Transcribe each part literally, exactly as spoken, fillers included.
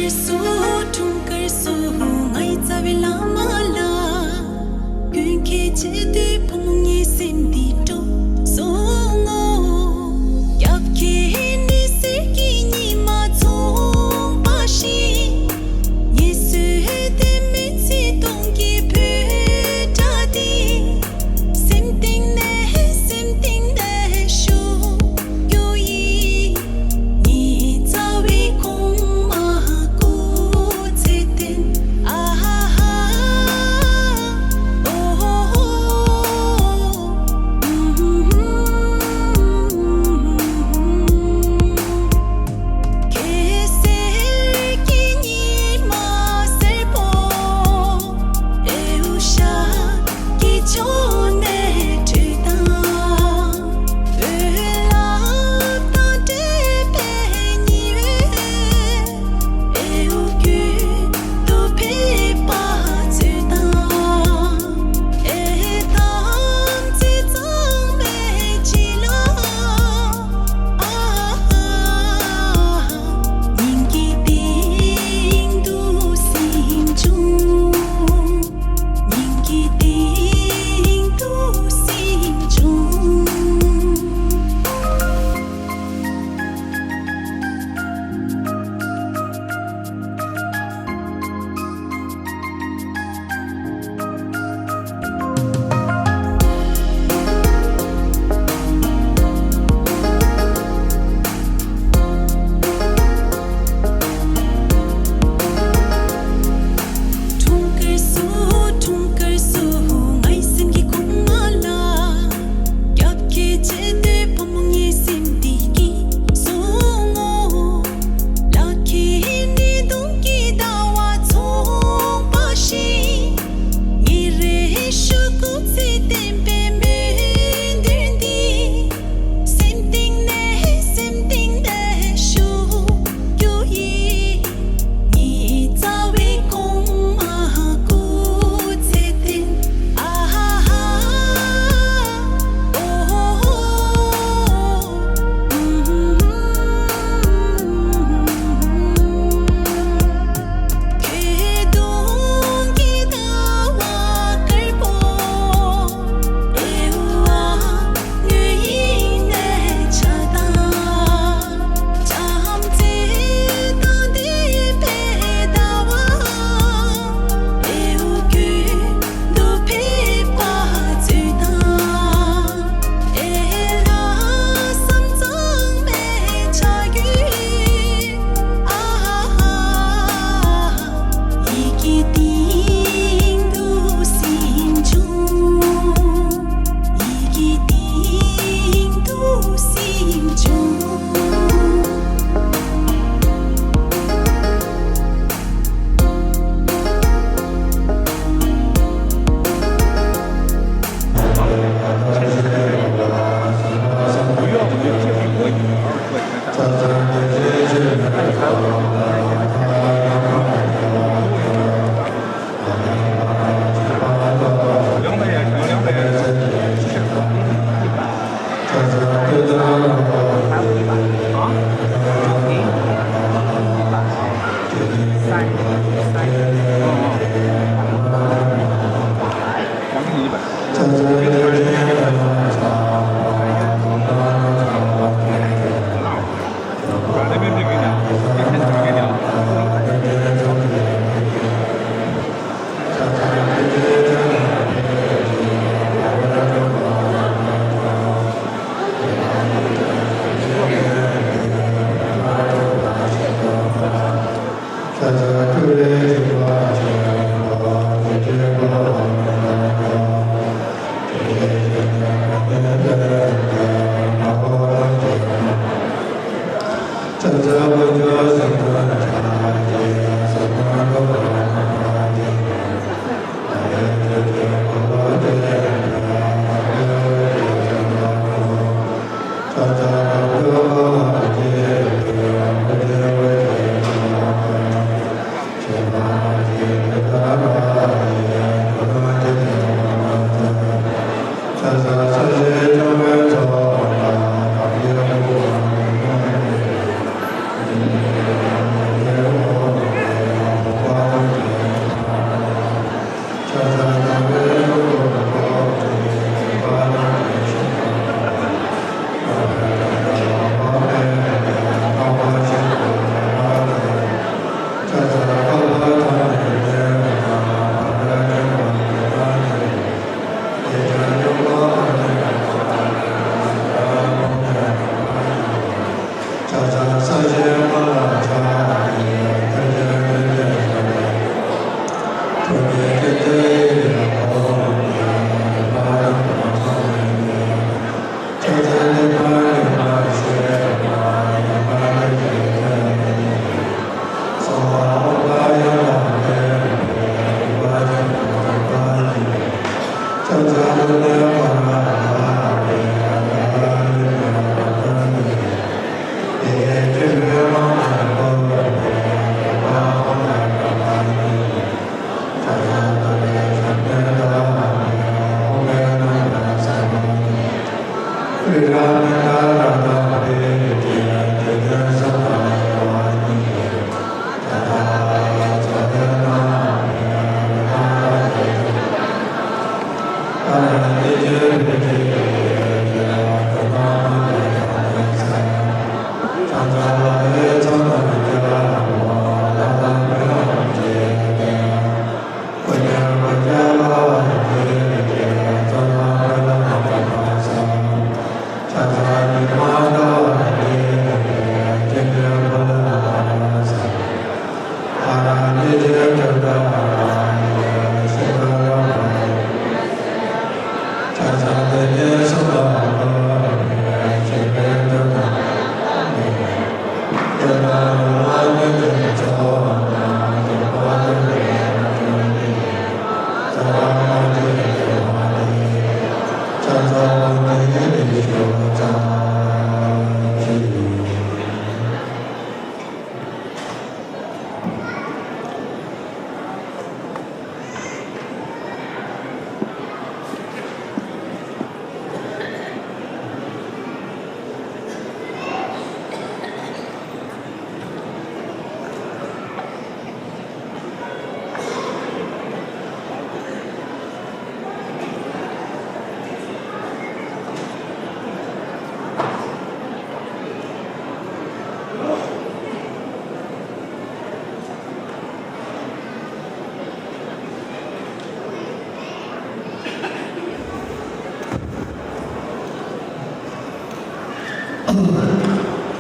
སུ་འཁྲུངས་སྐར་སུ་ངའི་རྩ་བའི་བླ་མ་ལ། ཀུན་མཁྱེན་ཆེ་དུས་བུ་མོ་ངའི་སེམས་འདི་སྤྲོ་སོང་ངོ་། སྐྱབས་མཁན་ནི་གསེར་གྱི་ཉི་མ་མཚུངས་པ་ཞིག་ངལ་གསོས་དེ་མི་ཚེ་སྟོང་གི་བོད་སྒྲ་འདི། སེམས་གཏིང་ནས་སེམས་གཏིང་ནས་ཤུགས་རྒྱུ་ཡིས། ངའི་རྩ་བའི་གོང་མ་སྐུ་ཚེ་བརྟན། ཨ་ཧ་ཧ། ཨོ་ཧོ་ཧོ།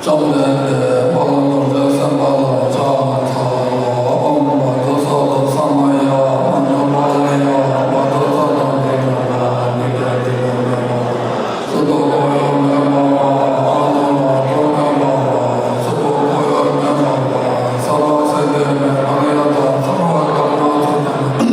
བཅོམ་ལྡན་འདས་དཔལ་རྡོ་རྗེ་སེམས་དཔའ་ལ་ཕྱག་འཚལ་ལོ། ཨོཾ་བཛྲ་སཏྭ་ས་མ་ཡ་ཨ་ཛྙཱ་པཱ་ལ་ཡ་བཛྲ་སཏྭ་ཏ་ཏེ་ན་ན་ནི་ཏ་ཏེ་ན་ན་ན། སུ་དང་ཁོ་ཡང་མི་འཕམ་པ། ཨ་ནི་ལ་ཐོགས་མེད་པ། སུ་དང་ཁོ་ཡང་མི་འཕམ་པ། ས་ལ་སེ་ཏེ་ནེ་ཨ་ནི་ཡ་ཏ་ས་ལ་ཀ་མ་ཚུ་ཏེ་ན།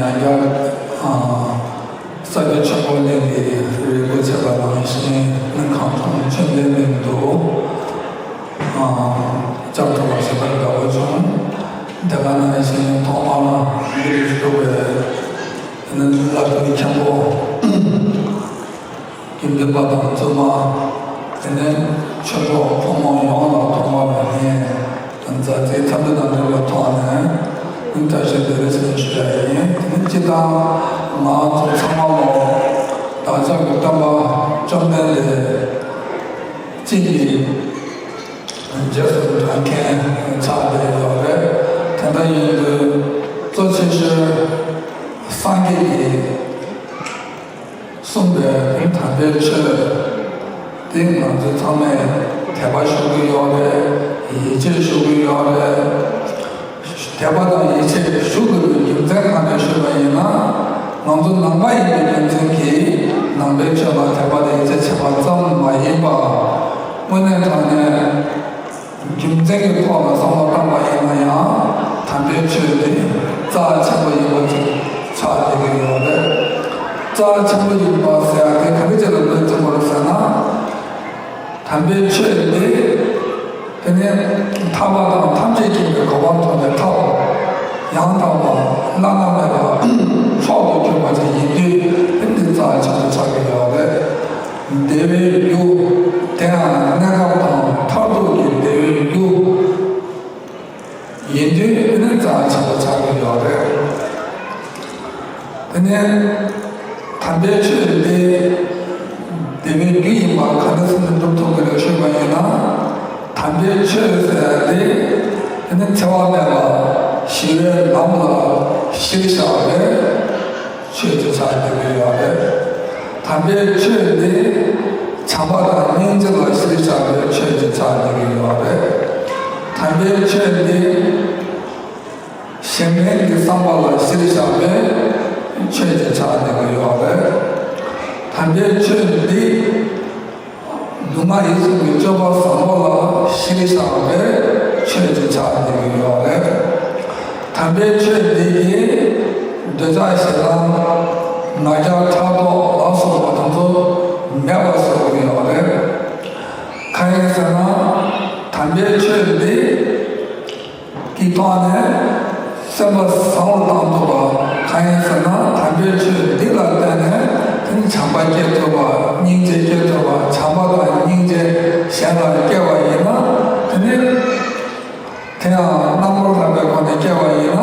ཡང་བསྐྱར་ས་སྐྱ་ཆོས་འཁོར་གླིང་གི་རིན་པོ་ཆེ་པ་ནང་བཞིན་གླིང་ཁང་ཁྲོམ་ཆོས་འཕེལ་གླིང་དུ་བཅར་ཐུབ་པ་ཞེ་དྲག་དགའ་པོ་བྱུང་། དེ་ག་ནང་བཞིན་ཐོག་མར་འདིར་བཞུགས་པའི་བླ་སྤྲུལ་མཁན་པོ། དགེ་འདུན་པ་དང་བཙུན་མ། དེ་ནས་ཆོས་གྲོགས་ཕོ་མོ་ཡོངས་ལ་ཐོག་མར་ངས་མཛའ་བརྩེའི་འཚམས་འདྲི་དང་འབྲེལ་བའི་ཐོག་ནས་བཀྲ་ཤིས་བདེ་ལེགས་ཟེར་ཞུ་ཡ་ཡིན། དེ་ནས་སྤྱིར་བཏང་ང་ཚོ་ཚང་མ་ལོ་བདག་ཅག་གི་སྟོན་པ་བཅོམ་ལྡན་འདས་གཅིག་གི་རྗེས་སུ་འབྲང་མཁན་ཆགས་བསྡད་ཡོད་རེད། དེ་འདྲ་ཡིན་དུས་གཙོ་ཆེ་ཤོས་སངས་རྒྱས་ཀྱི་གསུངས་པའི་དམ་པའི་ཆོས་དེ་ང་ཚོ་ཚང་མས་དད་པ་ཞུ་གི་ཡོད་རེད། ཡིད་ཆེས་ཞུ་གི་ཡོད་རེད། དད་པ་དང་ཡིད་ཆེས་ཞུ་དགོས་པའི་རྒྱུ་མཚན་གང་དེ་ཞུས་པ་ཡིན་ན། ང་ཚོ་ནང་པ་ཡིན་པའི་རྒྱུ་མཚན་གྱིས་ནང་པའི་ཆོས་ལ་དད་པ་དང་ཡིད་ཆེས་བྱེད་པ་ཙམ་མ་ཡིན་པར། དངོས་གནས་དྲང་གནས། རྒྱུ་མཚན་གྱི་ཐོག་ལ་བསམ་བློ་བཏང་པ་ཡིན་ན་ཡང་། དམ་པའི་ཆོས་འདི་རྩ་ཆེན་པོ་ཡིན་པ་ཅིག་ཆགས་བསྡད་ཀྱི་ཡོད་རེད། རྩ་ཆེན་པོ་ཡིན་པ་ཟེར་ཡ་དེ་ག་རེ་བྱས་ལ་ལུས་ཐུབ་པ་རེད་ཟེར་ན། དམ་པའི་ཆོས་འདི་དེ་ནི་ཐར་པ་དང་ཐམས་ཅད་མཁྱེན་པའི་གོ་འཕང་ཐོབ་པའི་ཐབས། ཡང་དག་པ་བླ་ན་མེད་པ་མཆོག་ཏུ་གྱུར་པ་ཅིག་ཡིན་དུས། དེ་འདི་རྩ་ཆེན་པོ་ཆགས་ཀྱི་ཡོད་རེད། བདེ་བའི་རྒྱུ། དེ་ཡང་གནས་སྐབས་དང་མཐར་ཐུག་གི་བདེ་བའི་རྒྱུ་ཡིན་དུས། དེ་ནི་རྩ་ཆེན་པོ་ཆགས་ཀྱི་ཡོད་རེད། དེ་ནས་དམ་པའི་ཆོས་འདི་བདེ་བའི་རྒྱུ་ཡིན་པ་ག་འདྲ་སེ་འགྲུབ་ཐུབ་ཀྱི་རེད་ཞུས་པ་ཡིན་ན། དམ་པའི་ཆོས་ཟེར་ཡ་དེ་དེ་ནི་འཚེ་བ་མེད་པ་ཞི་བའི་ལམ་ལ་གཞིར་བཞག་པའི་ཆོས་ཅིག་ཆགས་བསྡད་ཀྱི་ཡོད་རེད། དམ་པའི་ཆོས་འདི་བྱམས་པ་དང་སྙིང་རྗེ་ལ་གཞིར་བཞག་པའི་ཆོས་ཅིག་ཆགས་བསྡད་ཀྱི་ཡོད་རེད། དམ་པའི་ཆོས་འདི་གཞན་ཕན་གྱི་བསམ་པ་ལ་གཞིར་བཞག་པའི་ཆོས་ཅིག་ཆགས་བསྡད་ཀྱི་ཡོད་རེད། དམ་པའི་ཆོས་འདི་ལུས་ངག་ཡིད་གསུམ་གྱི་སྤྱོད་པ་བཟང་པོ་ལ་གཞིར་བཞག་པའི་ཆོས་ཅིག་ཆགས་བསྡད་ཀྱི་ཡོད་རེད། དམ་པའི་ཆོས་འདི་གིས་འདོད་ཆགས་ཞེ་སྡང་ང་རྒྱལ་ཕྲག་དོག་ལ་སོགས་པ་དེ་ཚོ་མེད་པར་བཟོ་གི་ཡོད་རེད། གང་ཡིན་ཟེར་ན། དམ་པའི་ཆོས་འདི་གི་ཐོག་ནས་སེམས་པ་བཟང་བོར་བཏང་ཐུབ་པ་གང་ཡིན་ཟེར་ན། དམ་པའི་ཆོས་འདི་ལ་བརྟེན་ནས་དེ་ནི་བྱམས་པ་སྐྱེ་ཐུབ་པ། སྙིང་རྗེ་སྐྱེ་ཐུབ་པ། བྱམས་པ་དང་སྙིང་རྗེ་གཞན་ལ་སྐྱེ་བ་ཡིན་ན། དེ་ནི་དེ་ཡང་རྣམ་པར་དག་པའི་སྒོ་ནས་སྐྱེ་བ་ཡིན་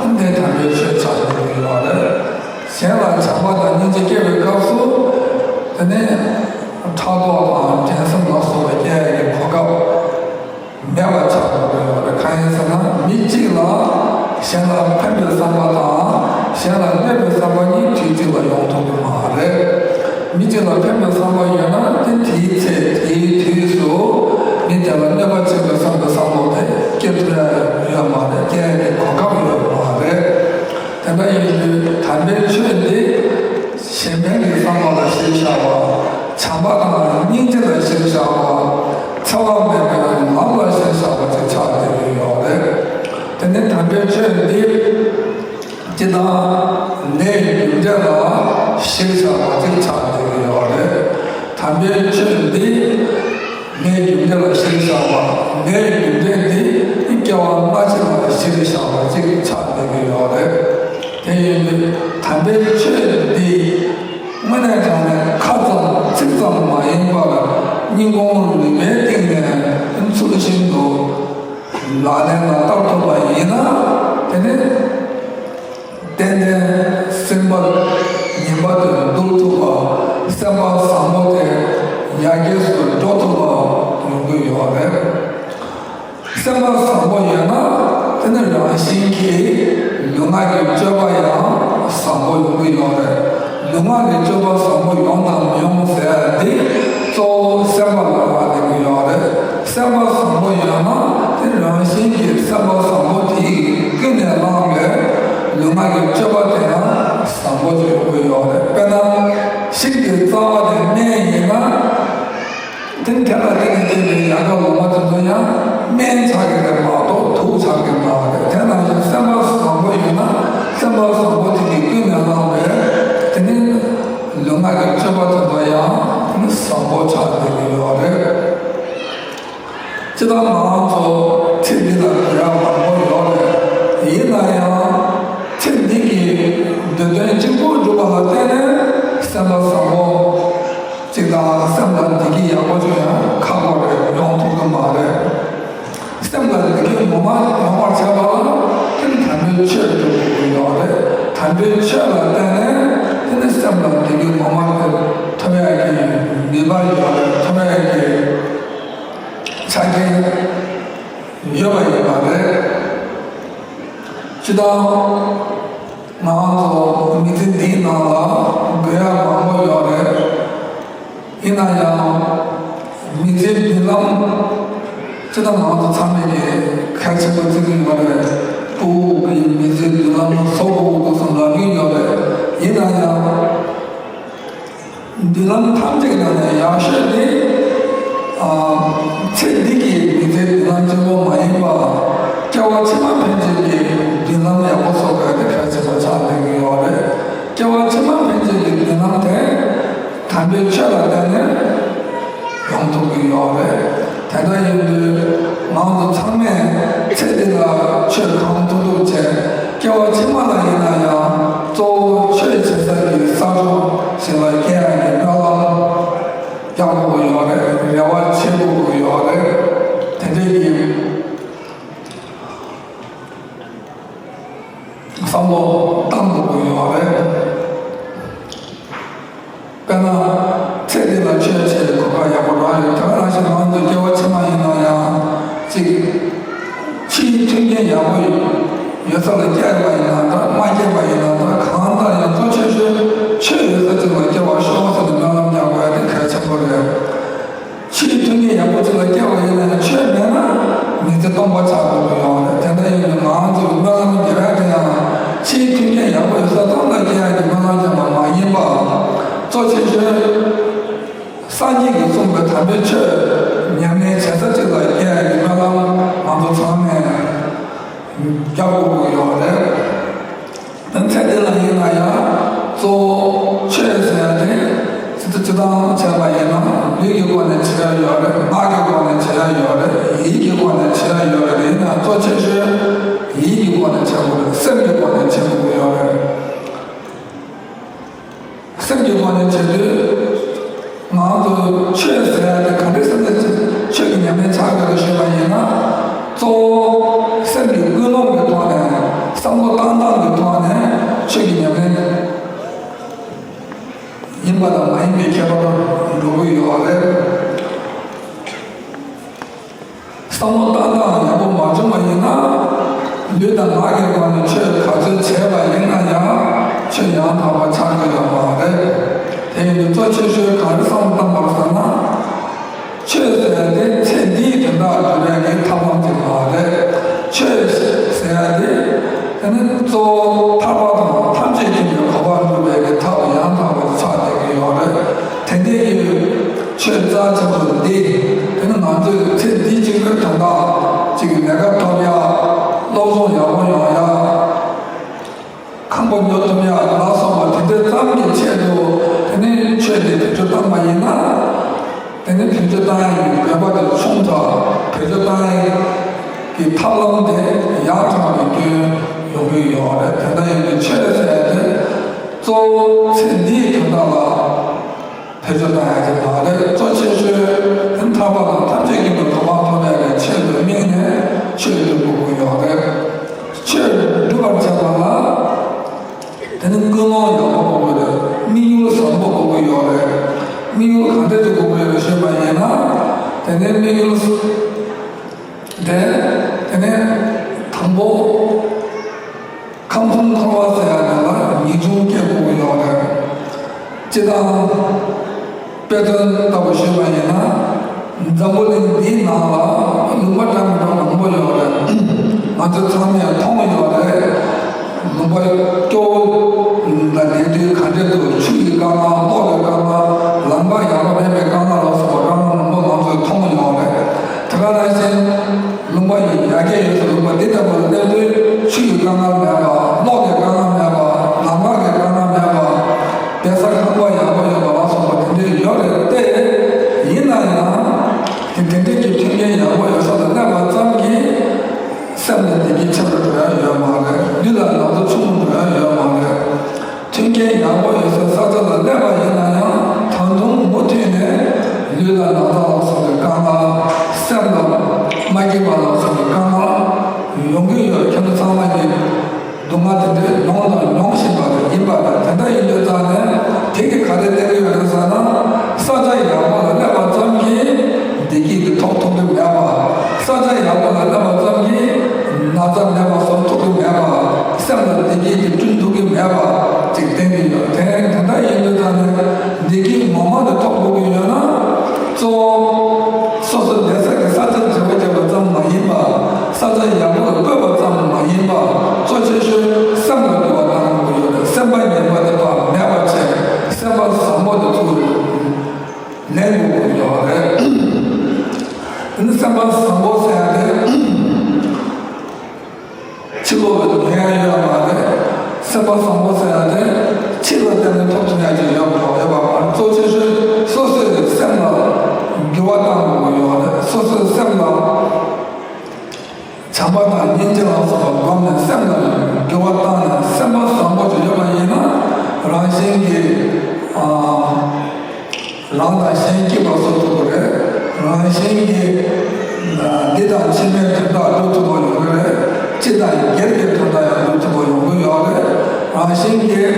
ན། དེ་དམ་པའི་ཆོས་ཆགས་ཡོང་གི་ཡོད་རེད། གཞན་ལ་བྱམས་པ་དང་སྙིང་རྗེ་སྐྱེ་བའི་སྐབས་སུ། དེ་ནི་ཕྲག་དོག་དང་འགྲན་སེམས་ལ་སོགས་པ་སྐྱེ་ཡ་གི་གོ་སྐབས་མེད་པ་ཆགས་འགྲོ་གི་ཡོད་རེད། གང་ཡིན་ཟེར་ན། མི་གཅིག་ལ་གཞན་ལ་ཕན་པའི་བསམ་པ་དང་གཞན་ལ་གནོད་པའི་བསམ་པ་གཉིས་དུས་གཅིག་ལ་ཡོང་ཐུབ་ཀྱི་མ་རེད། མི་གཅིག་ལ་ཕན་པའི་བསམ་པ་ཡོད་ན། དེ་དེའི་ཚེ་དེའི་དུས་སུ་མི་དེ་ལ་གནོད་པ་བྱེད་པའི་བསམ་པའི་བསམ་བློ་དེ་སྐྱེ་ཐུབ་ཡ་ཡོད་མ་རེད། སྐྱེ་ཡ་གི་གོ་སྐབས་ཡོད་མ་རེད། དེ་འདྲ་ཡིན་དུས་དམ་པའི་ཆོས་འདི་གཞན་ཕན་གྱི་བསམ་པ་ལ་གཞིར་བཞག་པ། བྱམས་པ་དང་སྙིང་རྗེ་ལ་གཞིར་བཞག་པ། འཚེ་བ་མེད་པའི་ལམ་ལ་གཞིར་བཞག་པ་ཅིག་ཆགས་བསྡད་ཀྱི་ཡོད་རེད། དེ་ནི་དམ་པའི་ཆོས་འདི་སྤྱིར་བཏང་ལས་རྒྱུ་འབྲས་ལ་གཞིར་བཞག་པ་ཅིག་ཆགས་བསྡད་ཀྱི་ཡོད་རེད། དམ་པའི་ཆོས་འདི་ལས་རྒྱུ་འབྲས་ལ་གཞིར་བཞག་པ། ལས་རྒྱུ་འབྲས་འདི་སྐྱེ་བ་སྔ་ཕྱི་ལ་གཞིར་བཞག་པ་ཅིག་ཆགས་བསྡད་ཀྱི་ཡོད་རེད། དེ་ཡིན་དུས་དམ་པའི་ཆོས་འདི་དངོས་གནས་དྲང་གནས་ཁ་ཙམ་ཚིག་ཙམ་མ་ཡིན་པར་སྙིང་ཁོང་རུས་པའི་གཏིང་ནས་ཚུལ་བཞིན་དུ་ལག་ལེན་ལ་བསྟར་ཐུབ་པ་ཡིན་ན། དེ་ནི་ཏན་ཏན་སེམས་པ་ངན་པ་དེ་འདུལ་ཐུབ་པ། སེམས་པ་བཟང་པོ་དེ་ཡར་རྒྱས་སུ་འགྲོ་ཐུབ་པ་ཡོང་གི་ཡོད་རེད། སེམས་པ་བཟང་པོ་ཡོད་ན་དེ་ནི་རང་བཞིན་གྱིས་ལུས་ངག་གི་སྤྱོད་པ་ཡང་བཟང་པོ་ཡོང་གི་ཡོད་རེད། ལུས་ངག་གི་སྤྱོད་པ་བཟང་པོ་ཡོང་དང་མི་ཡོང་ཟེར་ཡ་འདི་གཙོ་བོ་སེམས་པ་ལ་རག་ལས་ཀྱི་ཡོད་རེད། སེམས་པ་བཟང་པོ་ཡོད་ན་དེ་རང་བཞིན་གྱིས་སེམས་པ་བཟང་པོ་དེས་ཀུན་ནས་བསླངས་པའི་ལུས་ངག་གི་སྤྱོད་པ་དེ་ཡང་བཟང་པོ་ཅིག་ཡོང་གི་ཡོད་རེད། དཔེར་ན་ཤིང་གི་རྩ་བ་དེ་སྨན་ཡིན་ན། དེ་དེ་ལ་བརྟེན་ནས་སྐྱེས་པའི་ཡལ་ག་ལོ་མ་དེ་ཚོ་ཡང་སྨན་ཆགས་ཀྱི་རེད་མ་གཏོགས་དུག་ཆགས་ཀྱི་མ་རེད། དེ་ནང་བཞིན་སེམས་པ་བཟང་པོ་ཡོད་ན་ སེམས་པ་བཟང་པོ་དེ་གིས་ཀུན་ནས་བསླངས་པས་དེ་ནི་ལུས་ངག་གི་སྤྱོད་པ་དེ་ཚོ་ཡང་དེ་ནི་བཟང་པོ་ཆགས་བསྡད་ཀྱི་ཡོད་རེད། སྤྱིར་བཏང་ང་རང་ཚོ་ཚེ་འདི་ལ་དགེ་བ་མང་པོ་ཡོད་རེད། ཡིན་ན་ཡང་ཚེ་འདི་གི་འདོད་དོན་གཅིག་པུ་འགྲུབ་པ་ལ་བརྟེན་ནས་སེམས་པ་བཟང་པོ་གཅིག་དང་སེམས་ལ་བདེ་སྐྱིད་ཡག་པོ་ཅིག་ཡང་ཁག་པོ་རེད། ཡོང་ཐུབ་ཀྱི་མ་རེད། སེམས་ལ་བདེ་སྐྱིད་ངོ་མ་ཡོང་བར་བྱེད་པ་ལ་དེ་ནི་དམ་པའི་ཆོས་སྒྲུབ་དགོས་ཀྱི་ཡོད་རེད། དམ་པའི་ཆོས་ལ་བརྟེན་ནས་དེ་ནི་སེམས་ལ་བདེ་སྐྱིད་ངོ་མ་དེ་ཐོབ་ཡག་གི་ནུས་པ་ཡོད་རེད། ཐོབ་ཡག་གི་ཆ་རྐྱེན་ཡོད་པ་ཡིན་པ་རེད། སྤྱིར་བཏང་ང་རང་ཚོ་མི་ཚེ་འདིའི་ནང་ལ་དགོས་ཡག་མང་པོ་ཡོད་རེད། ཡིན་ན་ཡང་མི་ཚེའི་མདུན་ལམ་སྤྱིར་བཏང་ང་རང་ཚོ་ཚང་མས་ཀྱི་གལ་ཆེན་པོ་བརྩི་གི་ཡོད་རེད། སྤུ་གུ་གི་མི་ཚེའི་མདུན་ལམ་བཟོ་དགོས་འདུག་བསམ་ལབ་ཀྱི་ཡོད་རེད། ཡིན་ན་ཡང་། མདུན་ལམ་ཐམས་ཅད་ཀྱི་ནང་ནས་ཡག་ཤོས་དེ། ཨ། ཚེ་འདི་གི་མི་ཚེའི་མདུན་ལམ་གཅིག་པོ་མ་ཡིན་པ། སྐྱེ་བ་ཕྱི་མ་ཕན་ཆད་ཀྱི་མདུན་ལམ་ཡག་པོ་བཟོ་དགོས་དེ་གལ་ཆེན་པོ་ཆགས་བསྡད་ཀྱི་ཡོད་རེད། སྐྱེ་བ་ཕྱི་མ་ཕན་ཆད་ཀྱི་མདུན་ལམ་དེ་དམ་པའི་ཆོས་ལ་བརྟེན་ནས་ཡོང་ཐུབ་ཀྱི་ཡོད་རེད། དེ་འདྲ་ཡིན་དུས་ང་ཚོ་ཚང་མས་ཚེ་འདི་ལ་ཆོས་གང་ཐུབ་ཐུབ་བྱས། སྐྱེ་བ་ཕྱི་མ་ལ་ཡིན་ན་ཡང་གཙོ་བོ་ཆོས་བྱེད་ས་ཀྱི་ས་ཕྱོགས་ཤིག་ལ་སྐྱེ་ཡག་གི་སྨོན་ལམ་རྒྱག་དགོས་ཀྱི་ཡོད་རེད། རེ་བ་བྱེད་དགོས་ཀྱི་ཡོད་རེད། དེ་འདྲའི་གི་བསམ་བློ་བཏང་དགོས་ཀྱི་ཡོད་རེད། དཔེར་ན། ཚེ་འདི་ལ་ཆོས་བྱེད་པའི་གོ་སྐབས་ཡག་པོ་རག་ཡོད། དེ་ག་ནང་བཞིན་ང་ཚོ་སྐྱེ་བ་ཕྱི་མ་ཡིན་ན་ཡང་གཅིག་ཕྱིའི་མཐུན་རྐྱེན་ཡག་པོ་ཡོད་ས་ལ་སྐྱེས་པ་ཡིན་ན་འདྲ། མ་སྐྱེས་པ་ཡིན་ན་འདྲ། གང་ལྟར་ཡང་གཙོ་ཆེ་ཤོས་ཆོས་ཡོད་ས་ཅིག་ལ་སྐྱེ་བར་ཤོག་ཟེར་ནས་སྨོན་ལམ་རྒྱག་དགོས་ཡ་དེ་གལ་ཆེན་པོ་རེད། ཕྱིའི་མཐུན་རྐྱེན་ཡག་པོ་ཅིག་ལ་སྐྱེས་པ་ཡིན་ན་ཡང་ཆོས་མེད་ན་མི་ཚེ་སྟོང་པ་ཆགས་དགོས་ཀྱི་ཡོད་རེད། དེ་འདྲ་ཡིན་དུས་ང་རང་ཚོས་སྨོན་ལམ་རྒྱག་ཡ་དེ་ཡང་ཕྱིའི་མཐུན་རྐྱེན་ཡག་པོ་ཡོད་ས་ཙམ་ལ་སྐྱེ་ཡ་གི་སྨོན་ལམ་རྒྱག་པ་མ་ཡིན་པ། གཙོ་ཆེ་ཤོས་སངས་རྒྱས་ཀྱིས་གསུངས་པའི་དམ་པའི་ཆོས་ཉམས་ལེན་བྱེད་ས་ཅིག་ལ་སྐྱེ་ཡ་གི་སྨོན་ལམ་ང་ཚོ་ཚང་མས་རྒྱག་དགོས་ཀྱི་ཡོད་རེད། ཚེ་འདི་ལ་ཡིན་ན་ཡང་གཙོ་བོ་ཆོས་ཟེར་ཡ་དེ་སྤྱི་སྤྱི་བཏང་བྱས་པ་ཡིན་ན་ལུས་ཀྱི་སྒོ་ནས་བྱེད་ཡ་ཡོད་རེད། ངག་གི་སྒོ་ནས་བྱེད་ཡ་ཡོད་རེད། ཡིད་ཀྱི་སྒོ་ནས་བྱེད་ཡ་ཡོད་རེད། ཡིན་ན་གཙོ་ཆེ་ཤོས་ཡིད་ཀྱི་སྒོ་ནས་བྱེད་དགོས་རེད། སེམས་ཀྱི་སྒོ་ནས་བྱེད་དགོས་ཡོད་རེད། སེམས་ཀྱི་སྒོ་ནས་བྱེད་དུས། ང་ཚོ་ཆོས་ཟེར་ཡ་དེ་ག་འདྲའི་སེམས་ལ་ཆོས་ཀྱི་ཉམས་ལེན་ཆགས་དགོས་ལ་ཞུས་པ་ཡིན་ན། གཙོ་བོ་སེམས་ཀྱི་ཀུན་སློང་གི་ཐོག་ནས་བསམ་བློ་བཏང་སྟངས་ཀྱི་ཐོག་ནས་ཆོས་ཀྱི་ཉམས་ལེན་ཡིན་པ་དང་མ་ཡིན་པའི་ཁྱད་པར་འགྲོ་གི་ཡོད་རེད། བསམ་བློ་བཏང་སྟངས་ཡག་པོ་མ་བྱུང་བ་ཡིན་ན། ལུས་དང་ངག་གི་སྒོ་ནས་ཆོས་ག་ཚོད་བྱས་པ་ཡིན་ན་ཡང་ཆོས་ཡང་དག་པ་ཆགས་ཀྱི་ཡོད་མ་རེད། དེ་ཡིན་དུས་གཙོ་ཆེ་ཤོས་ག་རེ་བསམ་བློ་བཏང་དགོས་ཟེར་ན། ཆོས་ཟེར་ཡ་དེ་ཚེ་འདིའི་དོན་དག་སྒྲུབ་ཡ་གི་ཐབས་ལམ་ཅིག་མ་རེད། ཆོས་ཟེར་ཡ་དེ་དེ་ནི་གཙོ་བོ་ཐར་པ་དང་ཐམས་ཅད་མཁྱེན་པའི་གོ་འཕང་སྒྲུབ་པའི་གི་ཐབས་ཡང་དག་པ་ཆགས་བསྡད་ཀྱི་ཡོད་རེད། དེ་འདྲའི་གི་ཆོས་རྩ་ཆེན་པོ་འདི། དེ་ནི་ང་ཚོས་ཚེ་འདིའི་གཅིག་པུའི་དོན་དག་ཅིག་གི་ལས་ཀ་ཐོབ་ཡ། སློབ་སྦྱོང་ཡག་པོ་ཡོང་ཡ། ཁང་པ་ཉོ་ཐུབ་ཡ་ལ་སོགས་པ་དེ་འདྲ་ཙམ་གྱི་ཆེད་དུ། དེ་ནི་ཆོས་དེ་བེད་སྤྱོད་བཏང་བ་ཡིན་ན། དེ་ནི་བེད་སྤྱོད་བཏང་ཡ་གི་དགོས་པ་དེ་ཆུང་དྲགས། བེད་སྤྱོད་བཏང་ཡ་གི་ཐབས་ལམ་དེ་ཡག་དྲགས་པའི་སྐྱོན་ཡོང་གི་ཡོད་རེད། དེ་འདྲ་ཡིན་དུས་ཆོས་ཟེར་ཡ་དེ་གཙོ་བོ་ཚེ་འདིའི་དོན་དག་ལ། བེད་སྤྱོད་བཏང་ཡག་གི་མ་རེད། གཙོ་ཆེ་ཤོས་དེ་ཐར་པ་དང་ཐམས་ཅད་མཁྱེན་པའི་གོ་འཕང་ཐོབ་ཡག་གི་ཆེད་དུ་དམིགས་ནས་ཆོས་སྒྲུབ་དགོས་ཀྱི་ཡོད་རེད། ཆོས་སྒྲུབ་པར་བྱེད་པ་ལ་དེ་ནི་ཀུན་སློང་ཡག་པོ་དགོས་ཀྱི་རེད། དམིགས་ཡུལ་བཟང་པོ་དགོས་ཀྱི་ཡོད་རེད། དམིགས་ཡུལ་གང་འདྲ་ཅིག་དགོས་ཀྱི་རེད་ཞུས་པ་ཡིན་ན། དེ་ནི་དམིགས་ཡུལ་དེ་དེ་ནི་དང་པོ། ཁམས་གསུམ་འཁོར་བ་ཟེར་ཡ་དེ་ལ་ངེས་འབྱུང་སྐྱེ་དགོས་ཀྱི་ཡོད་རེད། སྤྱིར་བཏང་དཔེ་མཚོན་ལྟ་བུ་ཞུས་པ་ཡིན་ན། འཛམ་བུ་གླིང་འདིའི་ནང་ལ་ལུང་པ་འདྲ་མི་འདྲ་མང་པོ་ཡོད་རེད། ང་ཚོ་ཚང་མས་མཐོང་ཡོད་རེད། ལུང་པ་སྐྱོ་བོ་ལ་བསྡད་དུས་ག་འདྲས་འདུག་ཆུ་ཡི་དཀའ་ངལ། གློག་གི་དཀའ་ངལ། ལམ་ཁ་ཡག་པོ་མེད་པའི་དཀའ་ངལ་ལ་སོགས་པ་དཀའ་ངལ་མང་པོ་ང་ཚོས་མཐོང་ཡོད་རེད། དེ་ག་ནང་བཞིན། ལུང་པ་ཡི་ཡར་རྒྱས་ཡོད་ས་ལུང་པ་འདི་ལྟ་བུ་ལ་སླེབས་དུས་ཆུ་ཡི་དཀའ་ངལ་མེད་པ། གློག་གི་དཀའ་ངལ་ མེད་པ་ཡིན་ན་ཡང་ད་དུང་མུ་མཐུད་ནས་ལུས་ལ་ན་ཚ་ལ་སོགས་པའི་དཀའ་ངལ། སེམས་ལ་མ་སྐྱིད་པ་ལ་སོགས་པའི་དཀའ་ངལ་ཡོང་གི་ཡོད། ཁྱེད་རང་ཚང་མ་གིས་སྡུག་བསྔལ་དེ་འདྲའི་མྱོང་དང་མྱོང་བཞིན་པ་རེད། ཡིན་པ་དང་། དེ་འདྲ་ཡིན་དུས་ཙང་ནས་དེ་གིས་ག་རེ་གནང་གི་ཡོད་རེད་ཟེར་ན། ས་ཆ་ཡག་པོ་ལ་སླེབས་པ་ཙམ་གྱིས་བདེ་སྐྱིད་དེ་ཐོབ་ཐུབ་ཀྱི་མེད་པ། ས་ཆ་ཡག་པོ་ལ་སླེབས་པ་ཙམ་གྱིས་ན་ཚ་མེད་པ་བཟོ་ཐུབ་ཀྱི་མེད་པ། སེམས་ལ་བདེ་སྐྱིད་དེ་བསྐྲུན་ཐུབ་ཀྱི་མེད་པ་ཅིག་བསྟན་གྱི་ཡོད། དེ་དེ་འདྲ་ཡིན་དུས་ཙང་ནས་བདེ་སྐྱིད་ངོ་མ་དེ་ཐོབ་དགོས་ཀྱི་ཡོད་ན། གཙོ་བོ་སོ་སོ་བསྡད་ས་གི་ས་ཆ་བྱེ་བྲག་པ་ཙམ་མ་ཡིན་པ། ས་ཆ་ཡག་པོ་ལ་བཀོད་པ་ཙམ་མ་ཡིན་པ། གཙོ་ཆེ་ཤོས་སེམས་ལ་འགྱུར་བ་གཏང་དགོས་ཀྱི་ཡོད་རེད། སེམས་པ་ངན་པ་དེ་ཕར་མེད་པ་བྱས། སེམས་པ་བཟང་པོ་དེ་ཚུར་ལེན་དགོས་ཀྱི་ཡོད་རེད། དེ་ནི་སེམས་པ་བཟང་པོ་ཟེར་ཡ་དེ། ཕྱི་ལོགས་ལ་ཉོ་ཡ་ཡོད་མ་རེད། སེམས་པ་བཟང་པོ་ཟེར་ཡ་དེ་ཕྱི་ལ་བརྟེན་ནས་ཐོབ་ཐུབ་ཡ་ཅིག་ཡོད་མ་རེད་པ། གཙོ་ཆེ་ཤོས་སོ་སོའི་སེམས་ལ་འགྱུར་བ་གཏང་དགོས་ཀྱི་ཡོད་རེད། སོ་སོའི་སེམས་ལ་བྱམས་པ་དང་སྙིང་རྗེ་ལ་སོགས་པ་བསྒོམས་ནས་སེམས་ལ་འགྱུར་བ་བཏང་ནས་སེམས་པ་བཟང་པོ་ཅིག་ཡོད་པ་ཡིན་ན། རང་བཞིན་གྱིས་ཨ། རང་དང་གཞན་སྐྱིད་པ་བཟོ་ཐུབ་ཀྱི་རེད། རང་བཞིན་གྱིས་ཨ། འདི་དང་ཕྱི་མའི་དོན་དག་སྒྲུབ་ཐུབ་པ་ཡོང་གི་རེད། སྤྱི་དང་སྒེར་གྱི་དོན་དག་ཡང་སྒྲུབ་ཐུབ་པ་ཡོང་གི་ཡོད་རེད། རང་བཞིན་གྱིས་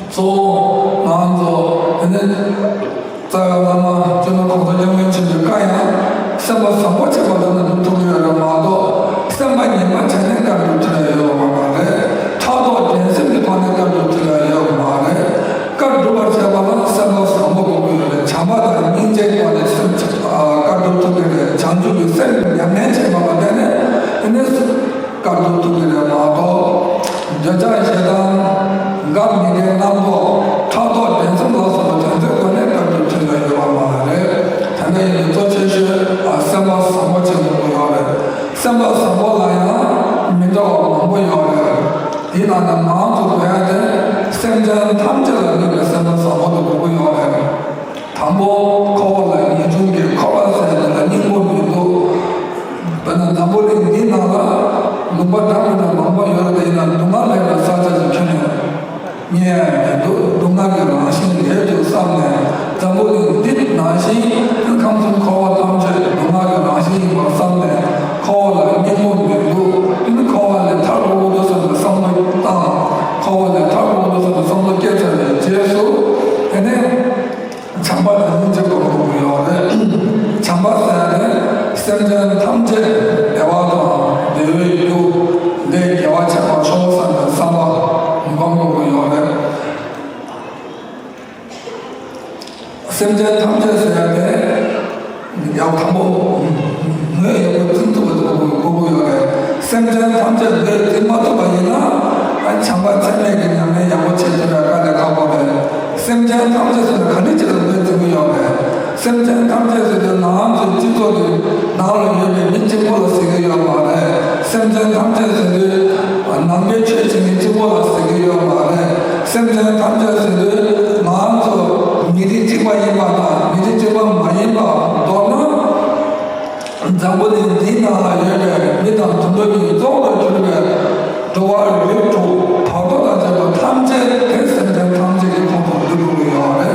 གཙོ་བོ་ང་ཚོ་དེ་ནས་རྩ་བའི་བླ་མ་སྤྱི་ནོར་༸གོང་ས་༸སྐྱབས་མགོན་ཆེན་པོའི་བཀའ་ཡང་སེམས་པ་བཟང་པོ་བྱེད་པ་ལ་ནི་སྒྲུབ་ཐུབ་ཀྱི་ཡོད་རེད་མ་གཏོགས། སེམས་པ་ངན་པ་བྱས་ནས་བཀའ་སྒྲུབ་ཐུབ་ཡ་ཡོད་པ་མ་རེད། ཕྲག་དོག་འགྲན་སེམས་ཀྱི་ཐོག་ནས་བཀའ་སྒྲུབ་ཐུབ་ཡ་ཡོད་པ་མ་རེད། བཀའ་སྒྲུབ་པར་བྱེད་པ་ལ་སེམས་པ་བཟང་པོ་དགོས་ཀྱི་ཡོད་རེད། བྱམས་པ་དང་སྙིང་རྗེའི་ཐོག་ནས་སེམས་ཨ། བཀའ་སྒྲུབ་ཐུབ་ཀྱི་རེད། བྱང་ཆུབ་ཀྱི་སེམས་ཉམས་ལེན་བྱེད་པ་ལ་བརྟེན་ནས་དེ་ནས་བཀའ་སྒྲུབ་ཐུབ་ཀྱི་རེད་མ་གཏོགས། འདོད་ཆགས་ཞེ་སྡང་། དགའ་མི་དགའི་རྣམ་རྟོག་ཕྲག་དོག་འགྲན་སེམས་ལ་སོགས་པ་དེ་ཚོའི་སྒོ་ནས་བཀའ་སྒྲུབ་ཐུབ་ཡ་ཡོད་པ་མ་རེད། དེ་འདྲ་ཡིན་དུས་གཙོ་ཆེ་ཤོས་ཨ། སེམས་པ་བཟང་པོ་བྱེད་དགོས་ཀྱི་ཡོད་རེད། སེམས་པ་བཟང་པོ་ལ་ཡང་མི་འདྲ་བ་མང་པོ་ཡོད་རེད། དེའི་ནང་ནས་མང་དུ་དགོས་ཡ་དེ་སེམས་ཅན་ཐམས་ཅད་ལ་གནོད་པའི་སེམས་པ་བཟང་པོ་དེ་དགོས་ཀྱི་ཡོད་རེད། དང་པོ་འཁོར་བ་ལ་ངེས་འབྱུང་གི་འཁོར་བ་ཟེར་ཡ་དེ་ལ་སྙིང་པོ་མི་འདུག་དཔེར་ན་འཛམ་བུ་གླིང་འདིའི་ནང་ལ་ལུང་པ་འདྲ་མི་འདྲ་མང་པོ་ཡོད་རེད། ཡིན་ན་སྡུག་བསྔལ་མེད་པའི་ས་ཆ་ཞིག་ཁྱོན་ནས་རྙེད་ཡ་མི་འདུག་སྡུག་བསྔལ་གྱི་རང་བཞིན་རེད་དུ་བསམ་ནས། འཛམ་བུ་གླིང་འདི་ནང་བཞིན་ཁམས་གསུམ་འཁོར་བ་ཐམས་ཅད་སྡུག་བསྔལ་གྱི་རང་བཞིན་ཡིན་པར་བསམ་ནས། འཁོར་བ་ལ་སྙིང་པོ་མི་འདུག་དེ་ནི་འཁོར་བ་ལས་ཐར་དགོས་འདུག་བསམ་ནས་བསམ་བློ་བཏང་། འཁོར་བ་ལས་ཐར་དགོས་འདུག་བསམ་ནས་བསམ་བློ་སྐྱེས་ཚར་བའི་རྗེས་སུ། དེ་ནས་བྱམས་པ་དང་སྙིང་རྗེ་སྒོམ་དགོས་ཀྱི་ཡོད་རེད། བྱམས་པ་ཟེར་ཡ་ནི་སེམས་ཅན་ཐམས་ཅད་བདེ་བ་དང་བདེ་བའི་རྒྱུ་ལས་དགེ་བ་བྱེད་པར་ཤོག་བསམ་པའི་བསམ་པ་སྒོམ་དགོས་ཀྱི་ཡོད་རེད། སེམས་ཅན་ཐམས་ཅད་ཟེར་ཡ་དེ་ཡང་དང་པོ་ངོས་ཡག་པོ་བཙུན་ཐུབ་པ་དགོས་དགོས་ཀྱི་ཡོད་རེད། སེམས་ཅན་ཐམས་ཅད་ངོས་བཙུན་མ་ཐུབ་པ་ཡིན་ན། ཨ། བྱམས་པ་ཚད་མེད་ཀྱི་ཉམས་ལེན་ཡག་པོ་བྱེད་ཐུབ་པའི་དཀའ་ལས་ཁག་པོ་རེད། སེམས་ཅན་ཐམས་ཅད་ཟེར་ན་ག་འདྲ་ཅིག་ལ་ངོས་འཛིན་གྱི་ཡོད་རེད། སེམས་ཅན་ཐམས་ཅད་ཟེར་དུས་ང་ཚོའི་སྤྱི་ཚོགས་ཀྱི་ནང་ལ་ཡོད་པའི་མི་གཅིག་པོ་ལ་ཟེར་གྱི་ཡོད་མ་རེད། སེམས་ཅན་ཐམས་ཅད་ཟེར་དུས་ནང་པའི་ཆོས་བྱེད་མཁན་གཅིག་པོ་ལ་ཟེར་གྱི་ཡོད་མ་རེད། སེམས་ཅན་ཐམས་ཅད་ཟེར་དུས་ང་ཚོ་མི་རིགས་གཅིག་པ་ཡིན་པ་དང་མི་རིགས་གཅིག་པ་མ་ཡིན་པ། མདོར་ན། འཛམ་བུ་གླིང་འདིའི་ནང་ལ་ཡོད་པའི་མི་དང་དུད་འགྲོ་གཉིས་གཙོ་བོར་གྱུར་པའི་འགྲོ་བ་རིགས་དྲུག་བར་དོ་དང་བཅས་པ་ཐམས་ཅད་དེ་སེམས་ཅན་ཐམས་ཅད་ཀྱི་ཁོངས་སུ་འདུ་དགོས་ཀྱི་ཡོད་རེད།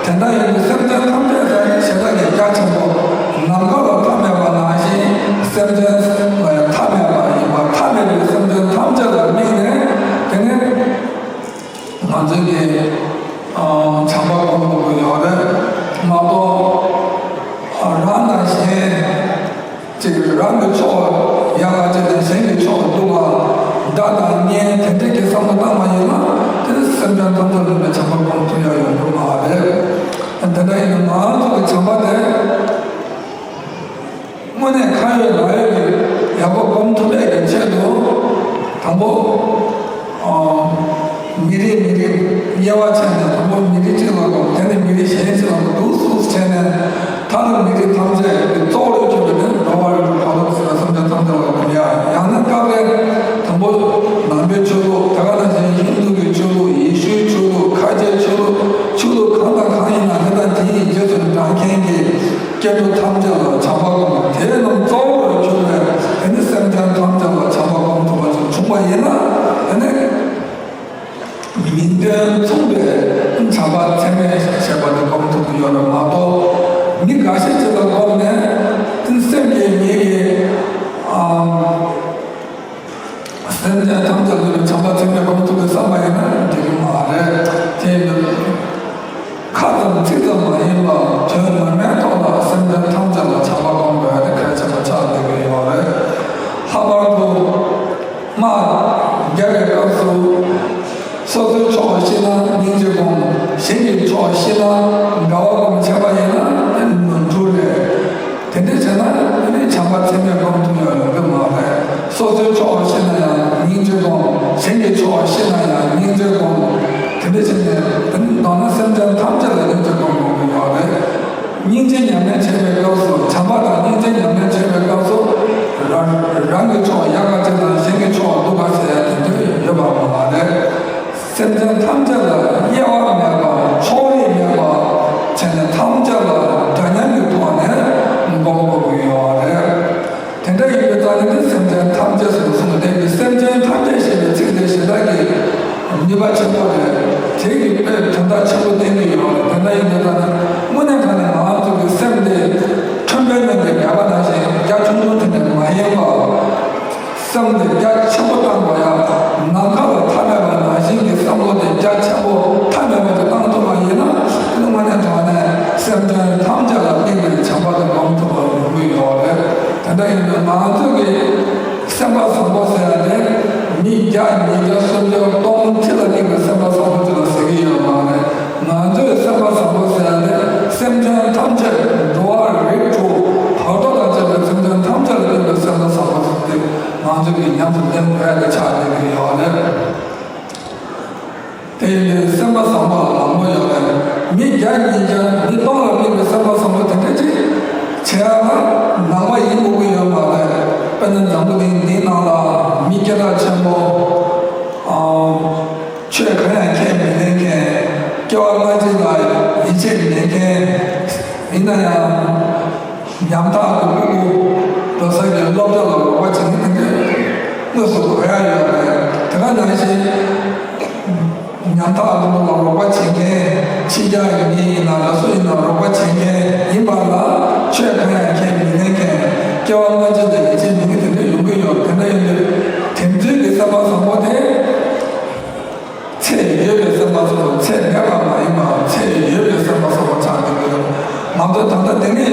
དེ་འདྲ་ཡིན་དུས་སེམས་ཅན་ཐམས་ཅད་ཟེར་ནས་བྱེ་བྲག་གི་རྒྱ་ཆེན་པོ་ནམ་མཁའ་ལ་མཐའ་མེད་པ་ནང་བཞིན་སེམས་ཅན་ལ་ཡང་མཐའ་མེད་པ་ཡིན་པ། མཐའ་མེད་པའི་སེམས་ཅན་ཐམས་ཅད་ལ་དམིགས་ནས། དེ་ནས། ང་ཚོས་ཀྱི་ཨ་བྱམས་པ་སྒོམ་དགོས་ཀྱི་ཡོད་རེད་མ་གཏོགས། ཨ། རང་དང་གཞན་གཅིག་རང་གི་ཕྱོགས་ཡག་ག་བྱས་ནས་གཞན་གྱི་ཕྱོགས་སྡུག་པ་དགྲ་དང་གཉེན་དེ་འདྲས་ཀྱི་བསམ་བློ་བཏང་བ་ཡིན་ན། དེ་ནི་སེམས་ཅན་ཐམས་ཅད་ལ་ནི་བྱམས་པ་སྒོམ་ཐུབ་ཡ་ཡོང་གི་མ་རེད། དེ་འདྲ་ཡིན་ན་ང་ཚོ་གི་བྱམས་པ་དེ། དངོས་གནས་ཁ་ཡོད་ལག་ཡོད་ཀྱི་ཡག་པོ་སྒོམ་ཐུབ་པའི་གི་ཆེད་དུ། དང་པོ། ཨ། མི་རིགས་མི་རིགས་དབྱེ་བ་ཕྱེ་ནས། དང་པོ་མི་རིགས་གཅིག་ལ་སྒོམ། དེ་ནས་མི་རིགས་གཞན་གཅིག་ལ་སྒོམ། འདུག་སེ་བྱས་ནས། མཐར་མི་རིགས་ཐམས་ཅད་ཀྱི་གཙོ་བོར་གྱུར་པའི་དེ་འགྲོ་བ་རིགས་དྲུག་བར་དོ་ཟེར་བའི་སེམས་ཅན་ཐམས་ཅད་ལ་སྒོམ་ཡ། ཡང་ན་སྐབས་རེ་དང་པོ་ནང་པའི་ཆོས་ལུགས། དེ་ག་ནང་བཞིན་ཧིན་དུ་གི་ཆོས་ལུགས། ཡེ་ཤུའི་ཆོས་ལུགས། ཁ་ཆེའི་ཆོས་ལུགས། ཆོས་ལུགས་གང་དང་གང་ཡིན་ན་དེ་དང་དེ་ཡི་རྗེས་སུ་འབྲང་མཁན་གྱི་སྐྱེ་འགྲོ་ཐམས་ཅད་ལ་བྱམས་པ་སྒོམ། དེ་རྣམས་གཙོ་བོར་གྱུར་པའི་དེ་ནི་སེམས་ཅན་ཐམས་ཅད་ལ་བྱམས་པ་སྒོམ་ཐུབ་པ་ཞིག་བྱུང་བ་ཡིན་ན། དེ་ནི་ མིང་དོན་མཚུངས་པའི་བྱམས་པ་ཚད་མེད་ཞེས་པ་དེ་སྒོམ་ཐུབ་ཀྱི་ཡོད་རེད་མ་གཏོགས། མི་འགའ་ཤས་ཅིག་ལ་བསྒོམས་ནས་སེམས་ཀྱི་ཉིད་ཀྱི་ཨམ། སེམས་ཅན་ཐམས་ཅད་ལ་བྱམས་པ་ཚད་མེད་སྒོམ་ཐུབ་པའི་བསམ་པ་ཡིན་ན་འགྲིག་གི་མ་རེད། དེ་ཡིན་དུས་ཁ་ཙམ་ཚིག་ཙམ་མ་ཡིན་པར་དོན་ངོ་མའི་ཐོག་ལ་སེམས་ཅན་ཐམས་ཅད་ལ་བྱམས་པ་སྒོམ་དགོས་ཡ་དེ་གལ་ཆེན་པོ་ཆགས་བསྡད་ཀྱི་ཡོད་རེད། ལྷག་པར་དུ་དམག་རྒྱག་པའི་སྐབས་སུ་སོ་སོའི་ཕྱོགས་ཤི་ན་སྙིང་རྗེ་སྒོམ། གཞན་གྱི་ཕྱོགས་ཤི་ན་དགའ་བ་སྒོམ་བྱས་པ་ཡིན་ན་ནོར་འཁྲུལ་རེད། དེ་འདྲ་བྱས་ན་ཨ་ནི་བྱམས་པ་ཚད་མེད་སྒོམ་ཐུབ་ཡ་ཡོང་གི་མ་རེད། སོ་སོའི་ཕྱོགས་ཤི་ན་ཡང་སྙིང་རྗེ་སྒོམ། གཞན་གྱི་ཕྱོགས་ཤི་ན་ཡང་སྙིང་རྗེ་སྒོམ། དེ་འདྲ་བྱས་ནས་དེ་ནི་མདོར་ན་སེམས་ཅན་ཐམས་ཅད་ལ་སྙིང་རྗེ་སྒོམ་དགོས་ཀྱི་ཡོད་རེད། སྙིང་རྗེ་ཉམས་ལེན་བྱེད་པའི་སྐབས་སུ། བྱམས་པ་དང་སྙིང་རྗེ་ཉམས་ལེན་བྱེད་པའི་སྐབས་སུ་རང་རང་གི་ཕྱོགས་ཡག་ག་བྱེད་དང་གཞན་གྱི་ཕྱོགས་སྡུག་ག་ཟེར་ཡ་དེ་འདྲ་ཡོད་པ་མ་རེད། སེམས་ཅན་ཐམས་ཅད་ལ་དབྱེ་བ་མེད་པ་ཕྱོགས་རིས་མེད་པ་བྱས་ནས་ཐམས་ཅད་ལ་འདྲ་མཉམ་གྱི་ཐོག་ནས་སྒོམ་དགོས་ཀྱི་ཡོད་རེད། དེ་འདྲ་ཡིན་པའི་ཐོག་ནས་ནི་སེམས་ཅན་ཐམས་ཅད་ཟེར་གསུངས་པ་དེ་གི་སེམས་ཅན་ཐམས་ཅད་ཞེས་པའི་ཚིག་དེ་གཞན་དག་གི་ནུས་པ་ཆེན་པོ་རེད། དེ་གི་དཔེ་དོན་དག་ཆེན་པོ་བསྟན་གྱི་ཡོད་རེད། དེ་འདྲ་ཡིན་པའི་ཐོག་ནས་དངོས་གནས་དྲང་གནས་ང་ཚོ་གི་སེམས་དེ་ཁྲོན་པའི་ནང་གི་ནད་པ་ནང་བཞིན་རྒྱ་ཆུང་ཆུང་དེ་འདྲ་མ་ཡིན་པ། སེམས་དེ་རྒྱ་ཆེན་པོ་བཏང་དགོས་ཡ། ནམ་མཁའ་ལ་མཐའ་མེད་པ་ནང་བཞིན་གྱི་བསམ་བློ་དེ་རྒྱ་ཆེན་པོ་མཐའ་མེད་པ་དེ་བཏང་ཐུབ་པ་ཡིན་ན། དེ་ནི་དངོས་གནས་དྲང་གནས་སེམས་ཅན་ཐམས་ཅད་ལ་དམིགས་པའི་བྱམས་པ་དེ་སྒོམ་ཐུབ་པ་ཡོང་གི་ཡོད་རེད། དེ་འདྲ་ཡིན་དུས་ང་ཚོ་གི་སེམས་པ་བཟང་པོ་ཟེར་ཡ་དེ་མི་བརྒྱ་ཉིས་བརྒྱ་སུམ་བརྒྱ་སྟོང་ཁྲི་ལ་དམིགས་པའི་སེམས་པ་བཟང་པོ་ཅིག་ལ་ཟེར་གྱི་ཡོད་མ་རེད། ང་ཚོའི་སེམས་པ་བཟང་པོ་ཟེར་ཡ་དེ་སེམས་ཅན་ཐམས་ཅད། འགྲོ་བ་རིགས་དྲུག་བར་དོ་དང་བཅས་པའི་སེམས་ཅན་ཐམས་ཅད་ལ་དམིགས་པའི་སེམས་པ་བཟང་པོ་ཟེར་དེ་ང་ཚོ་གིས་ཉམས་སུ་ལེན་དགོས་ཡ་དེ་ཆགས་བསྡད་ཀྱི་ཡོད་རེད། དེ་ཡིན་དུས་སེམས་པ་བཟང་པོ་ལ་ལངས་པོ་ཡོད་རེད། མི་བརྒྱ་ཉིས་བརྒྱ་མི་སྟོང་ལ་དམིགས་པའི་སེམས་པ་བཟང་པོ་དེ་འདྲ་ཅིག་བྱས་ན་ནང་པ་ཡིན་དགོས་ཀྱི་ཡོད་མ་རེད། དཔེར་ན་འཛམ་བུ་གླིང་འདིའི་ནང་ལ་མི་སྐད་གྲགས་ཆེན་པོ། ཨ། ཆོས་གང་ཡང་ཁས་མི་ལེན་མཁན། སྐྱེ་བ་སྔ་ཕྱི་ལ་ཡིད་ཆེས་མེད་མཁན། ཡིན་ན་ཡང་ཉམ་ཐག་གི་སྤུ་གུ་འགྲོ་ས་ཀྱི་སློབ་གྲྭ་ལ་རོགས་པ་བྱེད་མཁན་དེ་འདྲ་དངོས་སུ་གོ་ཡ་ཡོད་རེད། དེ་ག་ནང་བཞིན་ཉམ་ཐག་སྤུ་གུ་ལ་རོགས་པ་བྱེད་མཁན། ཕྱི་རྒྱལ་གྱི་མི་ཡིན་ན་ལ་སུ་ཡིན་ན་རོགས་པ་བྱེད་མཁན་ཡིན་པ་ལ་ཆོས་གང་ཡང་ཁས་མི་ལེན་མཁན། སྐྱེ་བ་སྔ་ཕྱི་ལ་ཡིད་ཆེས་མེད་མཁན་དེ་འདྲ་ཡོང་གི་ཡོད། དེ་འདྲ་ཡིན་དུས་དེ་ཚོའི་གི་བསམ་པ་བཟང་པོ་དེ། ཚད་ཡོད་པའི་སེམས་པ་བཟང་པོ། ཚད་མེད་པ་མ་ཡིན་པར་ཚད་ཡོད་པའི་སེམས་པ་བཟང་པོ་ཆགས་ཀྱི་ཡོད། ང་ཚོ་ད་ལྟ་དེ་ནས་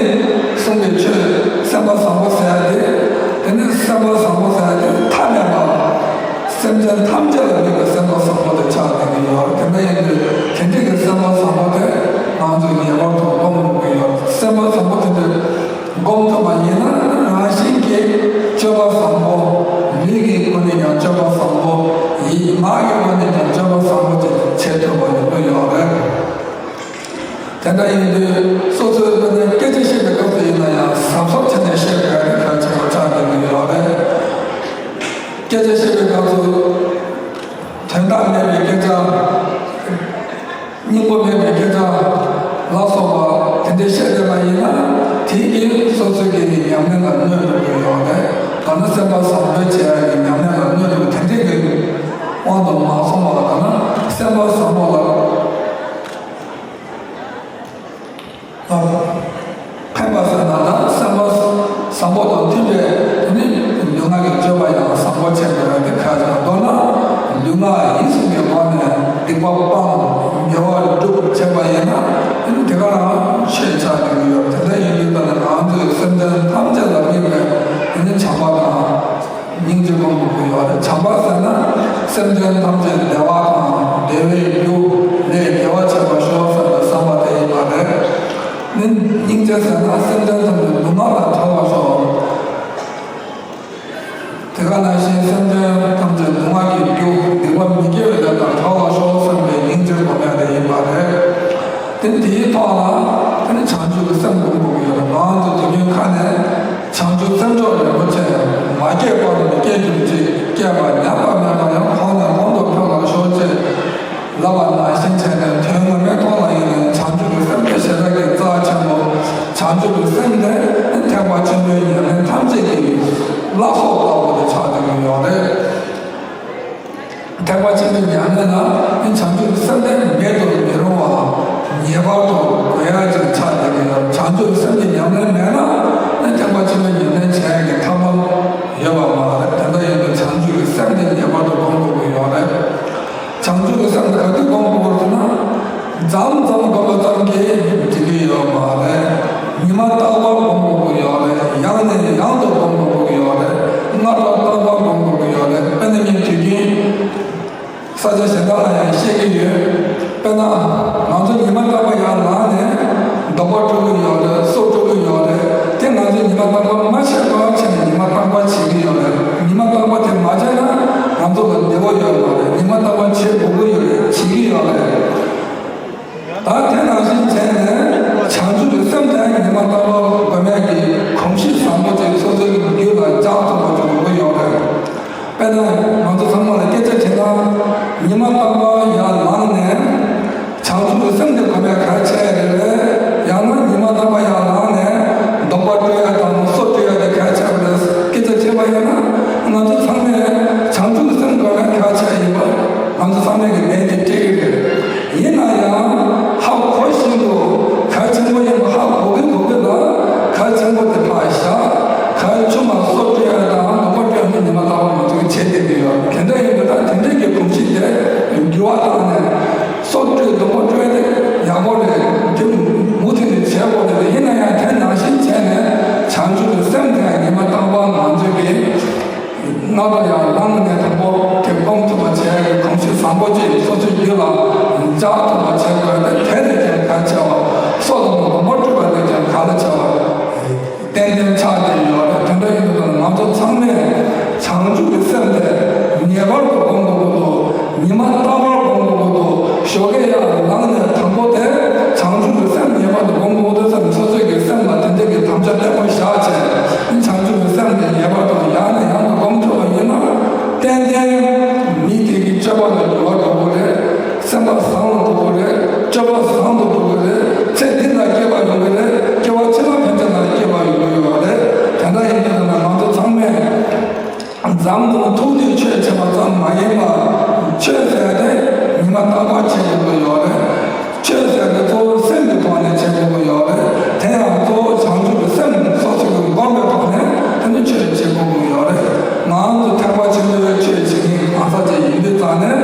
གསུངས་པའི་ཆོས་སེམས་པ་བཟང་པོ་ཟེར་ཡ་དེ། དེ་ནས་སེམས་པ་བཟང་པོ་ཟེར་ཡ་དེ་མཐའ་མེད་པ། སེམས་ཅན་ཐམས་ཅད་ལ་དམིགས་པའི་སེམས་པ་བཟང་པོ་དེ་ཆགས་ཀྱི་ཡོད། དེ་འདྲ་ཡིན་དུས་དེ་འདྲའི་གི་སེམས་པ་བཟང་པོ་དེ་ང་ཚོས་ངེས་པར་དུ་སྒོམ་དགོས་ཀྱི་ཡོད། སེམས་པ་བཟང་པོ་དེ་འདྲ། སྒོམ་ཐུབ་པ་ཡིན་ན་རང་བཞིན་གྱིས་སྤྱོད་པ་བཟང་པོ། ལུས་ཀྱི་སྒོ་ནས་ཀྱང་སྤྱོད་པ་བཟང་པོ། ཡིད་ངག་གི་སྒོ་ནས་ཀྱང་སྤྱོད་པ་བཟང་པོ་ཅིག་བྱེད་ཐུབ་པ་ཡོང་གི་ཡོད་རེད། དེ་འདྲ་ཡིན་དུས་སོ་སོའི་སྒོ་ནས་སྐད་ཆ་བཤད་པའི་སྐབས་སུ་ཡིན་ན་ཡང་གཟབ་གཟབ་བྱས་ནས་བཤད་དགོས་ཡ་དེ་གལ་ཆེན་པོ་ཆགས་བསྡད་ཀྱི་ཡོད་རེད། སྐད་ཆ་བཤད་པའི་སྐབས་སུ་དོན་དག་མེད་པའི་སྐད་ཆ། སྙིང་པོ་མེད་པའི་སྐད་ཆ་ལ་སོགས་པ་དེ་འདྲའི་བཤད་བསྡད་པ་ཡིན་ན། དེ་གིས་སོ་སོའི་གི་ཉམས་ལེན་ལ་གནོད་འགྲོ་གི་ཡོད་རེད། ད་ནི་སེམས་པ་བཟང་པོའི་བྱེད་ཡ་གི་ཉམས་ལེན་ལ་གནོད་འགྲོ་གི་དེ་འདྲའི་གི་དབང་དུ་མ་སོང་བ་ལ། ད་ནི་སེམས་པ་བཟང་པོ་ལ། ཕན་པ་ཟེར་ན། ད་སེམས་པ་བཟང་པོ་དང་མཐུན་པའི་དེ་ནི་ལུས་ངག་གི་སྤྱོད་པ་ཡང་བཟང་པོ་བྱེད་དགོས་པ་དེ་ཁག་ཅིག། མདོར་ན་ལུས་ངག་ཡིད་གསུམ་གྱི་སྒོ་ནས་སྡིག་པ་སྤང་། དགེ་བ་སྒྲུབ་བྱས་པ་ཡིན་ན། དེ་ནི་དེ་ག་རང་ཆོས་ཆགས་ཀྱི་ཡོད། དེ་འདྲ་ཡིན་དུས་ད་ནི་ང་ཚོས་སེམས་ཅན་ཐམས་ཅད་ལ་དམིགས་པའི་དེ་ནི་བྱམས་པ་དང་། སྙིང་རྗེ་སྒོམ་དགོས་ཀྱི་ཡོད་རེད། བྱམས་པ་ཟེར་ན་སེམས་ཅན་ཐམས་ཅད་བདེ་བ་དང་བདེ་བའི་རྒྱུ་ལས་དགེ་བ་བྱེད་པར་ཤོག་ཟེར་བའི་བསམ་པ་དེ་ཡིན་པ་རེད། ནི་སྙིང་རྗེ་ཟེར་ན་སེམས་ཅན་ཐམས་ཅད་སྡུག་བསྔལ་ལས་ཐར་བར་ཤོག། དེ་ག་ནང་བཞིན་སེམས་ཅན་ཐམས་ཅད་སྡུག་བསྔལ་གྱི་རྒྱུ་སྡིག་པ་མི་དགེ་བའི་ལས་དང་ཐར་བར་ཤོག་བསམ་པའི་སྙིང་རྗེ་སྒོམ་ཡ་དེ་ཡིན་པ་རེད། དེ་དེའི་ཐོག་ལ་དེ་ནི་བྱང་ཆུབ་ཀྱི་སེམས་སྒོམ་དགོས་ཀྱི་ཡོད་རེད། ང་ཚོ་དུས་རྒྱུན་ཁ་ནས། བྱང་ཆུབ་སེམས་མཆོག་རིན་པོ་ཆེ། མ་སྐྱེས་པར་མི་སྐྱེ་གྱུར་ཅིག། སྐྱེས་པ་ཉམས་པ་མེད་པ་ཡང་། གོང་ནས་གོང་དུ་འཕེལ་བར་ཤོག་ཅེས་ལབ་པ་ནང་བཞིན་བྱས་ནས། དོན་ངོ་མའི་ཐོག་ལ་ཡིན་ནའི་བྱང་ཆུབ་ཀྱི་སེམས་དེ་ཞེ་དྲག་གི་རྩ་ཆེན་པོ། བྱང་ཆུབ་ཀྱི་སེམས་དེ་ཐེག་པ་ཆེན་པོའི་ཉམས་ལེན་ཐམས་ཅད་ཀྱི་བླ་སྲོག་ལྟ་བུ་དེ་ཆགས་བསྡད་ཀྱི་ཡོད་རེད། ཐེག་པ་ཆེན་པོའི་ཉམས་ལེན་ལ་བྱང་ བྱང་ཆུབ་ཀྱི་སེམས་ཀྱི་ཉམས་ལེན་མེད་ན་ནི་ཐེག་པ་ཆེན་པོའི་ཉམས་ལེན་བྱེད་ཡག་གི་ཐབས་ལམ་ཡོད་པ་མ་རེད། དེ་འདྲ་ཡིན་དུས་བྱང་ཆུབ་ཀྱི་སེམས་དེ་ངེས་པར་དུ་སྒོམ་དགོས་ཀྱི་ཡོད་རེད། བྱང་ཆུབ་ཀྱི་སེམས་དེ་ག་དུས་སྒོམ་དགོས་ཟེར་ན། མཚམས་མཚམས་སྒོམ་པ་ཙམ་གྱིས་འགྲིག་གི་ཡོད་མ་རེད། ཉི་མ་རྟག་པར་སྒོམ་དགོས་ཀྱི་ཡོད་རེད། ཡང་ནས་ཡང་དུ་སྒོམ་དགོས་ཀྱི་ཡོད་རེད། སྔ་དྲོ་རྟག་པར་སྒོམ་དགོས་ཀྱི་ཡོད་རེད། དཔེར་ན་ངས་དུས་རྒྱུན་ས་ཆ་གཞན་དག་ལ་ཡང་བཤད་ཀྱི་ཡོད། དཔེར་ན། ང་ཚོ་ཉི་མ་རྟག་པར་ཡར་ལངས་ནས་ལྡོག་པ་སྤྲོད་ཀྱི་ཡོད་རེད། སོ་སྤྲོད་ཀྱི་ཡོད་རེད། དེ་ང་ཚོས་ཉི་མ་རྟག་པར་མ་བྱས་པ་བྱས་ནས་ཉི་མ་རྟག་པར་བྱེད་ཀྱི་ཡོད་རེད། ཉི་མ་རྟག་པར་དེ་མ་བྱས་ན་ང་ཚོ་ལ་བདེ་བོ་ཡོད་མ་རེད། ཉི་མ་རྟག་པར་བྱེད་དགོས་ཀྱི་ཡོད་རེད། བྱེད་ཀྱི་ཡོད་རེད། ད་དེ་ནང་བཞིན་བྱས་ནས་བྱང་ཆུབ་ཀྱི་སེམས་དེ་ཉི་མ་རྟག་པར་སྒོམ་ཡག་གི་གོམས་གཤིས་བཟང་པོ་ཅིག་སོ་སོའི་རྒྱུད་ལ་འཇགས་ཐུབ་པ་ཅིག་དགོས་ཀྱི་ཡོད་རེད། དཔེར་ན། ང་ཚོ་ཚང་མ་ལ་སྐད་ཆ་དྲིས་ན། ཉི་མ་རྟག་པར་ཡར་ལངས་ནས་བྱང་ཆུབ་ཀྱི་སེམས་དེ་སྒོམ་ཡག་གལ་ཆེ་རེད་པས། ཡང་ན་ཉི་མ་རྟག་པར་ཡར་ལངས་ནས་ལྡོག་པ་སྤྲོད་ཡག་དང་སོ་སྤྲོད་ཡག་དེ་གལ་ཆེ་རེད་པས་སྐད་ཆ་དྲིས་པ་ཡིན་ན། ང་ཚོ་ཚང་མས་བྱང་ཆུབ་ཀྱི་སེམས་སྒོམ་ཡག་གལ་ཆེ་ཡིན་པ་ང་ཚོ་ཚང་མས་ཀྱི་ལན་དེ་སྤྲད་ཀྱི་རེད། ཡིན་ན་ཡང་ཧ་གོ་བཞིན་དུ་གལ་ཆེན་པོ་ཡིན་པ་ཧ་གོ་གི་གོ་གི་ལ། གལ་ཆེན་པོ་དེ་ཕར་བཞག་གལ་ཆུང་བ་སོ་སྤྲོད་ཡག་དང་ལྡོག་པ་སྤྲོད་ཡག་དེ་ཉི་མ་རྟག་པར་ང་ཚོ་གིས་བྱེད་བསྡད་ཀྱི་ཡོད། དེ་འདྲ་ཡིན་དུས་ད་དེ་འདྲའི་གི་གོམས་གཤིས་དེ་འགྱུར་བ་བཏང་ནས་སོ་སྤྲོད་ལྡོག་པ་སྤྲོད་དེ་ཡག་པོ་རེད། དེ་མུ་མཐུད་ནས་བྱེད་དགོས་རེད། ཡིན་ན་ཡང་དེ་ནང་བཞིན་བྱས་ནས་བྱང་ཆུབ་ཀྱི་སེམས་དེ་ཉི་མ་རྟག་པར་ང་ཚོ་གིས། སྔ་དྲོ་ཡར་ལངས་ནས་དང་པོ་དེ་སྒོམ་ཐུབ་པ་བྱེད་ཡག་གི་གོམས་གཤིས་བཟང་པོ་ཅིག་སོ་སོའི་རྒྱུད་ལ་འཇགས་ཐུབ་པ་བྱེད་དགོས་ཏེ། དེ་ལས་ཀྱང་གལ་ཆེ་བ་སོ་ལ་སྡོམ་པ་སྤྲོད་པ་ལས་ཀྱང་གལ་ཆེ་བ་ཏན་ཏན་ཆགས་བསྡད་ཡོད་རེད། དེ་འདྲ་ཡིན་དུས་ང་ཚོ་ཚང་མས་བྱང་ཆུབ་ཀྱི་སེམས་དེ་ངེས་པར་དུ་སྒོམ་དགོས་ཀྱི་འདུག་ཉི་མ་རྟག་པར་སྒོམ་དགོས་ཀྱི་འདུག་ཞོགས་ཀས་ཡར་ལངས་ནས་དང་པོ་དེ་བྱང་ཆུབ་ཀྱི་སེམས་ངེས་པར་དུ་སྒོམ་དགོས་ཀྱི་འདུག་བསམ་སོ་སོའི་གི་སེམས་ལ་དེ་འདྲ་གི་དམ་བཅའ་བརྟན་པོ་བཞག་བྱས། བྱང་ཆུབ་ཀྱི་སེམས་དེ་ངེས་པར་དུ་ཡང་ནས་ཡང་དུ་སྒོམ་ཐུབ་པ་ཡིན་ན། ཏན་ཏན་མི་དེ་གི་སྤྱོད་པ་ལ་འགྱུར་བ་འགྲོ་གི་རེད། སེམས་པ་བཟང་དུ་འགྲོ་གི་རེད། སྤྱོད་པ་བཟང་དུ་འགྲོ་གི་རེད། ཚེ་འདི་ལ་སྐྱིད་པ་ཡོང་གི་རེད། སྐྱེ་བ་ཕྱི་མ་ཕན་ཆད་ལ་སྐྱིད་པ་ཡོང་གི་ཡོད་རེད། དེ་འདྲ་ཡིན་དུས་ན་ང་ཚོ་ཚང་མས་འཛམ་གླིང་ཐུགས་རྗེ་ཆོས་བྱེད་པ་ཙམ་མ་ཡིན་པར། ཆོས་ཟེར་དེ་ཉི་མ་རྟག་པར་བྱེད་དགོས་ཀྱི་ཡོད་རེད། ཆོས་ཟེར་དེ་གཙོ་བོ་སེམས་ཀྱི་ཐོག་ནས་བྱེད་དགོས་ཀྱི་ཡོད་རེད། དེ་ཡང་གཙོ་བོ་བྱང་ཆུབ་ཀྱི་སེམས་སོ་སོ་གིས་བསྒོམས་པའི་ཐོག་ནས་དེ་ནི་ཆོས་བྱེད་དགོས་ཀྱི་ཡོད་རེད། ང་ཚོ་ཐེག་པ་ཆེན་པོའི་ཆོས་བྱེད་མཁན་གང་ཟག་ཅིག་ཡིན་དུས་ཙང་ནས་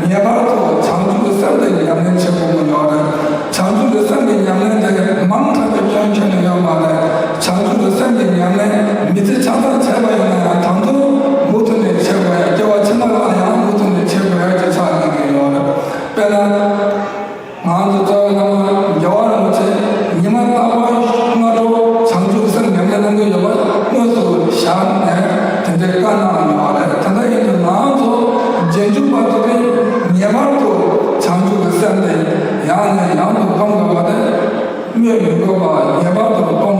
ངེས་པར་དུ་བྱང་ཆུབ་ཀྱི་སེམས་དེ་ཉམས་ལེན་བྱེད་དགོས་ཀྱི་ཡོད་རེད། བྱང་ཆུབ་ཀྱི་སེམས་ཀྱི་ཉམས་ལེན་དེ་མང་དྲགས་པའི་སྐྱོན་ཁྱོན་ནས་ཡོད་མ་རེད། བྱང་ཆུབ་ཀྱི་སེམས་ཀྱི་ཉམས་ལེན་མི་ཚེ་ཆ་ཚང་བྱས་པ་ཡིན་ན་ཡང་ད་དུང་མུ་མཐུད་ནས་བྱེད་དགོས་ཡ། སྐྱེ་བ་ཕྱི་མ་ལ་ཡང་མུ་མཐུད་ནས་བྱེད་དགོས་ཡ་ཅིག་ཆགས་བསྡད་ཀྱི་ཡོད་རེད། དཔེར་ན། ང་ཚོ་རྩ་བའི་བླ་མ་རྒྱལ་བ་རིན་པོ་ཆེ་ཉི་མ་རྟག་པར་སྔ་དྲོ་བྱང་ཆུབ་སེམས་ཉམས་ལེན་གནང་གི་ཡོད་པ་དངོས་སུ་བཞག་ནས་དེ་འདྲའི་བཀའ་གནང་ཡོད་པ་རེད། དེ་འདྲ་ཡིན་དུས་ང་ཚོ་རྗེས་འཇུག་པ་ཚོ་གིས་ངེས་པར་དུ་བྱང་ཆུབ་ཀྱི་སེམས་དེ་ཡང་ནས་ཡང་དུ་སྒོམ་དགོས་པ་དེ། སྨོས་མི་དགོས་པར་ངེས་པར་དུ་སྒོམ་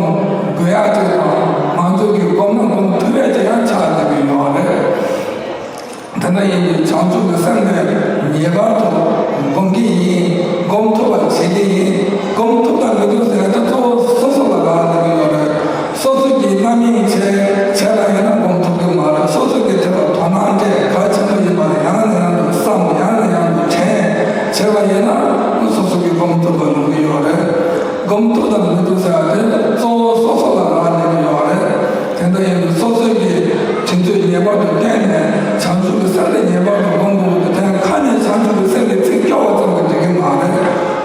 དགོས་ཡག་ཅིག་དང་། ང་ཚོ་གིས་སྒོམ་ན་སྒོམ་ཐུབ་ཡག་ཅིག་ཡང་ཆགས་བསྡད་ཀྱི་ཡོད་རེད། དེ་འདྲ་ཡིན་དུས་བྱང་ཆུབ་ཀྱི་སེམས་དེ་ངེས་པར་དུ་སྒོམ་གྱི་ཡིན། སྒོམ་ཐུབ་པར་བྱེད་ཀྱི་ཡིན། སྒོམ་ཐུབ་དང་མི་ཐུབ་ཟེར་ཡག་དེ་གཙོ་བོ་སོ་སོ་ལ་རག་ལས་ཀྱི་ཡོད་རེད། སོ་སོ་གིས་རྣམ་གཡེང་བྱས་བྱས་པ་ཡིན་ན་སྒོམ་ཐུབ་ཀྱི་མ་རེད། སོ་སོ་གིས་དེ་ལ་དོ་སྣང་སྤྲད། གལ་ཆེན་པོ་ཡིན་པ་ལ་ཡང་ནས་ཡང་དུ་བསམ། ཡང་ནས་ཡང་དུ་དྲན་བྱས་པ་ཡིན་ན་སོ་སོ་གིས་སྒོམ་ཐུབ་པ་ཡོང་གི་ཡོད་རེད། སྒོམ་ཐུབ་དང་མི་ཐུབ་ཟེར་བ་དེ་གཙོ་བོ་སོ་སོ་ལ་རག་ལས་ཀྱི་ཡོད་རེད། དེ་འདྲ་ཡིན་དུས་སོ་སོའི་གི་དྲིན་ཚོད་ངེས་པར་དུ་བསྟེན་ནས་བྱང་ཆུབ་ཀྱི་སེམས་དེ་ངེས་པར་དུ་སྒོམ་དགོས་ཀྱི་འདུག་དེ་ཡང་ཁ་ནས་བྱང་ཆུབ་ཀྱི་སེམས་ཀྱི་ཚིག་སྐྱོར་བ་ཙམ་གྱིས་འགྲིག་གི་མ་རེད།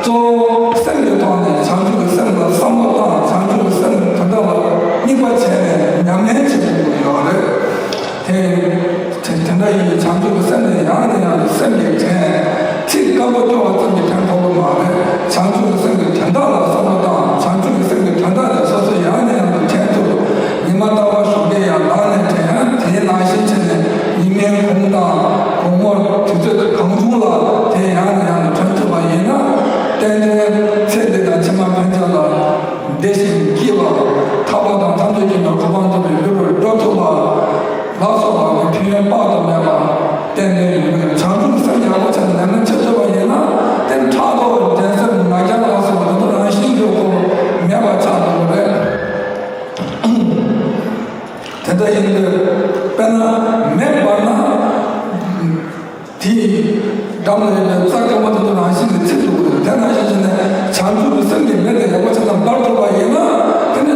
གཙོ་བོ་སེམས་ཀྱི་ཐོག་ནས་བྱང་ཆུབ་ཀྱི་སེམས་ལ་བསམ་བློ་བཏང་། བྱང་ཆུབ་ཀྱི་སེམས་དེ་འདྲ་ལ་དམིགས་པ་བྱས་ནས་ཉམས་ལེན་བྱེད་དགོས་ཀྱི་ཡོད་རེད། དེ། དེ་དེ་འདྲ་ཡིན་པའི་བྱང་ཆུབ་ཀྱི་སེམས་དེ་ཡང་ནས་ཡང་དུ་སེམས་ཀྱིས་དྲན། ཚིག་སྐམ་པོ་སྐྱོར་བ་ཙམ་གྱིས་དྲན་ཐུབ་ཀྱི་མ་རེད། བྱང་ཆུབ་ཀྱི་སེམས་ཀྱི་དོན་དག་ལ་བསམ་བློ་བཏང་། བྱང་ཆུབ་ཀྱི་སེམས་ཀྱི་དོན་དག་དེ་སོ་སོས་ཡང་ནས་ཡང་དུ་དྲན་ཐུབ། ཉི་མ་རྟག་པར་ཞོགས་ཀས་ཡར་ལངས་ནས་དྲན། དེའི་ནང་བཞིན་བྱས་ནས་ཉི་མའི་གུང་དང་དགོང་མོར་དུས་ཚོད་གང་བྱུང་ལ་དེ་ཡང་ནས་ཡང་དུ་དྲན་ཐུབ་པ་ཡིན་ན། ཏན་ཏན་ཚེ་འདི་དང་ཕྱི་མ་ཕན་ཆད་ལ་བདེ་ཞིང་སྐྱིད་པ། ཐར་པ་དང་ཐམས་ཅད་མཁྱེན་པའི་གོ་འཕང་ཐོབ་པའི་ལུས་པར་འགྲོ་ཐུབ་པ། ལ་སོགས་པ་གི་ཕན་ཡོན་དཔག་ཏུ་མེད་པ་ཏན་ཏན་ཡོང་གི་རེད། བྱང་ཆུབ་སེམས་ཡག་པོ་བྱས་ནས་ཉམས་ལེན་བྱེད་ཐུབ་པ་ཡིན་ན། དེ་ཕྲག་དོག་འགྲན་སེམས་ང་རྒྱལ་ལ་སོགས་པ་དེ་ཚོ་རང་བཞིན་གྱིས་ཁོ་མེད་པ་ཆགས་འགྲོ་གི་རེད། དེ་འདྲ་ཡིན་དུས་དཔེར་ན་མེ་འབར་ན། དེ་ འགྲམ་ལ་ཡོད་པའི་རྩྭ་སྐམ་པོ་དེ་ཚོ་རང་བཞིན་གྱིས་ཚིག་འགྲོ་གི་རེད། དེ་ནང་བཞིན་བྱས་ནས་བྱང་ཆུབ་ཀྱི་སེམས་ཀྱི་མེ་དེ་ཡག་པོ་བྱས་ནས་འབར་ཐུབ་པ་ཡིན་ན། དེ་ནི་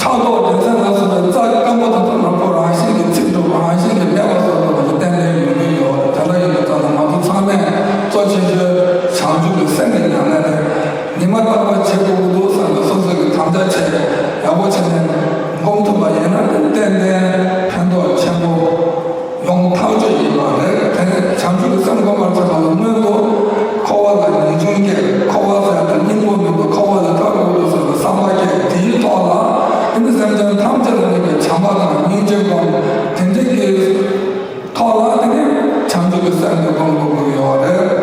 ཕྲག་དོག་འགྲན་སེམས་ལ་སོགས་པའི་རྩྭ་སྐམ་པོ་དེ་ཚོ་ནང་ཁོ་རང་བཞིན་གྱིས་ཚིག་འགྲོ་བ། རང་བཞིན་གྱིས་མེད་པ་བཟོ་ཐུབ་པ་ཞིག་གཏན་ནས་ཡོང་གི་ཡོད་རེད། དེ་འདྲ་ཡིན་པ་ཙང་ན་ང་ཚོ་ཚང་མས་གཙོ་ཆེ་ཤོས་བྱང་ཆུབ་ཀྱི་སེམས་ཀྱི་ཉམས་ལེན་དེ་ཉི་མ་རྟག་པར་བྱེད་དགོས་ཀྱི་འདུག་བསམ་པའི་སོ་སོ་གི་དམ་བཅའ་བྱས་ཡག་པོ་བྱས་ནས་སྒོམ་ཐུབ་པ་ཡིན་ན། དེ་ཏན་ཏན་ཕན་ཐོགས་ཆེན་པོ་ཡོང་ཐག་ཆོད་ཡིན་པ་རེད། དེ་ནས་བྱང་ཆུབ་ཀྱི་སེམས་སྒོམ་པར་བྱེད་པ་ལ་སྔོན་དུ་འཁོར་བ་ལ་ངེས་འབྱུང་སྐྱེ། འཁོར་བ་ཟེར་ཡ་དེ་སྙིང་པོ་མི་འདུག་འཁོར་བ་ལས་ཐར་དགོས་འདུག་བསམ་པའི་བསམ་པ་སྐྱེ། དེའི་ཐོག་ལ་དེ་ནི་སེམས་ཅན་ཐམས་ཅད་ལ་དམིགས་པའི་བྱམས་པ་དང་སྙིང་རྗེ་སྒོམ། དེ་འདྲའི་གི་ཐོག་ལ་དེ་ནི་བྱང་ཆུབ་ཀྱི་སེམས་དེ་སྒོམ་དགོས་ཀྱི་ཡོད་རེད། དེ་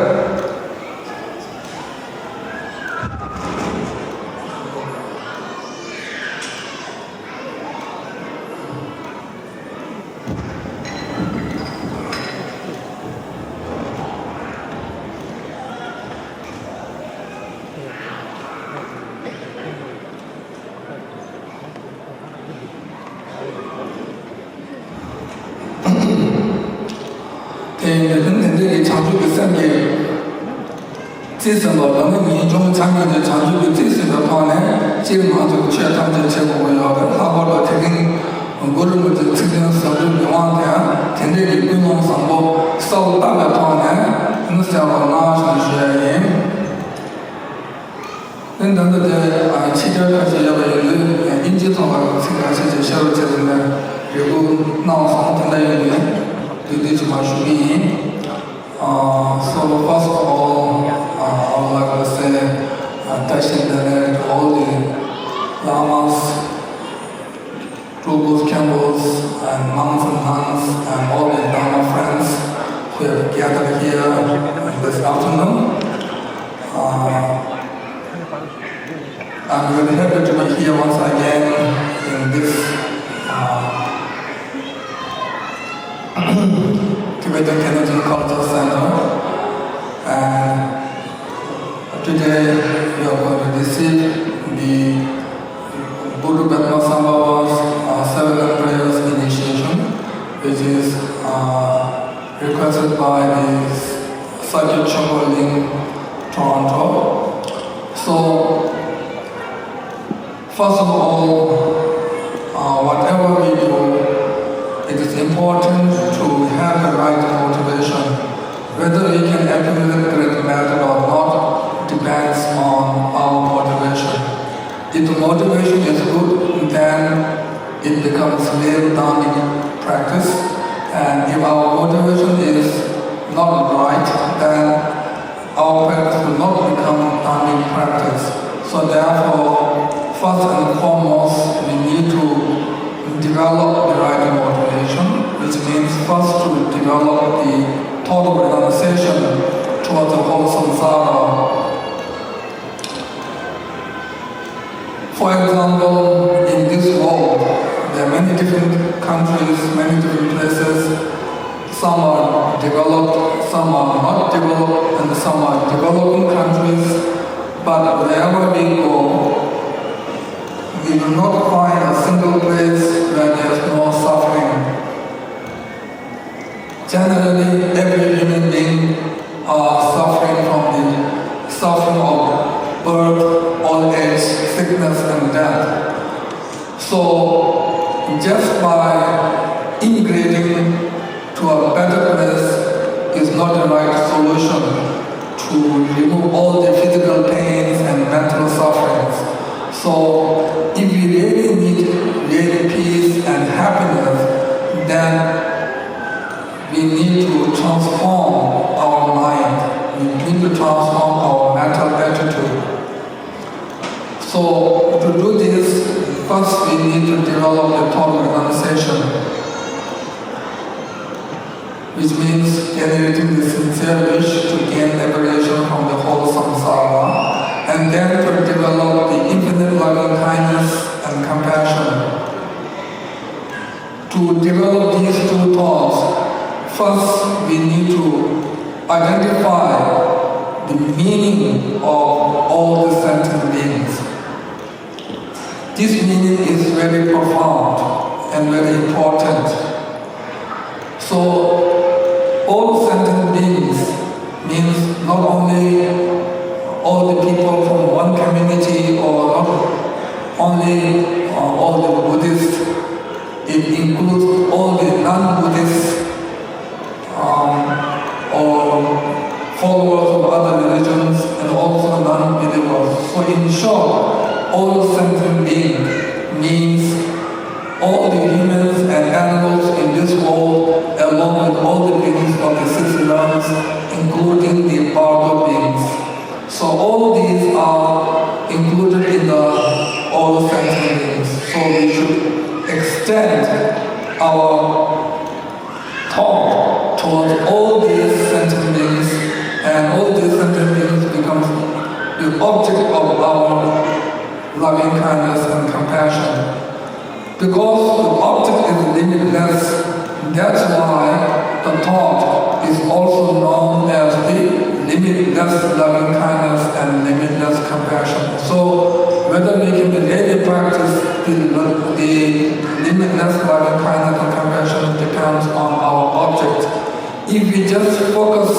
ཡིན་དུས་དེ་འདྲའི་བྱང་ཆུབ་ཀྱི་སེམས་ཀྱིས་རྩིས་ཟིན་པ་དང་ནི། ངེས་འབྱུང་ཆ་མཉམ་གྱི་བྱང་ཆུབ་ཀྱི་རྩིས་ཟིན་པའི་ཐོག་ནས་སྤྱིར་མང་ཚོགས་ཀྱི་ཆོས་ཐམས་ཅད་བྱེད་དགོས་ཀྱི་ཡོད་པས། ལྷག་པར་དུ་དེ་རིང་གུ་རུ་མི་ཚེ་ཚིག་དོན་ཟབ་རྒྱས་མི་དབང་དེའང་དེ་འདྲའི་གི་ཀུན་སློང་བཟང་པོ་གསལ་བཏབ་པའི་ཐོག་ནས་དེ་ནི་གསལ་བར་གནང་ཞེས་ཞུ་ཡ་ཡིན། ཨ་ནི་ད་ལྟ་དེ་ཕྱི་རྒྱལ་ཁ་ཤས་ཡོད་པ་ཡིན་དུས། དབྱིན་ཇིའི་ཐོག་ལ་ཚིག་ཁ་ཤས་ཅིག་བཤད་རོགས་བྱས་ཟེར་ནས་རེ་སྐུལ་གནང་སོང་། དེ་འདྲ་ཡིན་དུས་བསྡུས་བསྡུས་ཅིག་མར་ཞུ་གི་ཡིན། Uh, so first of all, uh, I would like to say, uh, བཀྲ་ཤིས་བདེ་ལེགས to all the lamas, Tulkus, Khenpos, and monks and nuns, and all the Dharma friends who have gathered here this afternoon. Uh, I'm very happy to be here once again in this, uh, Tibetan Canadian Culture Center. And today we are going to receive the Buddha Padma Sambhava's, uh, seven prayers initiation, which is, uh, requested by the Sakya Chokpa Ling, Toronto. So, first of all, uh, whatever we do, it is important to have the right motivation. Whether we can accumulate great merit or not depends on our motivation. If the motivation is good, then it becomes real dharmic practice. And if our motivation is not right, then our practice will not become dharmic practice. So therefore, first and foremost, we need to develop the right motivation, which means first to develop the thought of renunciation towards the whole samsara. For example, in this world, there are many different countries, many different places. Some are developed, some are not developed, and some are developing countries. But wherever we go, we will not find a single place where there is no suffering. Generally, every human being are suffering from the suffering of birth, old age, sickness, and death. So, just by immigrating to a better place is not the right solution to remove all the physical pains and mental sufferings. So, if we really need real peace and happiness, then we need to transform our mind. We need to transform our mental attitude. So, to do this, first we need to develop the thought renunciation, which means generating the sincere wish to gain liberation from the whole samsara, and then to develop the infinite loving kindness and compassion. To develop these two thoughts, first we need to identify the meaning of all the sentient beings. This meaning is very profound and very important. So, all sentient beings not only all the people from one community or not only uh, all the Buddhists, it includes all the non-Buddhists um, or followers of other religions and also non-believers. So in short, all sentient being means all the humans and animals in this world, along with all the beings of the six realms, including the Bardo beings. So all these are included in the all sentient beings. So we should extend our thought towards all these sentient beings, and all these sentient beings becomes the object of our loving kindness and compassion. Because the object is limitless, that's why the thought is also known as the limitless loving kindness and limitless compassion. So whether we can really practice the, the limitless loving kindness and compassion depends on our object. If we just focus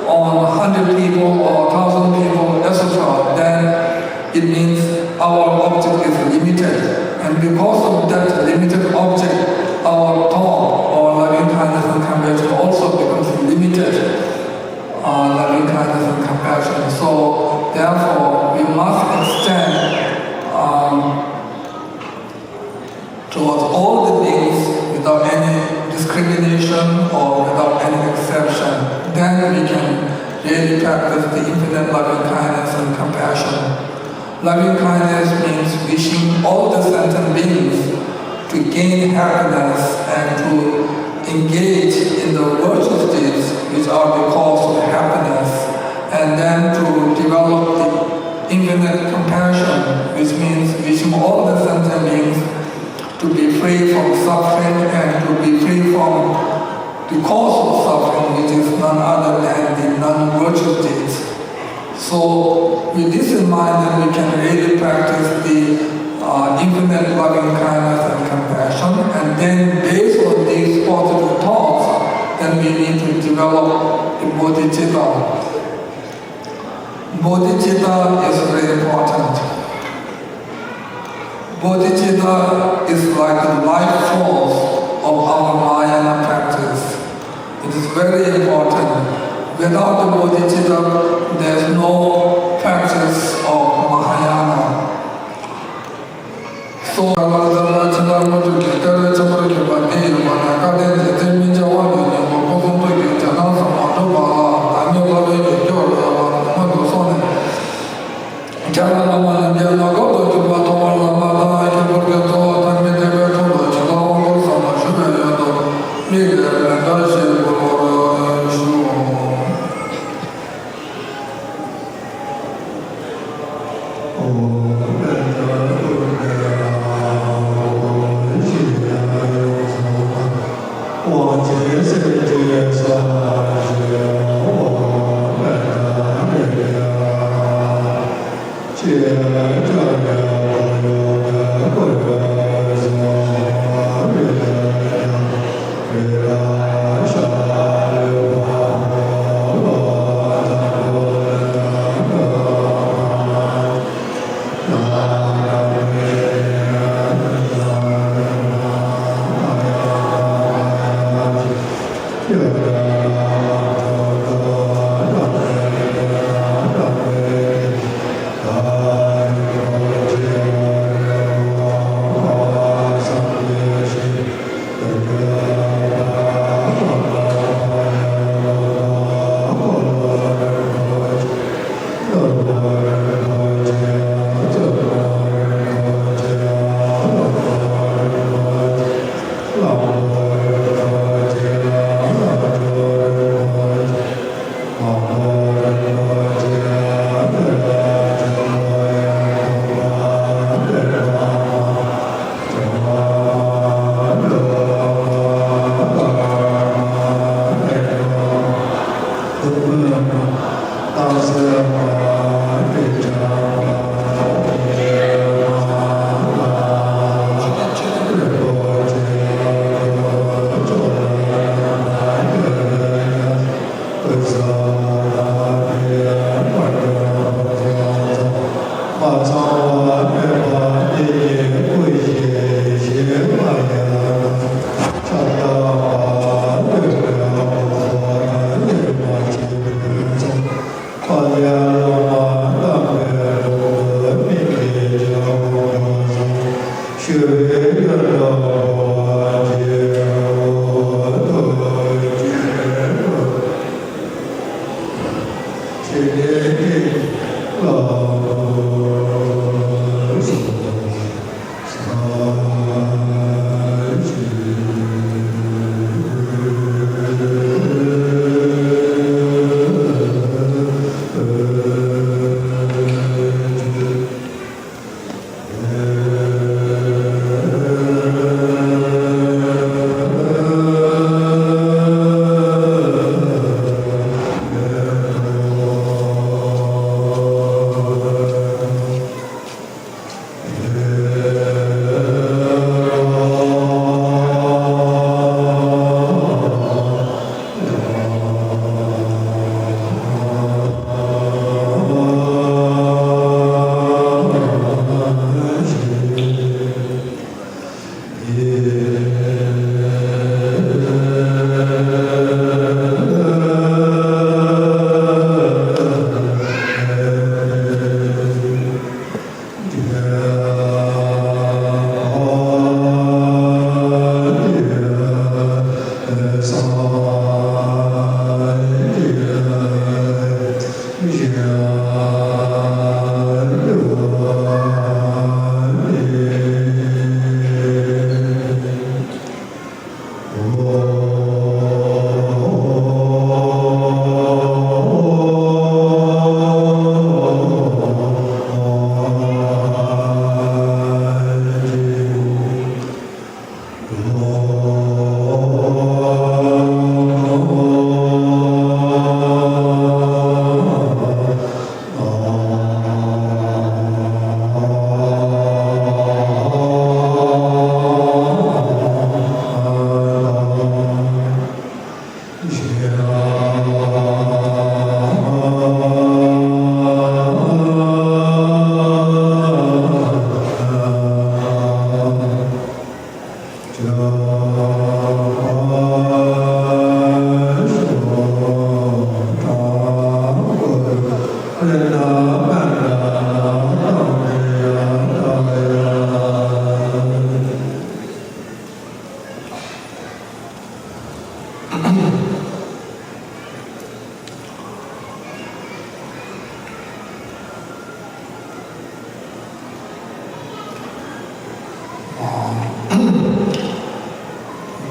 on hundred people or thousand people, et cetera, then it means our object is limited. And because of that limited object, our thought or loving kindness and compassion also becomes limited uh, loving kindness and compassion. So therefore, we must extend um, towards all the beings without any discrimination or without any exception. Then we can really practice the infinite loving kindness and compassion. Loving kindness means wishing all the sentient beings to gain happiness and to engage in the virtuous deeds which are the cause of happiness, and then to develop the infinite compassion, which means wishing all the sentient beings to be free from suffering and to be free from the cause of suffering, which is none other than the non-virtuous deeds. So, with this in mind, then we can really practice the uh, infinite loving kindness and compassion. And then, based on these positive thoughts, then we need to develop the bodhicitta. Bodhicitta is very important. Bodhicitta is like the life force of our Mahayana practice. It is very important. Without the bodhicitta, there is no practice of Mahayana. So, ལ་ལ་ལ་ཕྱི་ལ་མུ་ཏུ་གི་ཏེ་རེ་ཆེན་པོར་གྱུར་པ་འདི་ཡིན་པ་ན། སྐལ་ལྡན་རྗེ་བཙུན་མི་འཇའ་དབང་གི་ཉིན་མོ་སྐུ་གསུང་ཐུགས་ཀྱི་རྒྱ་སྣང་ཟབ་མོ་གྲུབ་པ་ལ། བདག་ཉིད་སློབ་དཔོན་གྱི་སྐྱོར་ཡོད་པ་ངོ་མ་དུ་སོང་ནས། རྒྱ་གར་བླ་མ་རྣམས་ཀྱི་བླ་སྐོར་དུ་གྱུར་པ་ཐོག་མར་བླ་མ་དང་སྐྱེས་བུ་དགེ་ཚོགས་ཐར་མི་དེ་བའི་ཐུགས་ལ་ཇི་ལྟར་དབང་བསྐུར་བསམ་ལ་ཞུ་བའི་ཡོན་དུ་དམིགས་ཏེ་མཎྜལ་ཞིག་འབུལ་བར་ཞུ།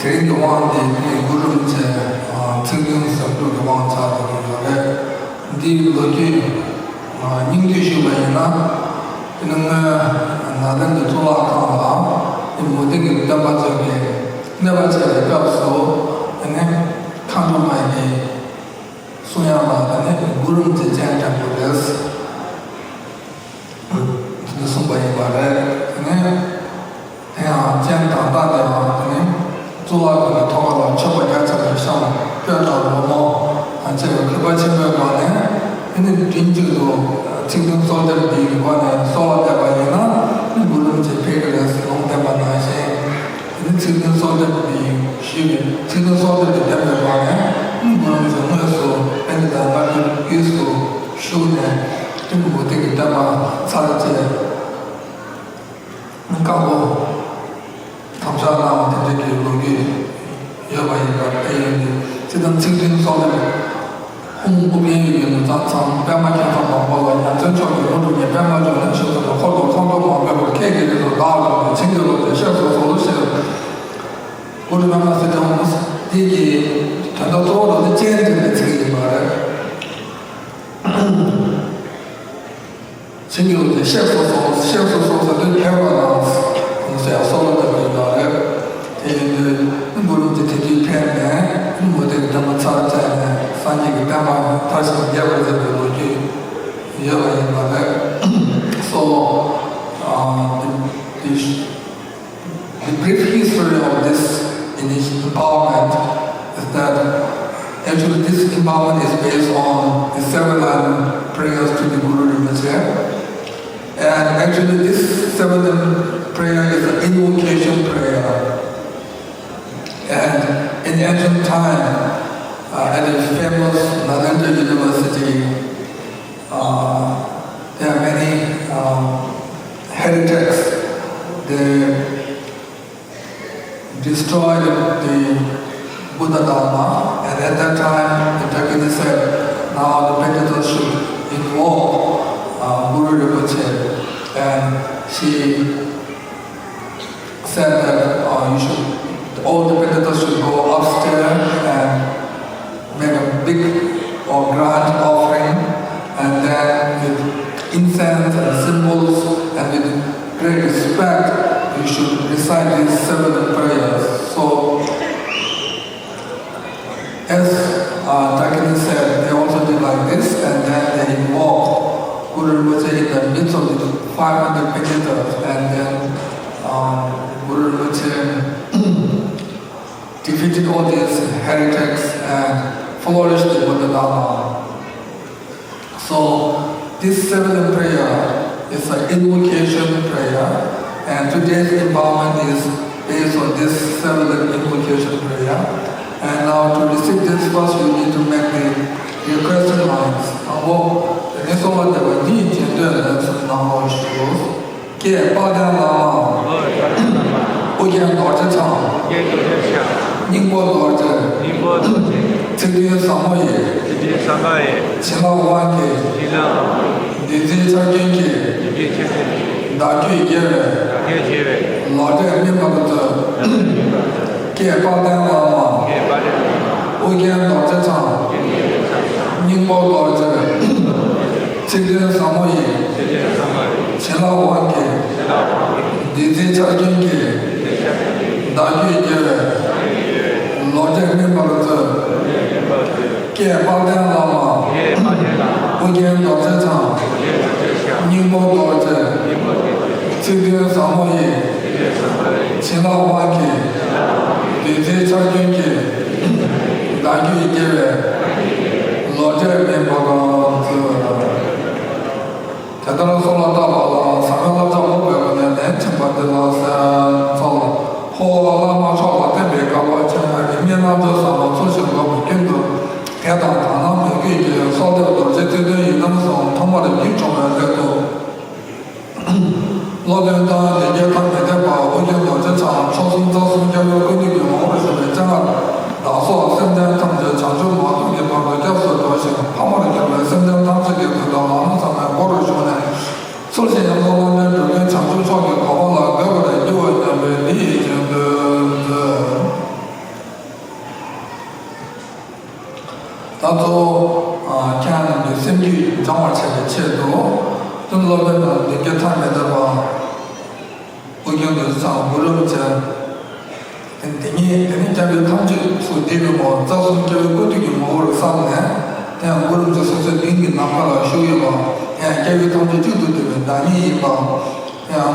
དེ་རིང་གི་དབང་དེ་ངས་གུ་རུ་རིན་པོ་ཆེ་ཚིག་བདུན་ཟབ་སྒྲུབ་ཀྱི་དབང་ཆ་དེ་ཡོད་རེད། འདིའི་ལོ་རྒྱུས་སྙིང་བསྡུས་ཞུས་པ་ཡིན་ན། དེ་ནི་སྔོན་ནཱ་ལེནྡྲའི་གཙུག་ལག་ཁང་ལ་དེ་མུ་སྟེགས་ཀྱི་སྟོན་པ་ཚོས་ཀྱི་གནོད་པ་བྱས་པའི་སྐབས་སུ་དེ་ནི་མཁའ་འགྲོ་མ་ཡིན་གསུང་ཡག་ལ་དེ་ནས་གུ་རུ་རིན་པོ་ཆེ་སྤྱན་དྲངས་པ་རེད། དེ་འདྲ་གསུངས་པ་ཡིན་པ་རེད། དེ་ནས་དེ་ཡང་སྤྱན་དྲངས་སྟངས་དེ་ཡང་དེ་ནས་གཙུག་ལག་ཁང་གི་ཐོག་ཁ་ལ་མཆོད་པ་རྒྱ་ཆེ་བའི་ཤམ་སྤོས་དང་རོལ་མོ་དང་བཅས་པའི་གུས་པ་ཆེན་པོའི་སྒོ་ནས། དེ་ནས་མགྲིན་གཅིག་ཏུ་ཚིག་བདུན་གསོལ་འདེབས་འདིའི་སྒོ་ནས་གསོལ་བ་འདེབས་པ་ཡིན་ན་གུ་རུ་རིན་པོ་ཆེ་ཕེབས་ཀྱི་རེད་ཟེར་ལུང་བསྟན་པ་ནང་བཞིན། དེ་ནི་ཚིག་བདུན་གསོལ་འདེབས་འདི་ཞུས་པའི་ཚིག་བདུན་གསོལ་འདེབས་ཀྱི་བདེན་པའི་སྒོ་ནས་གུ་རུ་རིན་པོ་ཆེ་དངོས་སུ་པཎྜི་ཏ་ལྔ་བཅུ་དབུས་སུ་བཞུགས་ནས་ཐུན་མོང་མུ་སྟེགས་ཀྱི་བསྟན་པ་ཚར་བཅད་བཀའ་བསྒོ་དམ་བཅའ་གནང་བ་དེ་འདྲ་གི་ལོ་རྒྱུས་ཡོད་པ་ཡིན་པ་དེ་ཡིན་ཏེ། ཇི་ལྟར་ཚིག་བདུན་གསོལ་འདེབས་ཧཱུྃ་ཨུ་རྒྱན་ཡི་གེ་ནས་བརྩམས་ཙང་པདྨ་ཁྱད་མཚར་དང་པོ་ལ་ཡ་མཚན་མཆོག་གི་དངོས་གྲུབ་བརྙེས། པདྨ་འབྱུང་གནས་ཆོས་སྐུ་འཁོར་དུ་ཁམས་གསུམ་མ་འགོས་པར་ཁྱེད་ཀྱི་རིགས་སུ་བདག་འགྲོ་བའི་བྱིན་གྱིས་རློབས་ཏེ་གཤེགས་སུ་གསོལ་ཞེས། གུ་རུ་པདྨ་སིདྡྷི་ཧཱུྃ་དེ་གི་དོན་དག་གཙོ་བོ་དེ་སྤྱན་འདྲེན་པའི་ཚིག་ཡིན་པ་རེད། བྱིན་གྱིས་རློབས་ཏེ་གཤེགས་སུ་གསོལ། གཤེགས་སུ་གསོལ་ཟེར་དུས་ཕེབས་པ་དང་ཟེར་གསོལ་བ་བཏབ་པའི་ཡོད་རེད། དེ་ཡིན་དུས་གུ་རུ་རིན་པོ་ཆེ་དེ་དུས་ཕེབས་ནས་མུ་སྟེགས་ཀྱི་བསྟན་པ་ཚར་བཅད་ནས་སངས་རྒྱས་ཀྱི་བསྟན་པ་དར་ཞིང་རྒྱས་པར་མཛད་པའི་ལོ་རྒྱུས་ཡོད་པ་ཡིན་པ་རེད། So, uh, the, the The brief history of this init- empowerment is that actually this empowerment is based on the seven line prayers to the Guru Rinpoche. And actually this seven line prayer is an invocation prayer. And in ancient time, uh, at the famous Nalanda University, Uh, there are many uh, heretics. They destroyed the Buddha Dharma, and at that time, the Dakini said, "Now the Benedictines should invoke uh, Guru Rinpoche." And she said that uh, you should, all the Benedictines should go upstairs and make a big or grand offering, and then with incense and symbols and with great respect, you should recite these seven prayers. So, as uh, Dakini said, they also did like this, and then they invoke Guru Rinpoche in the midst of the five hundred Benedictines, and then um, Guru Rinpoche defeated all these heretics and flourished the Buddha Dharma. So this seventh prayer is an invocation prayer, and today's empowerment is based on this seventh invocation prayer. And now to receive this first, you need to make the request lines. ཨ་འོ། དེ་ནས་གསོལ་བ་འདེབས་པ་འདི་ཡི་རྗེས་ཟློས་ལན་གསུམ་གནང་རོགས་ཞུ། ཀྱེ་དཔལ་ལྡན་བླ་མ། ཨོ་རྒྱན་རྡོ་རྗེ་འཆང་། སྙིང་པོ་རྡོ་རྗེ། ཚིག་བདུན་ཟབ་མོ་ཡི། བྱིན་རླབས་དབང་གིས། བདུད་རྩིའི་ཆར་རྒྱུན་གྱིས། བདག་རྒྱུད་བསྐྱེད་པའི། ལོ་འབྲས་སྨིན་པར་མཛོད། ཀྱེ་དཔལ་ལྡན་བླ་མ། ཨོ་རྒྱན་རྡོ་རྗེ་འཆང་། སྙིང་པོ་རྡོ་རྗེ། ཚིག་བདུན་ཟབ་མོ་ཡི། བྱིན་རླབས་དབང་གིས། བདུད་རྩིའི་ཆར་རྒྱུན་གྱིས། བདག་རྒྱུད་བསྐྱེད་པའི། ལོ་འབྲས་སྨིན་པར་མཛོད། ཀྱེ་དཔལ་ལྡན་བླ་མ། ཨོ་རྒྱན་རྡོ་རྗེ་འཆང་། སྙིང་པོ་རྡོ་རྗེ། ཚིག་བདུན་ཟབ་མོ་ཡི། བྱིན་རླབས་དབང་གིས། བདུད་རྩིའི་ཆར་རྒྱུན་གྱིས། བདག་རྒྱུད་བསྐྱེད་པའི། ལོ་འབྲས་སྨིན་པར་མཛོད། དེ་ལྟར་གསོལ་བ་བཏབ་པ་ལ་ཟབ་མོའི་བསླབ་བྱ་འོག་བཀོད་པ་ནས་ལན་ཆེན་པ་འདི་ལ་གསན་འཚལ་ལོ། ཧོ། བླ་མ་མཆོག་ལ་བསྟན་པའི་དཀའ་བ་ཆེན་ཡང་རིམ་གཉིས་རྣམ་ཐོས་ཟབ་མོ་ཚུལ་བཞིན་སྒོམ་པའི་ཀུན་ཏུ་དད་དང་དག་སྣང་མོས་གུས་ཀྱི་གསོལ་འདེབས་རྡོ་རྗེ་ཐེག་བདུན་ཡི་རྣམ་གསུམ་ཐོག་མར་རྒྱུད་སྦྱོང་བའི་སླད་དུ། སློབ་དཔོན་དང་ལས་རྒྱལ་ཐ་མལ་པ་ཨོ་རྒྱན་རྡོ་རྗེ་འཆང་མཆོག་གསུམ་རྩ་གསུམ་རྒྱལ་བའི་སྐུ་མདུན་གྱི་ངོ་བོར་བཞུགས་པའི་སྤྱན་སྔར་བདག་སོགས་སེམས་ཅན་ཐམས་ཅད་བྱང་ཆུབ་མ་ཐོབ་ཀྱི་བར་དུ་སྐྱབས་སུ་འགྲོ་ཞིང་ཕ་མར་གྱུར་པའི་སེམས་ཅན་ཐམས་ཅད་ཀྱི་དོན་དུ་ལམ་ལྷོང་ཚང་བའི་སྒོ་རུ་ཞུགས་ནས། ཚུལ་བཞིན་ཡང་དག་བླ་མའི་མགྲོན་ཀུན་བྱང་ཆུབ་མཆོག་གི་གོ་འཕང་ལ་འགོད་པར་འགྱུར་བ་སྙམ་པའི་འདི་ཡི་རྗེས་ཟློས་མཛོད། ད་གཙོ་བོ་ཁྱེད་རང་གི་སེམས་རྒྱུད་སྦྱང་བར་བྱ་བའི་ཆེད་དུ། སྟོན་སློབ་དཔོན་དང་ལས་རྒྱལ་ཐ་མལ་པ། ཨོ་རྒྱན་རྡོ་རྗེ་འཆང་། གུ་རུ་རིན་པོ་ཆེ། དེ་ནས་དེ་ནས་སྐྱབས་ཡུལ་ཐམས་ཅད་སུ་བསྡུས་པའི་ངོ་བོ་རྩ་གསུམ་རྒྱལ་བའི་སྐུ་མདུན་གྱི་ངོ་བོར་བསམས་ནས། དེ་ཡང་གུ་རུ་རིན་པོ་ཆེ་སོ་སོའི་མདུན་གྱི་ནམ་མཁའ་ལ་བཞུགས་ཡོད་པ། དེ་ཡང་སྐྱབས་ཡུལ་ཐམས་ཅད་གཅིག་ཏུ་བསྡུས་པའི་བདག་ཉིད་ཡིན་པ། དེ་ཡང་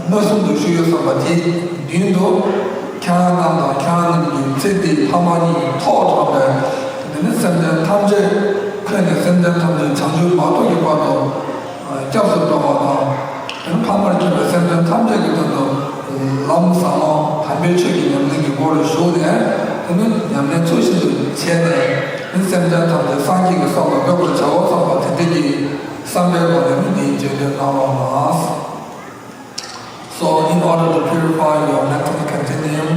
མངོན་སུམ་དུ་བཞུགས་ཡོད་བསམ་པ་དེའི་མདུན་དུ། ཁྱེད་རང་རྣམས་དང་ཁྱེད་རང་རྣམས་ཀྱི་ཚེ་འདིའི་ཕ་མ་གཉིས་ཐོག་དྲངས་པའི། དེ་ནི་སེམས་ཅན་ཐམས་ཅད་འཁོད་ནས་སེམས་ཅན་ཐམས་ཅད་བྱང་ཆུབ་མ་ཐོབ་ཀྱི་བར་དུ། སྐྱབས་སུ་འགྲོ་བ་དང་། དེ་ནི་ཕ་མར་གྱུར་པའི་སེམས་ཅན་ཐམས་ཅད་ཀྱི་དོན་དུ་ལམ་ཟབ་མོ་དམ་པའི་ཆོས་ཀྱི་ཉམས་ལེན་གྱི་སྒོ་རུ་ཞུགས་ནས། དེ་ནི་ཉམས་ལེན་ཚུལ་བཞིན་དུ་བྱས་ནས། དེ་ནི་སེམས་ཅན་ཐམས་ཅད་སངས་རྒྱས་ཀྱི་ས་ལ་འགོད་པར་བྱའོ་བསམ་པ་དེ་འདྲ་གྱི་བསམ་པའི་སྒོ་ནས་ནི་འདིའི་རྗེས་ཟློས་གནང་རོགས་གནང་། So, in order to purify your mental continuum,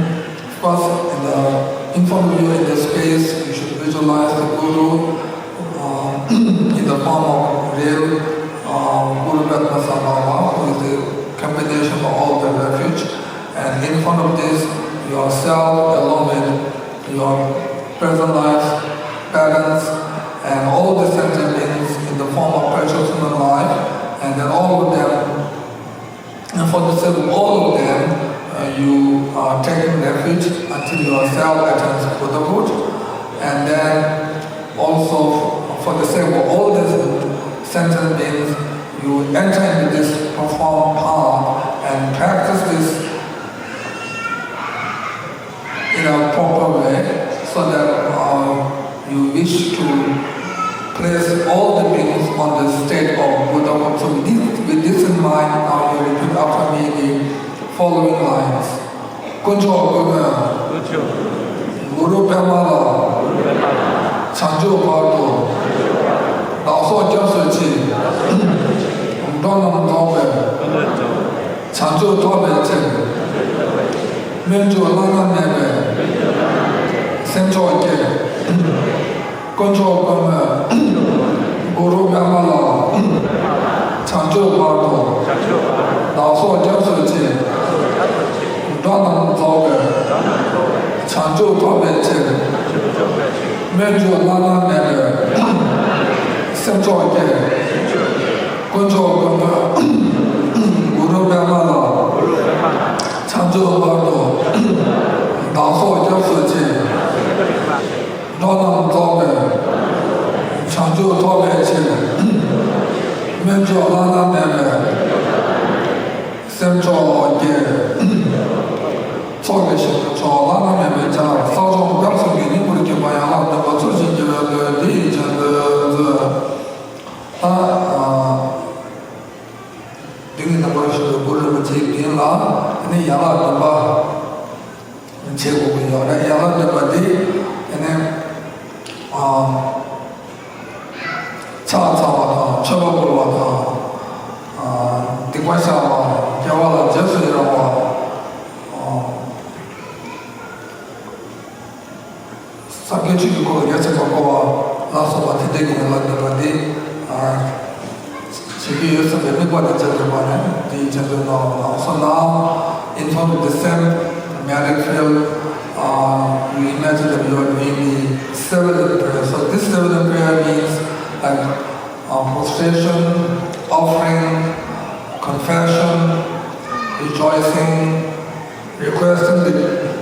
first, in the, in front of you in the space, you should visualize the Guru, uh, in the form of real uh, Guru Padma Sambhava, who is the combination of all the refuge. And in front of this, yourself, along with your present life, parents, and all the sentient beings in the form of precious human life, and then all of them And for the sake of all of them, uh, you are taking refuge until yourself attains Buddhahood. And then also for the sake of all these sentient beings, you enter into this profound path and practice this in a proper way so that uh, you wish to place all the beings on the state of Buddhahood. So with this, with this in mind, now you repeat after me the following lines. དཀོན་མཆོག་ཀུན་དགའ། དཀོན་མཆོག་གུ་རུ་པདྨ་ལ། གུ་རུ་པདྨ་ལ། བྱང་ཆུབ་བར་དུ། ཚོགས་སྐྱབས་སུ་མཆི། འགྲོ་རྣམས་རྫོགས་པའི་བྱང་ཆུབ་ཐོབ་པའི་ཕྱིར། སྨོན་འཇུག་བླ་ན་མེད་པའི་སེམས་མཆོག་བསྐྱེད། དཀོན་མཆོག་དཀོན་མོས་གུ་རུ་པདྨ་ལ། བྱང་ཆུབ་བར་དུ་བདག་སོགས་སྐྱབས་སུ་མཆི། འགྲོ་རྣམས་རྫོགས་པའི་བྱང་ཆུབ་ཐོབ་པའི་ཕྱིར། སྨོན་འཇུག་བླ་ན་མེད་པའི་སེམས་མཆོག་བསྐྱེད། དཀོན་མཆོག་དཀོན་མོས་གུ་རུ་པདྨ་ལ། བྱང་ཆུབ་བར་དུ་བདག་སོགས་སྐྱབས་སུ་མཆི། འགྲོ་རྣམས་རྫོགས་པའི་བྱང་ཆུབ་ཐོབ་པའི་ཕྱིར། སྨོན་འཇུག་བླ་ན་མེད་པའི་སེམས་མཆོག་བསྐྱེད། ཚོགས་ཀྱི་ཞིང་དུ་མཆོག་བླ་ན་མེད་པའི་ཆར། ས་སྐྱོང་སྐྱབས་གསུམ་གྱི་སྙིང་པོར་གྱུར་པ་ཡན་ལག་བདུན་པ་ཚུལ་བཞིན་གྱི་བློས་འདི་ཡི་ཆེད་དུ་མཛོད། ད། ཨ། འདི་གི་ནང་པར་ཞུགས་པའི་གུ་རུ་རིན་པོ་ཆེའི་མདུན་ལ་ནི་ཡན་ལག་བདུན་པ་བྱེད་དགོས་ཀྱི་ཡོད་རེད། ཡན་ལག་བདུན་པ་འདི་ནི། ཨ། ཕྱག་འཚལ་བ་དང་མཆོད་པ་འབུལ་བ་དང་། ཨ། སྡིག་པ་བཤགས་པ། དགེ་བ་ལ་རྗེས་སུ་ཡི་རང་བ། ཨ། སངས་རྒྱས་ཆོས་ཀྱི་འཁོར་ལོ་རྒྱ་ཆེན་པོ་བསྐོར་བ་ལ་སོགས་པ་དེ་འདྲའི་ཡན་ལག་བདུན་པ་འདི། ཨ། བྱེད་ཀྱི་ཡོད་བསམ་པའི་དམིགས་པ་དང་བཅས་པ་ནས་དེའི་ཆེད་དུ་གནང་བ་དང་། So now, in front of the same magic field, uh, you imagine that you are doing the seven prayer. So this seven prayer means, like, uh, prostration, offering, confession, rejoicing, requesting the,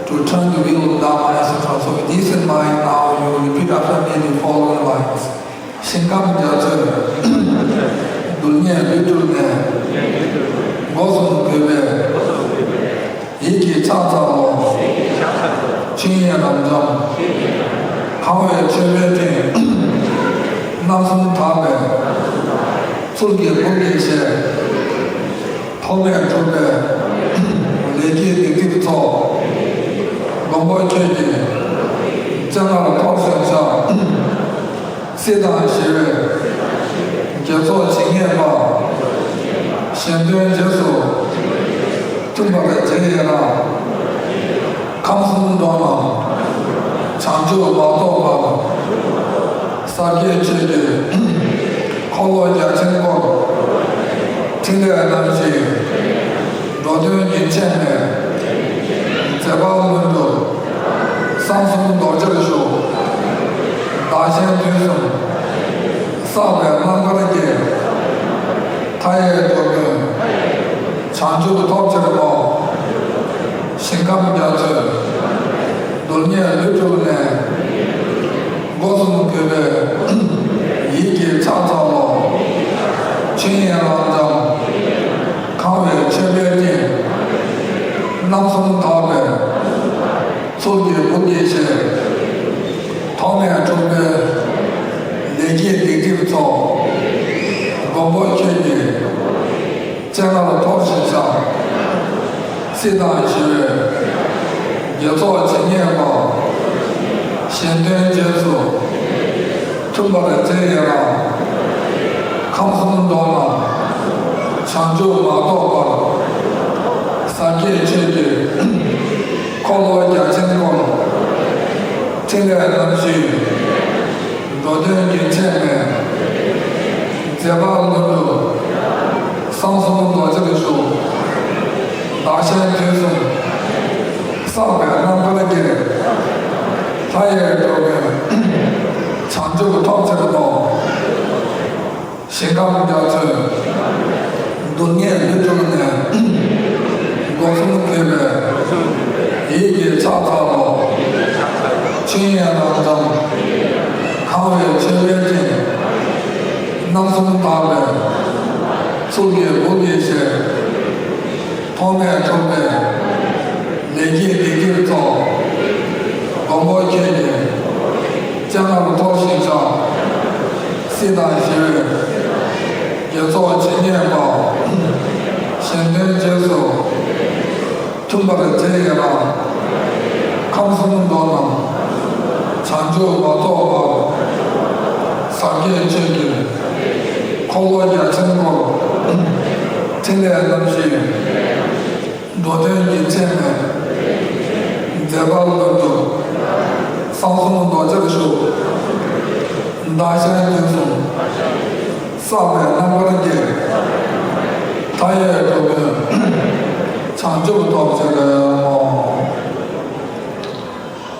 to turn the wheel of Dharma, et cetera. So with this in mind, now you repeat after me the following lines. ཞིང་ཁམས་རྒྱ་མཚོའི་རྡུལ་སྙེད་ལུས་སྤྲུལ་ནས། སྒོ་གསུམ་གུས་པས་ཡིད་ཀྱིས་ཕྱག་འཚལ་ལོ། ཆོས་དབྱིངས་རབ་འབྱམས་གང་བའི་མཆོད་པའི་སྤྲིན། རྣམ་གསུམ་དག་པའི་ཚུལ་གྱིས་འབུལ་གྱིས་བཞེས། ཐོགས་མེད་འཁྲུལ་པའི་ལས་ཀྱི་སྡིག་སྒྲིབ་ཚོགས། མགོན་པོ་ཁྱོད་ཀྱི་སྤྱན་སྔར་མཐོལ་ཞིང་བཤགས། སྲིད་དང་ཞི་བའི་དགེ་ཚོགས་ཇི་སྙེད་པ། གཞན་དོན་རྗེས་སུ་མཐུན་པར་མཛད་ཡི་རང་། ཁམས་གསུམ་འགྲོ་རྣམས་བྱང་ཆུབ་མ་ཐོབ་བར། ཟབ་རྒྱས་ཆོས་ཀྱི་འཁོར་ལོ་རྒྱ་ཆེན་བསྐོར། ཕྲིན་ལས་རྣམ་བཞིའི་འགྲོ་དོན་རྒྱུན་ཆད་མེད། མཛད་པ་ལྷུན་གྲུབ་གསང་གསུམ་རྡོ་རྗེར་བཞུགས། བདག་གཞན་དུས་གསུམ་བསགས་པའི་རྣམ་དཀར་གྱིས། མཐའ་ཡས་འགྲོ་ཀུན་བྱང་ཆུབ་ཐོབ་ཕྱིར་བསྔོ། ཞིང་ཁམས་རྒྱ་མཚོའི་རྡུལ་སྙེད་ལུས་སྤྲུལ་ནས། སྒོ་གསུམ་གུས་པས་ཡིད་ཀྱིས་ཕྱག་འཚལ་ལོ། ཆོས་དབྱིངས་རབ་འབྱམས་གང་བའི་མཆོད་པའི་སྤྲིན། རྣམ་གསུམ་དག་པའི་ཚུལ་གྱིས་འབུལ་གྱིས་བཞེས། ཐོགས་མེད་འཁྲུལ་པའི་ལས་ཀྱི་སྡིག་སྒྲིབ་ཚོགས། མགོན་པོ་ཁྱོད་ཀྱི་སྤྱན་སྔར་མཐོལ་ཞིང་བཤགས། སྲིད་དང་ཞི་བའི་དགེ་ཚོགས་ཇི་སྙེད་པ། གཞན་དོན་རྗེས་སུ་མཐུན་པར་མཛད་ཡི་རང་། ཁམས་གསུམ་འགྲོ་རྣམས་བྱང་ཆུབ་མ་ཐོབ་བར། ཟབ་རྒྱས་ཆོས་ཀྱི་འཁོར་ལོ་རྒྱ་ཆེན་བསྐོར། ཕྲིན་ལས་རྣམ་བཞིའི་འགྲོ་དོན་རྒྱུན་ཆད་མེད། མཛད་པ་ལྷུན་གྲུབ་གསང་གསུམ་རྡོ་རྗེར་བཞུགས། བདག་གཞན་དུས་གསུམ་བསགས་པའི་རྣམ་དཀར་གྱིས། མཐའ་ཡས་འགྲོ་ཀུན་བྱང་ཆུབ་ཐོབ་ཕྱིར་བསྔོ། ཞིང་ཁམས་རྒྱ་མཚོའི་རྡུལ་སྙེད་ལུས་སྤྲུལ་ནས། སྒོ་གསུམ་གུས་པས་ཡིད་ཀྱིས་ཕྱག་འཚལ་ལོ། ཆོས་དབྱིངས་རབ་འབྱམས་གང་བའི་མཆོད་པའི་སྤྲིན། རྣམ་གསུམ་དག་པའི་ཚུལ་གྱིས་འབུལ་གྱིས་བཞེས། ཐོགས་མེད་འཁྲུལ་པའི་ལས་ཀྱི་སྡིག་སྒྲིབ་ཚོགས། མགོན་པོ་ཁྱོད་ཀྱི་སྤྱན་སྔར་མཐོལ་ཞིང་བཤགས། སྲིད་དང་ཞི་བའི་དགེ་ཚོགས་ཇི་སྙེད་པ། གཞན་དོན་རྗེས་སུ་མཐུན་པར་མཛད་ཡི་རང་། ཁམས་གསུམ་འགྲོ་རྣམས་བྱང་ཆུབ་མ་ཐོབ་བར། ཟབ་རྒྱས་ཆོས་ཀྱི་ འཁོར་ལོ་རྒྱ་ཆེན་བསྐོར། ཕྲིན་ལས་རྣམ་བཞི། འགྲོ་དོན་རྒྱུན་ཆད་མེད། མཛད་པ་ལྷུན་གྲུབ། གསང་གསུམ་རྡོ་རྗེར་བཞུགས། བདག་གཞན་དོན་གསུམ། བསགས་པའི་རྣམ་པར་རྒྱལ། མཐའ་ཡས་འགྲོ་ཀུན། བྱང་ཆུབ་ཐོབ་ཕྱིར་སྨོན།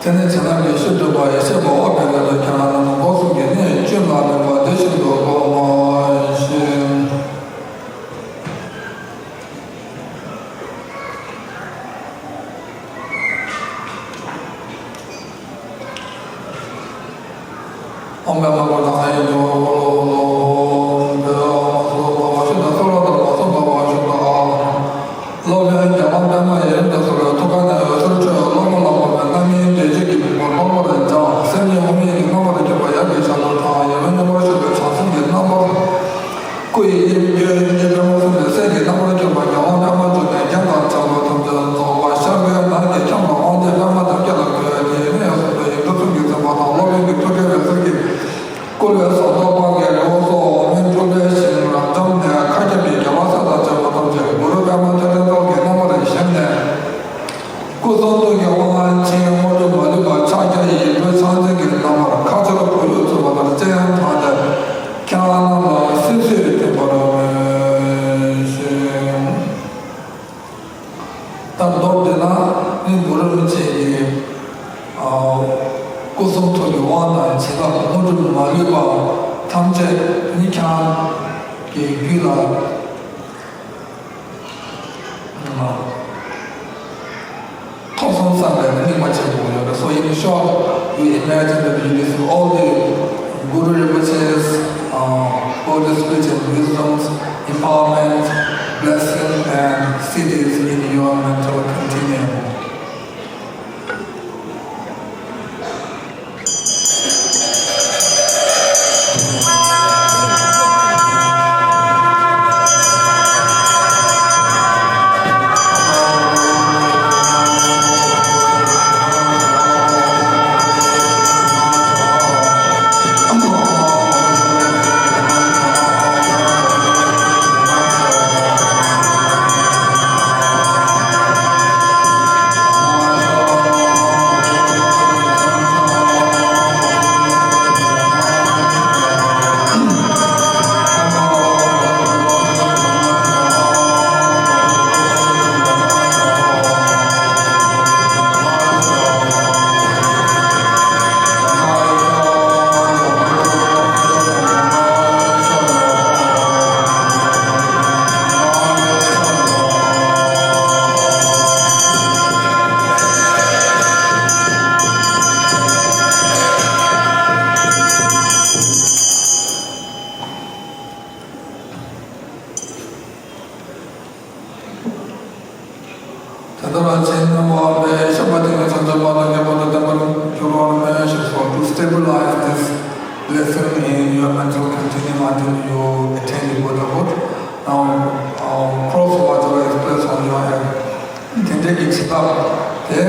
དེ་ནས་བྱིན་རླབས་ཀྱི་བཤད་སྒྲུབ་པ་ཡེ་ཤེས་སྒོ་འོད་འཕྲོ་བའི་ལུས་ཁྱེད་རང་རྣམས་སྒོ་གསུམ་གྱི་གནས་ཀུན་ལ་ནུས་པ་དེ་བཞིན་དུ་སྒོ་མོ་ཞིག་ཨོཾ་པདྨ་ཀུན་ཏུ་ཧཱུྃ་ཡིག་འབྲུ་ཧོ་ལོ་ཧོ་ལོ་ཧོ། བོད་ཨ་མ་སོགས་འབར་བ་ཞིག་དང་སོགས་ལ་དང་མ་སོགས་འབར་བ་ཞིག་དང་། སློབ་དཔོན་རྒྱ་མ་པདྨ་ཡེ་རིང་དུ་གསོལ་བའི་ཐུགས་ཀ་ནས་འོད་ཟེར་འཕྲོས། བླ་མ་ལ་སོགས་པའི་རྣམ་སྨིན་བདེ་སྐྱིད་ཀྱི་ཕུང་པོ་ཀློང་པར་སྦྱངས། སེམས་ཉིད་འོག་མིན་གྱི་རྣམ་པར་གྱུར་པ་ཡབ་ཀྱི་ཞབས་ལ་དྲངས། ཡབ་ཡུམ་སྙིང་པོར་བཞུགས་པའི་བྱང་སེམས་ཀྱི་རྣམ་པར་སྐུ་ཡི་དབྱིབས་བརྗོད་སྙིང་པདྨ་གསུམ་པའི་སྲས་ཀྱི་རྣམ་པར་གྱུར་པ་རྒྱལ་དབང་པདྨ་འབྱུང་གནས་རྒྱན་དང་བྱ་རོག་ཐམས་ཅད་རྫོགས་པ་ཤར་པའི་ནགས་ཀྱི་ཁྱམས་ལ་དབང་ལྡན་པདྨ་འདབ་བརྒྱད་ལ་བཀོད་དེ་ནས་གསུངས་པའི་ཡིག་འབྲུ་གསུམ་གྱི་མཚན་པ་དང་སློབ་དཔོན་གྱི་ཐུགས་ཀའི་འོད་ཟེར་གྱིས། བསྐུལ་བའི་ཟངས་མདོག་དཔལ་གྱི་རི་བོ་སོགས་འོག་མིན་འཁྲུལ་པའི་ཞིང་རབ་འབྱམས་ནས་མཁའ་ཁྱབ་ཀྱི་རྒྱལ་བ་སྲས་དང་བཅས་པ་ཐམས་ཅད་གུ་རུ་པདྨ་ཐོད་ཕྲེང་རྡོ་རྗེའི་རྣམ་པར་བཞེངས་ནས། སྐུ་གསུང་ཐུགས་ཀྱི་དབང་ཆེན་དངོས་གྲུབ་མ་ལུས་པ་ཕྱག་རྒྱ་ཡི་འབྲུ་ཕྱག་མཚན་གྱི་རྣམ་པར་ཁ་ཕྱིར་ཁོར་ཡུག་ཚུད་པ་ལྟར་སྤྱན་དྲངས་ཏེ་ཁྱེད་རྣམས་ལ་སིབ་སིབ་ཐིམ་པར་མོས་ཤིག་ད་མདོར་བསྡུས་ན་ནི་གུ་རུ་རིན་པོ་ཆེ་ཡི་ཨ་སྐུ་གསུང་ཐུགས་ཀྱི་དབང་དང་བྱིན་རླབས་དངོས་གྲུབ་མ་ལུས་པ་ཐམས་ཅད་ནི་ཁྱེད་རང་གི་རྒྱུད་ལ་ཐོབ་སོང་བསམ་པའི་དམིགས་པ་བྱེད་དགོས་ཡོད་པས། So in short, we imagine that we receive all the Guru Rinpoche's uh, Buddhist spiritual wisdoms, empowerment, blessing, and cities in your mental continuum. དེ་ལྟར་ཕྱིན་པ་ལས་བཤད་པ་དེ་ནི་བྱང་ཆུབ་པ་དང་ངེས་པར་དུ་ལྡན་པར་འགྱུར་བར་སྨོན་ཞེས་སོ། To stabilize this lesson in your mental continuum until you attain the Buddhahood. Now, um, cross whatever is placed on your head. དེ་འདྲའི་གི་བྱིན་རླབས་དེ་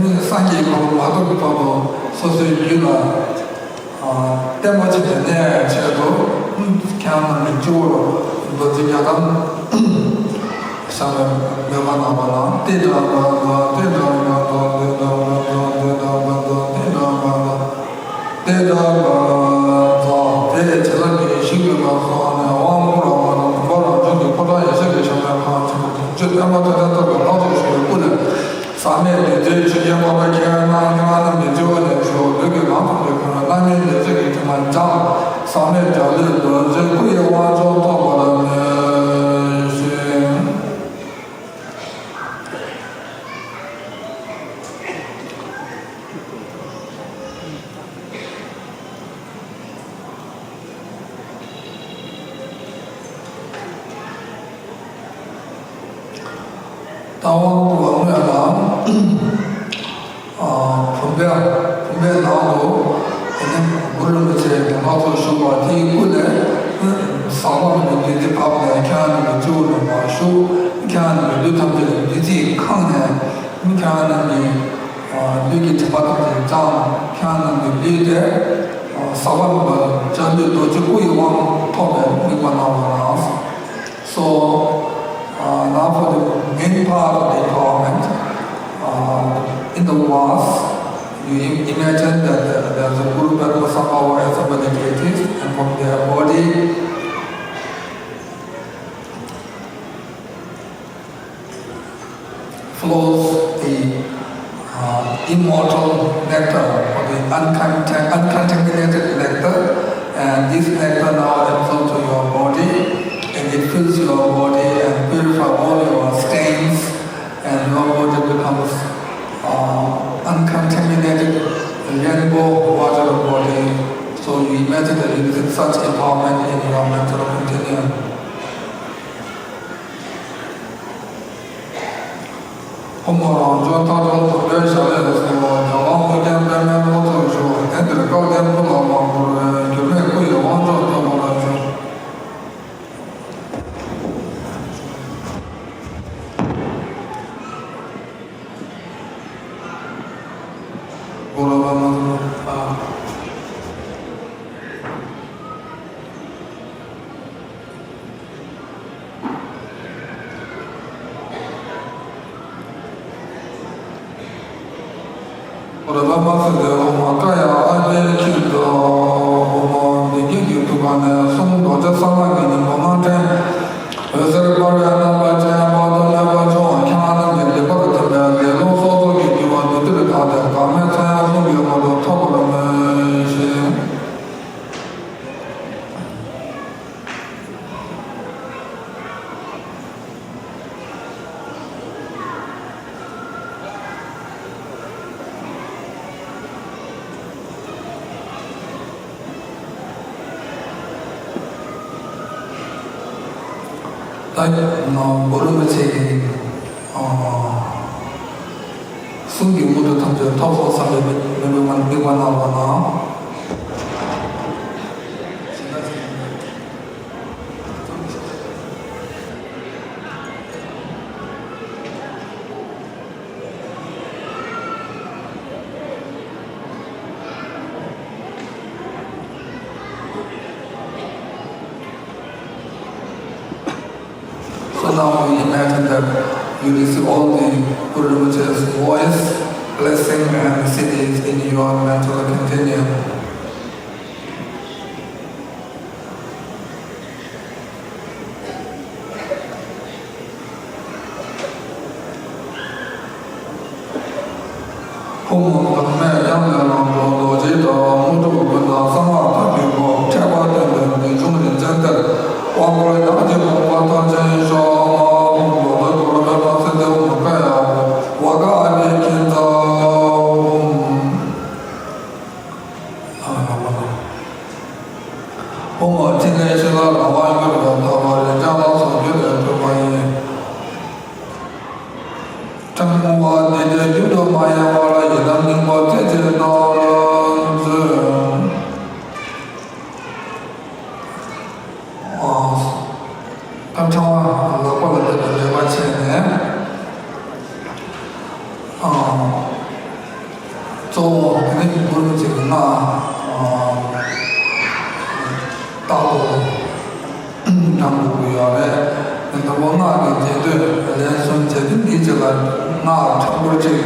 ནི་སངས་རྒྱས་ཀྱི་གོ་འཕང་མ་ཐོབ་ཀྱི་བར་དུ་སོ་སོའི་རྒྱུད་ལ་བརྟན་པོ་བྱས་ཏེ་གནས་ཆེད་དུ། ཁྱེད་རང་རྣམས་ཀྱི་སྤྱི་བོར་རྡོ་རྗེ་རྒྱ་གྲམ་བཞག་པའི་མོས་པ་གནང་བ་ན། ཏདྱ་ཐཱ་ཏདྱ་ཐཱ་ཏདྱ་ཐཱ་ཏདྱ་ཐཱ་ཏདྱ་ཐཱ་ཏདྱ་ཐཱ། ཏདྱ་ཐཱ། དེ་བྱིན་རླབས་ཀྱི་ཞིང་དུ་ལ་སོགས་ནས་དབང་བསྐུར་བ་དང་། བུམ་པ་རང་བྱུང་གི་ཕོ་བྲང་ཡེ་ཤེས་ཀྱི་ཞིང་ལས་ཁང་ཆེན་པོ་དུང་ཕྱུར་ཏེ་མ་ཐོད་ཕྲེང་ཐོད་པའི་ལྷ་ཚོགས་བཞུགས་པའི་སྐུ་ལས། ཟག་མེད་བདུད་རྩིའི་ཆུ་རྐྱེན་འབར་བ་ཁྱེད་རྣམས་ཀྱི་སྤྱི་བོ་ནས་ཞུགས། ལུས་ཀྱི་ནང་དུ་འདུས་ཁོ་ན་རྣམ་སྨིན་བདུད་རྩི་གི་དྲི་མ་སྦྱངས། ཟག་མེད་འཇའ་ལུས་རྡོ་རྗེའི་སྐུ་ཡི་དབང་མཆོག་ཐོབ་པར་མོས་ཤིག་ད་དབང་བསྐུར་བ་སྔོན་ལ། ཨ། བུམ་པའི་བུམ་པའི་ནང་དུ་དེ་ནས་གུ་རུ་རིན་པོ་ཆེ་གི་ལྷ་ཚོགས་བཞུགས་པ་དེའི་སྐུ་ལས་ཟག་པ་མེད་པའི་བདུད་རྩི་བབས་ནས་ཁྱེད་རང་རྣམས་ཀྱི་སྤྱི་བོ་ནས་མར་ཞུགས། ཁྱེད་རང་རྣམས་ཀྱི་ལུས་ཐམས་ཅད་ལ་བདུད་རྩིས་ཁེངས་ནས་ཁྱེད་རང་རྣམས་ཀྱི་ལུས་ཀྱི་དྲི་མ་ཐམས་ཅད་སྦྱངས། ཁྱེད་རང་རྣམས་ཀྱི་ལུས་དེ་ཟག་པ་མེད་པ་འཇའ་ལུས་རྡོ་རྗེ་སྐུ་ཡི་དབང་ཐོབ་པའི་དམིགས་པ་གནང་ Immortal nectar, or the uncontam- uncontaminated nectar, and this nectar now absorbs to your body, and it fills your body and purifies all your stains, and your body becomes uh, uncontaminated rainbow water body. So you imagine that you receive such empowerment in your mental continuum. ཧོ་མ་རང་བྱུང་མཐའ་བྱུང་ཐུགས་རྗེ་ཞལ་ལས་སོ། རྒྱལ་དབང་ཨོ་རྒྱན་པདྨའི་ངོ་ཚུལ་ཞུ། དེང་འདིར་བཀའ་བསྟན་ཕུ་ལ་མ་བསྐུར་བའི། འགྱུར་མེད་སྐུ་ཡི་དབང་མཆོག་ཐོབ་པར་ཤོག། གུ་རུ་པདྨ། གུ་རུ་པདྨ་སིདྡྷི་ཧཱུྃ། བཀའ་ཡང་ཨ་ཏིའི་ཁྱིམ་དུ་ཧཱུྃ། བདེ་སྐྱིད་ཀྱི་ཐུགས་ཀ་ནས་གསུང་། རྡོ་རྗེ་གསང་སྔགས་ཀྱི་སྙིང་པོ་སྔགས་ཕྲེང་འོད་ཟེར་འབར་བའི་རྣམ་པ་ཅན། དཔག་ཏུ་མེད་པ་འབྱུང་བ་ཁྱེད་རྣམས་ཀྱི་ལེགས་པར་མཐུན་པའི་ལེགས་སློང་གསོག་ཚོགས་ཀྱི་རྒྱུ་མ་བདུད་རྩིར་དག་སྟེ་འགག་མེད་ཚངས་དབྱངས་ལྷུན་གྱིས་ངོ་འཕྲོད་ཐོབ་པར་མོས་ཤིག། ད་གུ་རུ་རིན་པོ་ཆེ་གི་གསུང་གི་དངོས་གྲུབ་ཐམས་ཅད་ཐོབ་སོང་བསམ་པའི་དམིགས་པ་གནང་རོགས་གནང་། So now we imagine that you receive all the Guru Rinpoche's voice, blessing, and siddhis in your mental continuum. ཧཱུྃ། འགག་མེད་དབྱངས་ལས་ལམ་འགྲོ་རྡོ་རྗེའི་བྲག། དངོས་གྲུབ་ཀུན་བདག་གསང་སྔགས་ཐབས་ཀྱི་སྒོ། ཕྲད་པ་སྟོན་པའི་རིགས་ཆུང་རིན་ཆེན་གཏེར། དབང་བསྐུར་ཡང་ཅིག་དགོངས་པ་མཐར་ཕྱིན་ཤོག། ཧཱུྃ། ལོ་ཙཱ་གུ་རུ་པདྨ་སིདྡྷི་ཧཱུྃ། བཀའ་ཡང་ཧཱུྃ། བྷ་ག་ཨ་ཏིའི་ཁྱིམ་དུ་ཧཱུྃ། ཧཱུྃ། ཕྲིན་ལས་ཤེས་རབ་རང་དབང་གྱུར་པའི་ཐབས། རིན་ཆེན་ལ་སོགས་རྒྱུད་ལས་གྲུབ་པ་ཡི། ཕྲེང་བ་འདི་ལྟའི་རྒྱུད་དུ་མ་ཡལ་བར། ཡི་དམ་སྙིང་པོ་རྩེ་གཅིག་ཏུ་མཛོད། ཨ། ཕྲེང་བ་ལག་པ་ལ་དེ་ལ་ལེགས་པར་བྱས་ནས། ཨ། གཙོ་བོ་དེ་ནི་གུ་རུ་རིན་པོ་ཆེ་གི་སྔགས། ཨ། རྟག་ཏུ་བགྲང་དགོས་ཀྱི་ཡོད་རེད། དེ་ལྟ་བུ་སྔགས་ཀྱི་རྗེས་ཟློས་ལན་གསུམ་བྱས་ཏེ་འདིའི་རྗེས་ལ་སྔགས་ཕྲེང་བ་གཅིག་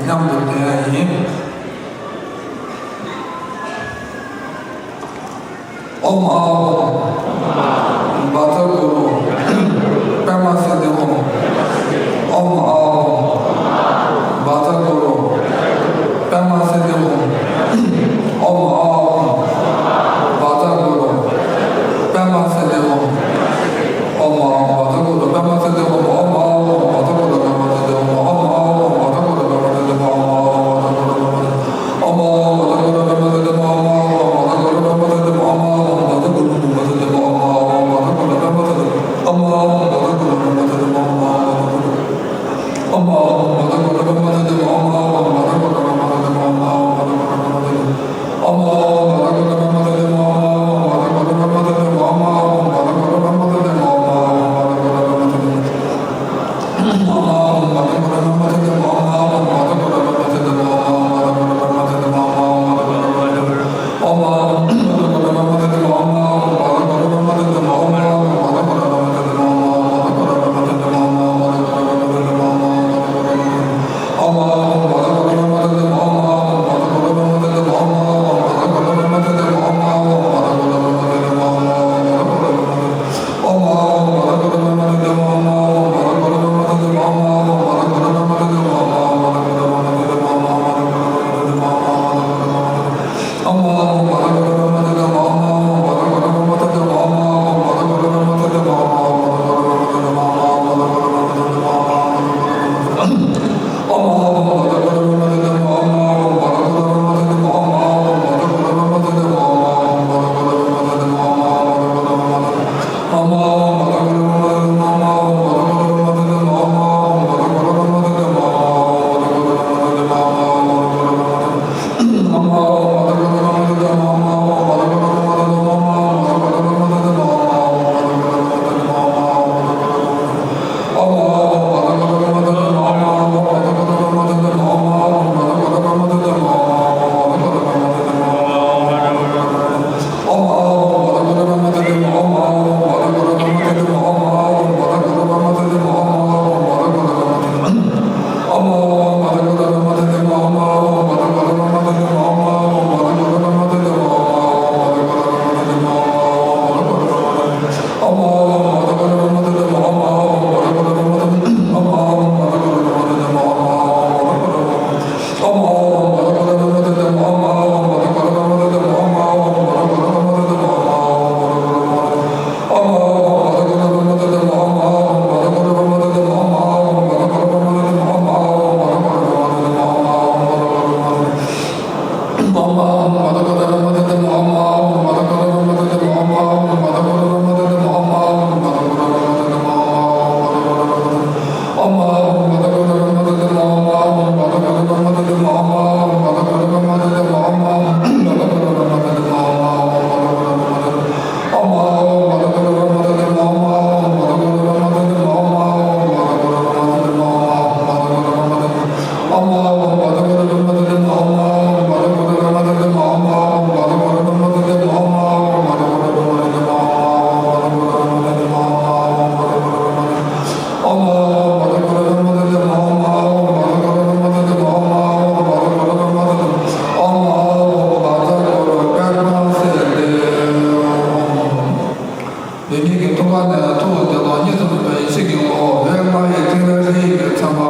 མཉམ་དུ་འདོན་ཡ་ཡིན། ཨོཾ་ཨཱཿཧཱུྃ། བཛྲ་གུ་རུ་པདྨ་སིདྡྷི་ཧཱུྃ། ཨོཾ་ཨཱཿཧཱུྃ། བཛྲ་གུ་རུ་པདྨ་སིདྡྷི་ཧཱུྃ། ཨོཾ་ཨཱཿཧཱུྃ། བཛྲ་གུ་རུ་པདྨ་སིདྡྷི་ཧཱུྃ། ཨོཾ་ཨཱཿཧཱུྃ། བཛྲ་གུ་རུ་པདྨ་སིདྡྷི་ཧཱུྃ། ཨོཾ་ཨཱཿཧཱུྃ། བཛྲ་གུ་རུ་པདྨ་སིདྡྷི་ཧཱུྃ། ཨོཾ་ཨཱཿཧཱུྃ། བཛྲ་གུ་རུ་པདྨ་སིདྡྷི་ཧཱུྃ། ཨོཾ་ཨཱཿཧཱུྃ། བཛྲ་གུ་རུ་པདྨ་སིདྡྷི་ཧཱུྃ། ཨོཾ་ཨཱཿཧཱུྃ། བཛྲ་གུ་རུ་པདྨ་སིདྡྷི་ཧཱུྃ། ཨོཾ་ཨཱཿཧཱུྃ། བཛྲ་གུ་རུ་པདྨ་སིདྡྷི་ཧཱུྃ། ཨོཾ་ཨཱཿཧཱུྃ། བཛྲ་གུ་རུ་པདྨ་སིདྡྷི་ཧཱུྃ། ཨོཾ་ཨཱཿཧཱུྃ། ཉིད་ཀྱི་ཐུགས་ཀ་ནས་ཐུགས་ཀྱི་ལོ་གཉིས་སུ་མེད་པའི་ཡེ་ཤེས་ཀྱི་འོད་ལྔ་ཡི་ཕྲིན་ལས་རིའི་ཚན་པ།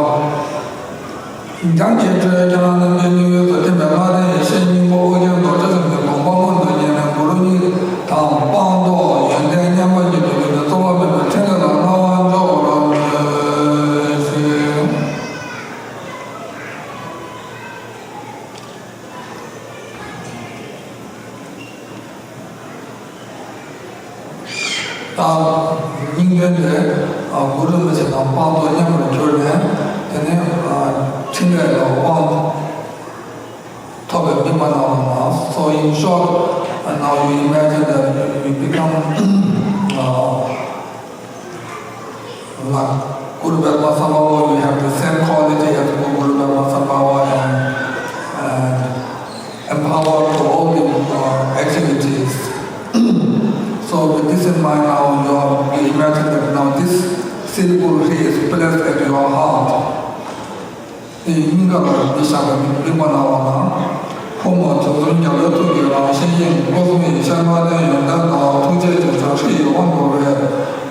འཇམ་གྱི་སྤྲོས་ཀྱང་རྣམ་རྒྱལ་སྙིང་ཡུལ་དུ་ཐིམ་པའི་ལྔ་ལྡན་ཡེ་ཤེས་སྙིང་པོ་ཨོ་རྒྱན་རྡོ་རྗེ་གསུམ་གྱི་དགོངས་པ་མངོན་དུ་བརྙེས་ནས་གུ་རུ་གཉིས་དང་སྤངས་རྟོགས་ཡོན་ཏན་མཉམ་པ་ཉིད་དུ་གྱུར་ནས་རྩོལ་བ་མེད་པའི་ཕྲིན་ལས་ལ་སྣང་བ་འཇོག་པར་མཛོད་ཅིང་། ད་སྙིང་དོན་དེ་གུ་རུ་རིན་པོ་ཆེ་དང་སྤངས་རྟོགས་མཉམ་པར་གྱུར་ནས། དེ་ནས་ཕྲིན་ལས་ལ་དབང་ཐོབ་པའི་དམིགས་པ་གནང་བ། So in short, now you imagine that you become, uh, like Guru Padma Sambhava, you have the same quality as Guru Padma Sambhava and, and empowered for all the, uh, activities. So with this in mind, now you are, you imagine that now this silver tree is placed at your heart. དེ་ཡི་སྙིང་ག་ལ་འདི་བཞག་པའི་དམིགས་པ་གནང་བ་དང་། ཕོ་མོ་དྲུག་འཛོམས་རྒྱལ་བའི་ཐུགས་ཀྱི་རང་བཞིན་དབྱིངས། སྒོ་གསུམ་ཡེ་ཤེས་ལྔ་ལྡན་ཡོན་ཏན་དང་། ཐུགས་རྗེ་ཅན་མཆོག་སྲིད་ཡུལ་དབང་བསྐུར་བའི།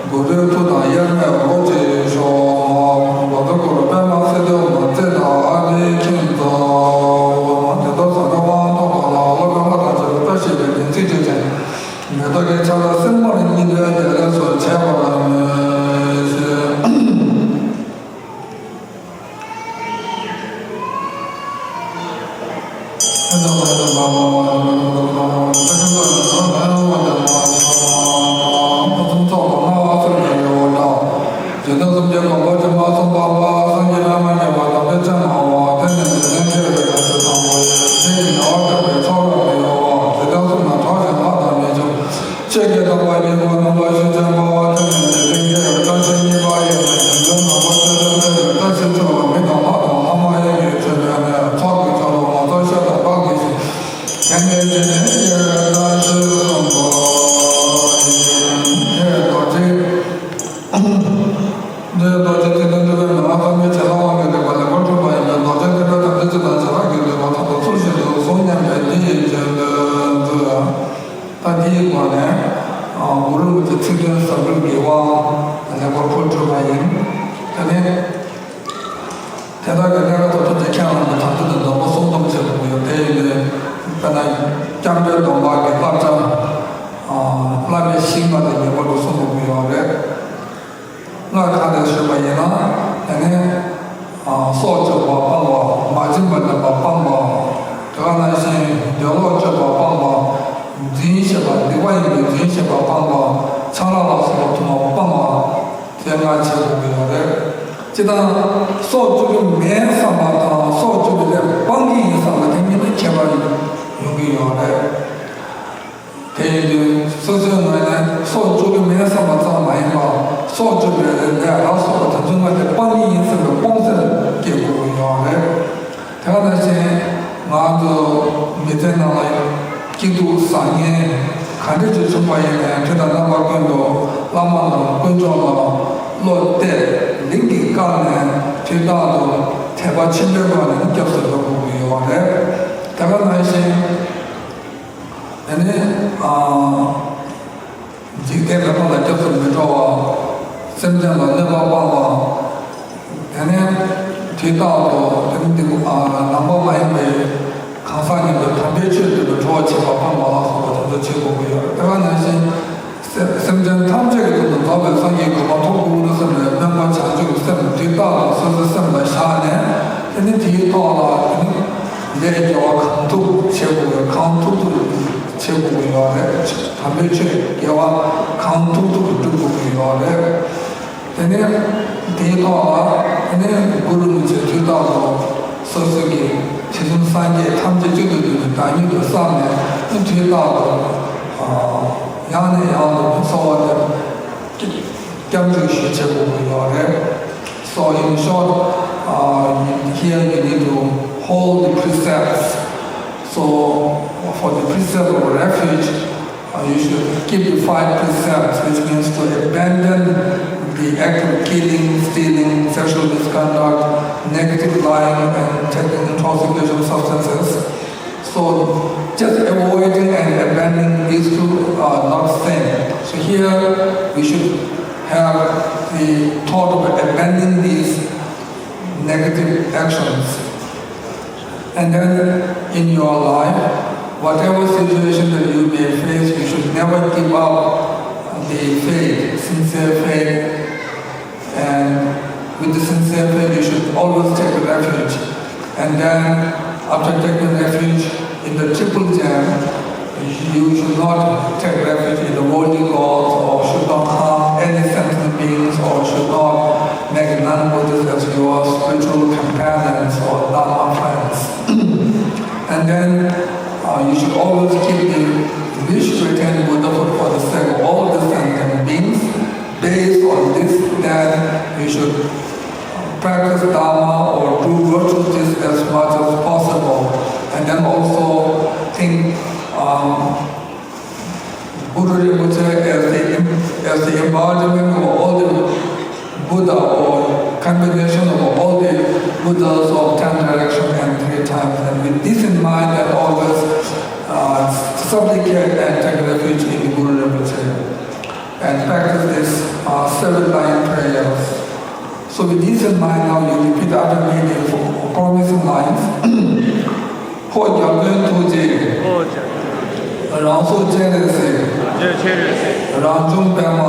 གུ་རུའི་མཐུ་དང་དབྱེར་མེད་འོད་ཀྱིས་ཤོག། ལོ་ཙཱ་གུ་རུ་པདྨ་སིདྡྷི་ཧཱུྃ་རྩེ་དང་ཨ་ཏི་ཁྱིམ་བཟང་། དེ་ལྟར་ཟབ་དོན་དབང་ཐོབ་པ་ལ། སློབ་དཔོན་ལྷ་དང་བཅས་པའི་བཀྲ་ཤིས་པའི་བདེན་ཚིག་ཆོས་ཅན། མེ་ཏོག་གི་ཆར་སིལ་མར་བརྙིལ་བའི་བདེ་ལེགས་སུ་བྱེད་པར་མོས་ཤིག། ཆོས་ཀྱི་དམ་པ་ཉིད་ཀྱི་ནང་པ་ཆོས་ཅན་པོ། དེ་ནི་འཇིག་རྟེན་པའི་བཀྲ་ཤིས་གཉིས་པ་ཡིན་པས། འཇིག་རྟེན་ནང་པ་ཆོས་ཅན་ཏེ་བཀྲ་ཤིས་ཆེ་བ། མི་དང་ལྷ་དང་ལྷ་མ་ཡིན་གྱི་ཆོས་ཅན་ནི། ཚོགས་ཀྱི་མཆོག་ཏུ་ངོ་མཚར་ཤ་སྟག་དཔག་བསམ་ཤིང་། དེ་ནི་འཇིག་རྟེན་ཡི་བཀྲ་ཤིས་གསུམ་པོ་ཡིན། ཧེ་རྡོ་རྗེ། འདི་རྡོ་རྗེ་ཐེག་པའི་སྒྲུབ་པའི་མན་ངག་གསང་བའི་ཆེ་ལྷ་དབང་གི་རིག་པ་ལེགས་པར་གྲུབ་པ་ཡིན་པས། རྡོ་རྗེ་ཐེག་པའི་དམ་ཚིག་སྤྱི་དང་བྱེ་བྲག་གི་ལུས་པ་མཐའ་དག་ཚུལ་བཞིན་དུ་བཟུང་སྙམ་པའི་འདི་ཡི་རྗེས་ཟློས་མཛོད། ད་འདིའི་སྒོ་ནས་གུ་རུ་གི་ཚིག་དོན་ཟབ་རྒྱས་ཀྱི་དབང་ལེགས་པར་ཕུལ་གྲུབ་པ་ཡིན། དེ་ནས་དེ་དག་གི་གནད་ཀ་ཐོག་ཐམས་ཅད་ཁྱེད་རང་གི་དམ་ཚིག་དང་སྡོམ་པ་སྲུང་སྡོམ་བྱེད་དགོས་ཡོད། དེ་ཡིན་དུས་དཔེར་ན་སྐྱབས་འགྲོའི་སྡོམ་པ་གི་བསླབ་བྱ། བསླབ་པའི་གཞི་ལྔ་དེ་ངེས་པར་དུ་སྲུང་དགོས་ཀྱི་ཡོད་རེད། སྔར་ཁ་ནས་ཞུས་པ་ཡིན་ན། དེ་ནས་སྲོག་གཅོད་པ་སྤང་བ། མ་བྱིན་པ་ལེན་པ་སྤང་བ། དེ་ག་ནང་བཞིན་འདོད་ལོག་སྤྱོད་པ་སྤང་བ། འཛིན་ཞེན་པ་སྡིག་པ་ཡིན་པས་འཛིན་ཞེན་པ་སྤང་བ། ཆང་རག་ལ་སོགས་པ་འཐུང་བ་སྤང་བ། དེ་ལྔ་བྱེད་དགོས་ཀྱི་ཡོད་རེད། སྤྱིར་བཏང་སྲོག་གཅོད་ཀྱི་མེད་བསམ་པ་དང་སྲོག་གཅོད་པའི་ལས་སྤང་གི་ཡིན་བསམ་པ་དེ་གཉིས་ནི་ཁྱད་པར་ཡོང་གི་ཡོད་རེད། དེ་ཡིན་དུས་སོ་སོའི་ངོས་ནས་སྲོག་གཅོད་ཀྱི་མེད་བསམ་པ་ཙམ་མ་ཡིན་པར་སྲོག་གཅོད་པའི་ལས་ལ་སོགས་པ་དེ་ཚོ་ལྔ་དེ་སྤང་གི་ཡིན་བསམ་པའི་དཔང་རྟགས་སྐྱེ་དགོས་ཀྱི་ཡོད་རེད། དེ་ག་ནང་བཞིན་ང་ཚོ་མི་ཚེ་ནང་ལ་སྐྱིད་སྡུག་བཟང་ངན་ག་འདྲ་ཅིག་བྱུང་བ་ཡིན་ནའི་དུས་དང་རྣམ་པ་ཀུན་ཏུ་བླ་མ་དང་དཀོན་མཆོག་ལ་བློ་གཏད་ལིང་གིས་བཀལ་ནས་དུས་རྟག་ཏུ་དད་པ་ཆེན་པོའི་སྒོ་ནས་སྐྱབས་སུ་འགྲོ་དགོས་ཀྱི་ཡོད་རེད། དེ་ག་ནང་བཞིན། དེ་ནས་ཨ། འཇིག་རྟེན་མི་མང་ལ་སྐྱབས་སུ་མི་འགྲོ་བ། སེམས་ཅན་ལ་གནོད་པ་སྤང་བ། དེ་ནས་དུས་རྟག་ཏུ་དེ་ནི་འདི་ཨ་ནང་པ་མ་ཡིན་པའི་གང་ཟག་ཉིད་དུ་དམ་པའི་ཆོས་འདི་ལ་གྲོགས་བྱེད་པ་སྤང་བ་ལ་སོགས་པ་དེ་ཚོ་བྱེད་དགོས་ཀྱི་ཡོད། དེ་ག་ནང་བཞིན་སེམས་སེམས་ཅན་ཐམས་ཅད་ཀྱི་དོན་དུ་རྫོགས་པའི་སངས་རྒྱས་གོ་འཕང་ཐོབ་དགོས་པར་སེམས་ལ་སྨོན་པ་བྱང་ཆུབ་ཀྱི་སེམས་དུས་རྟག་ཏུ་སོ་སོའི་སེམས་ལ་བཞག་ནས། དེ་ནི་དེའི་ཐོག་ལ་དེ་ནི་ལས་དགེ་བ་གང་ཐུབ་བྱེད་དགོས་པའི་གང་ཐུབ་ཐུབ་བྱེད་དགོས་ཀྱི་ཡོད་རེད། དམ་པའི་ཆོས་དགེ་བ་གང་ཐུབ་ཐུབ་སྒྲུབ་དགོས་ཀྱི་ཡོད་རེད། དེ་ནས་དེའི་ཐོག་ལ་དེ་ནས་གུ་རུ་རིན་པོ་ཆེ་དུས་རྟག་ཏུ་སོ་སོ་གི་དྲི་ཟུམ་སངས་རྒྱས་ཐམས་ཅད་གཅིག་ཏུ་བསྡུས་ནས་བདག་ཉིད་དུ་བསམས་ནས་དུས་རྟག་ཏུ་ཡང་ནས་ཡང་དུ་གསོལ་བ་འདེབས། སྐྱབས་འཇུག་ཞུ་བྱེད་དགོས་ཀྱི་ཡོད་རེད། So in short, uh, here you need to hold the precepts. So for the precept of refuge, uh, you should keep the five precepts, which means to abandon the act of killing, stealing, sexual misconduct, negative lying, and taking intoxication substances. So just avoiding and abandoning these two are not same. So Here, we should have the thought of abandoning these negative actions. And then in your life, whatever situation that you may face, you should never give up the faith, sincere faith. And with the sincere faith, you should always take refuge. And then, after taking refuge in the triple gem, you should not take refuge in the worldly gods, or should not harm any sentient beings, or should not make non-Buddhists as your spiritual companions or Dharma friends. And then, uh, you should always keep the wish to attain Buddhahood for the sake of all the sentient beings. Based on this, then you should practice Dharma or do virtuous deeds as much as possible. And then also think, um, Guru Rinpoche as the, as the embodiment of all the Buddha, or combination of all the Buddhas of ten direction and three times. And with this in mind, then always, uh, supplicate and take refuge in Guru Rinpoche and practice this, uh, seven line prayers. So with this in mind, now you repeat after me the four promising lines. ཧོ། རྒྱལ་མགོན་ཐུགས་རྗེ། རང་སྲོག་སྤྱན་རས་གཟིགས། རང་བྱུང་པདྨ།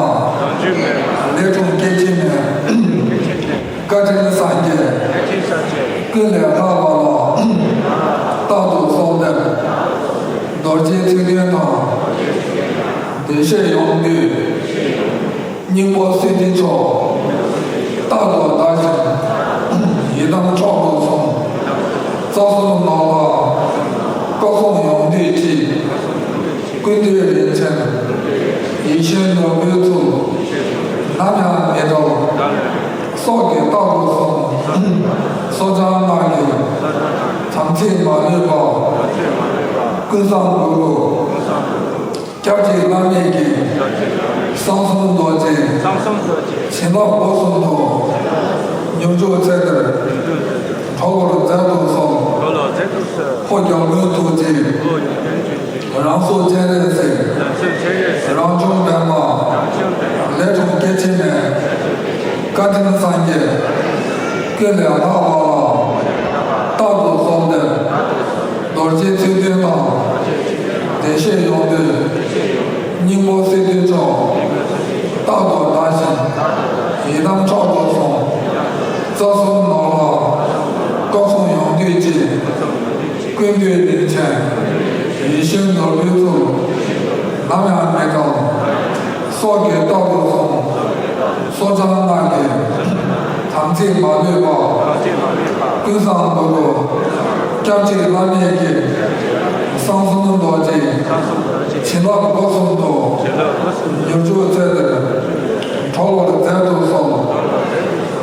ལས་འཁྲུངས་སྐྱེ་འཆི་མེད། བཀའ་དྲིན་སངས་རྒྱས། ཀུན་ལས་ལྷག་པ་ལ། རྟག་ཏུ་གསོལ་འདེབས། རྡོ་རྗེ་ཐེག་དོན་དང་། བདེ་གཤེགས་ཡོངས་འདུས། སྙིང་པོ་སྲིད་པའི་མཆོག་རྟག་ཏུ་བདག་གཞན། ཡི་དམ་མཆོག་ཏུ་གསུངས། རྩ་གསུམ་ནོར་ལྷ། བསྐང་གསོ་ཡོངས་འདུས་ཀྱི། ཀུན་འདུས་རིན་ཆེན། ཡིད་བཞིན་ནོར་བུའི་ཚུལ། ནམ་ཡང་མི་འབྲལ། སྲོག་གི་རྟགས་ལ་སོགས། གསོ་སྦྱང་སྔགས་ཀྱི། དམ་ཚིག་མ་ལུས་པ། ཀུན་བཟང་གུ་རུ། སྐྱབས་གཅིག་བླ་མེད་ཀྱི། གསང་གསུམ་རྡོ་རྗེ། བྱིན་རླབས་སྒོ་གསུམ་དུ། མྱུར་མགྱོགས་ཚེ་འདིར། གྲོལ་བར་མཛད་དུ་གསོལ། ཧོ། རྒྱལ་མགོན་ཐུགས་རྗེ། རང་སྲོག་སྤྱན་རས་གཟིགས། རང་བྱུང་པདྨ། ལས་འཁྲུངས་སྐྱེ་འཆི་མེད། བཀའ་དྲིན་སངས་རྒྱས། ཀུན་ལས་ལྷག་པ་ལ། རྟག་ཏུ་གསོལ་འདེབས། རྡོ་རྗེ་ཐེག་དོན་དང་། བདེ་གཤེགས་ཡོངས་འདུས། སྙིང་པོ་སྲིད་པའི་མཆོག་རྟག་ཏུ་བདག་གཞན། ཡི་དམ་མཆོག་ཏུ་གསུངས། རྩ་གསུམ་ནོར་ལྷ། བསྐང་གསོ་ཡོངས་འདུས་ཀྱི། ཀུན་འདུས་རིན་ཆེན། ཡིད་བཞིན་ནོར་བུའི་ཚུལ། ནམ་ཡང་མི་འབྲལ། སྲོག་གི་རྟགས་ལ་སོགས། གསོ་སྦྱང་སྔགས་ཀྱི། དམ་ཚིག་མ་ལུས་པ། ཀུན་བཟང་གུ་རུ། སྐྱབས་གཅིག་བླ་མེད་ཀྱི། གསང་གསུམ་རྡོ་རྗེ། བྱིན་རླབས་སྒོ་གསུམ་དུ། མྱུར་མགྱོགས་ཚེ་འདིར། གྲོལ་བར་མཛད་དུ་གསོལ།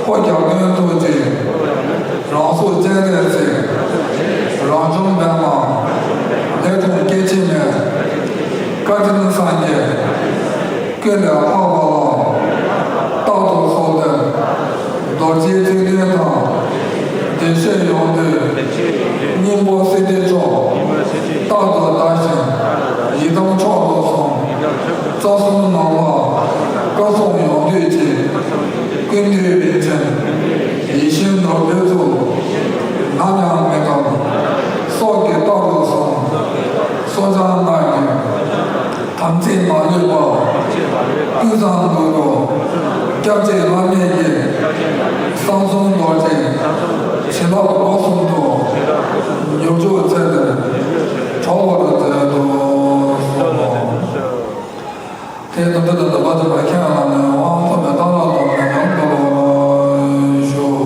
ཧོ། རྒྱལ་མགོན་ཐུགས་རྗེ། རང་སྲོག་སྤྱན་རས་གཟིགས། རང་བྱུང་པདྨ། ལས་འཁྲུངས་སྐྱེ་འཆི་མེད། བཀའ་དྲིན་སངས་རྒྱས། ཀུན་ལས་ལྷག་པ་ལ། རྟག་ཏུ་གསོལ་འདེབས། རྡོ་རྗེ་ཐེག་དོན་དང་། བདེ་གཤེགས་ཡོངས་འདུས། སྙིང་པོ་སྲིད་པའི་མཆོག་རྟག་ཏུ་བདག་གཞན། ཡི་དམ་མཆོག་ཏུ་གསུངས། རྩ་གསུམ་ནོར་ལྷ། བསྐང་གསོ་ཡོངས་འདུས་ཀྱི། ཀུན་འདུས་རིན་ཆེན། ཡིད་བཞིན་ནོར་བུའི་ཚུལ། ནམ་ཡང་མི་འབྲལ། སྲོག་གི་རྟགས་ལ་སོགས། གསོ་སྦྱང་སྔགས་ཀྱི། དམ་ཚིག་མ་ལུས་པ། ཀུན་བཟང་གུ་རུ། སྐྱབས་གཅིག་བླ་མེད་ཀྱི། གསང་གསུམ་རྡོ་རྗེ། བྱིན་རླབས་སྒོ་གསུམ་དུ། མྱུར་མགྱོགས་ཚེ་འདིར། གྲོལ་བར་མཛད་དུ་གསོལ། དེ་དང་དེ་དང་དམ་པ་དམ་པ་ཁྱེད་རང་ནས་དབང་ཐོབ་པའི་གཏན་ལ་ཕབ་ནས་ཉམས་རྟོགས་ཞུ།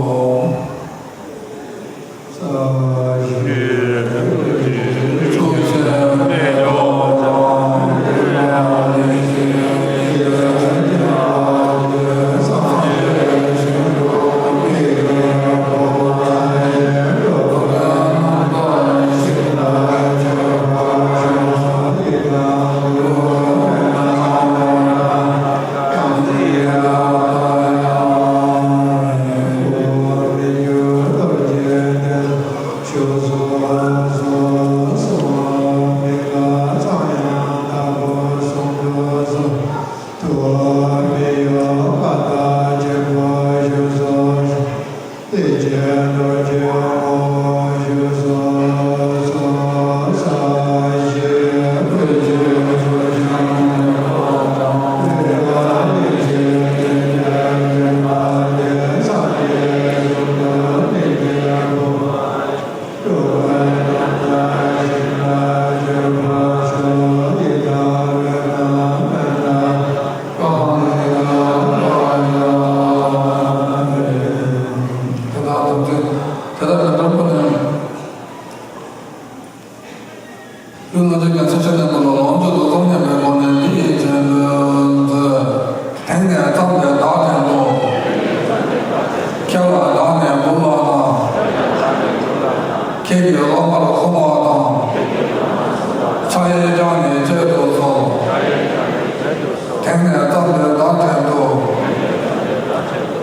དེང་ནས་བརྩམས་ཏེ་བདག་བྲན་དུ།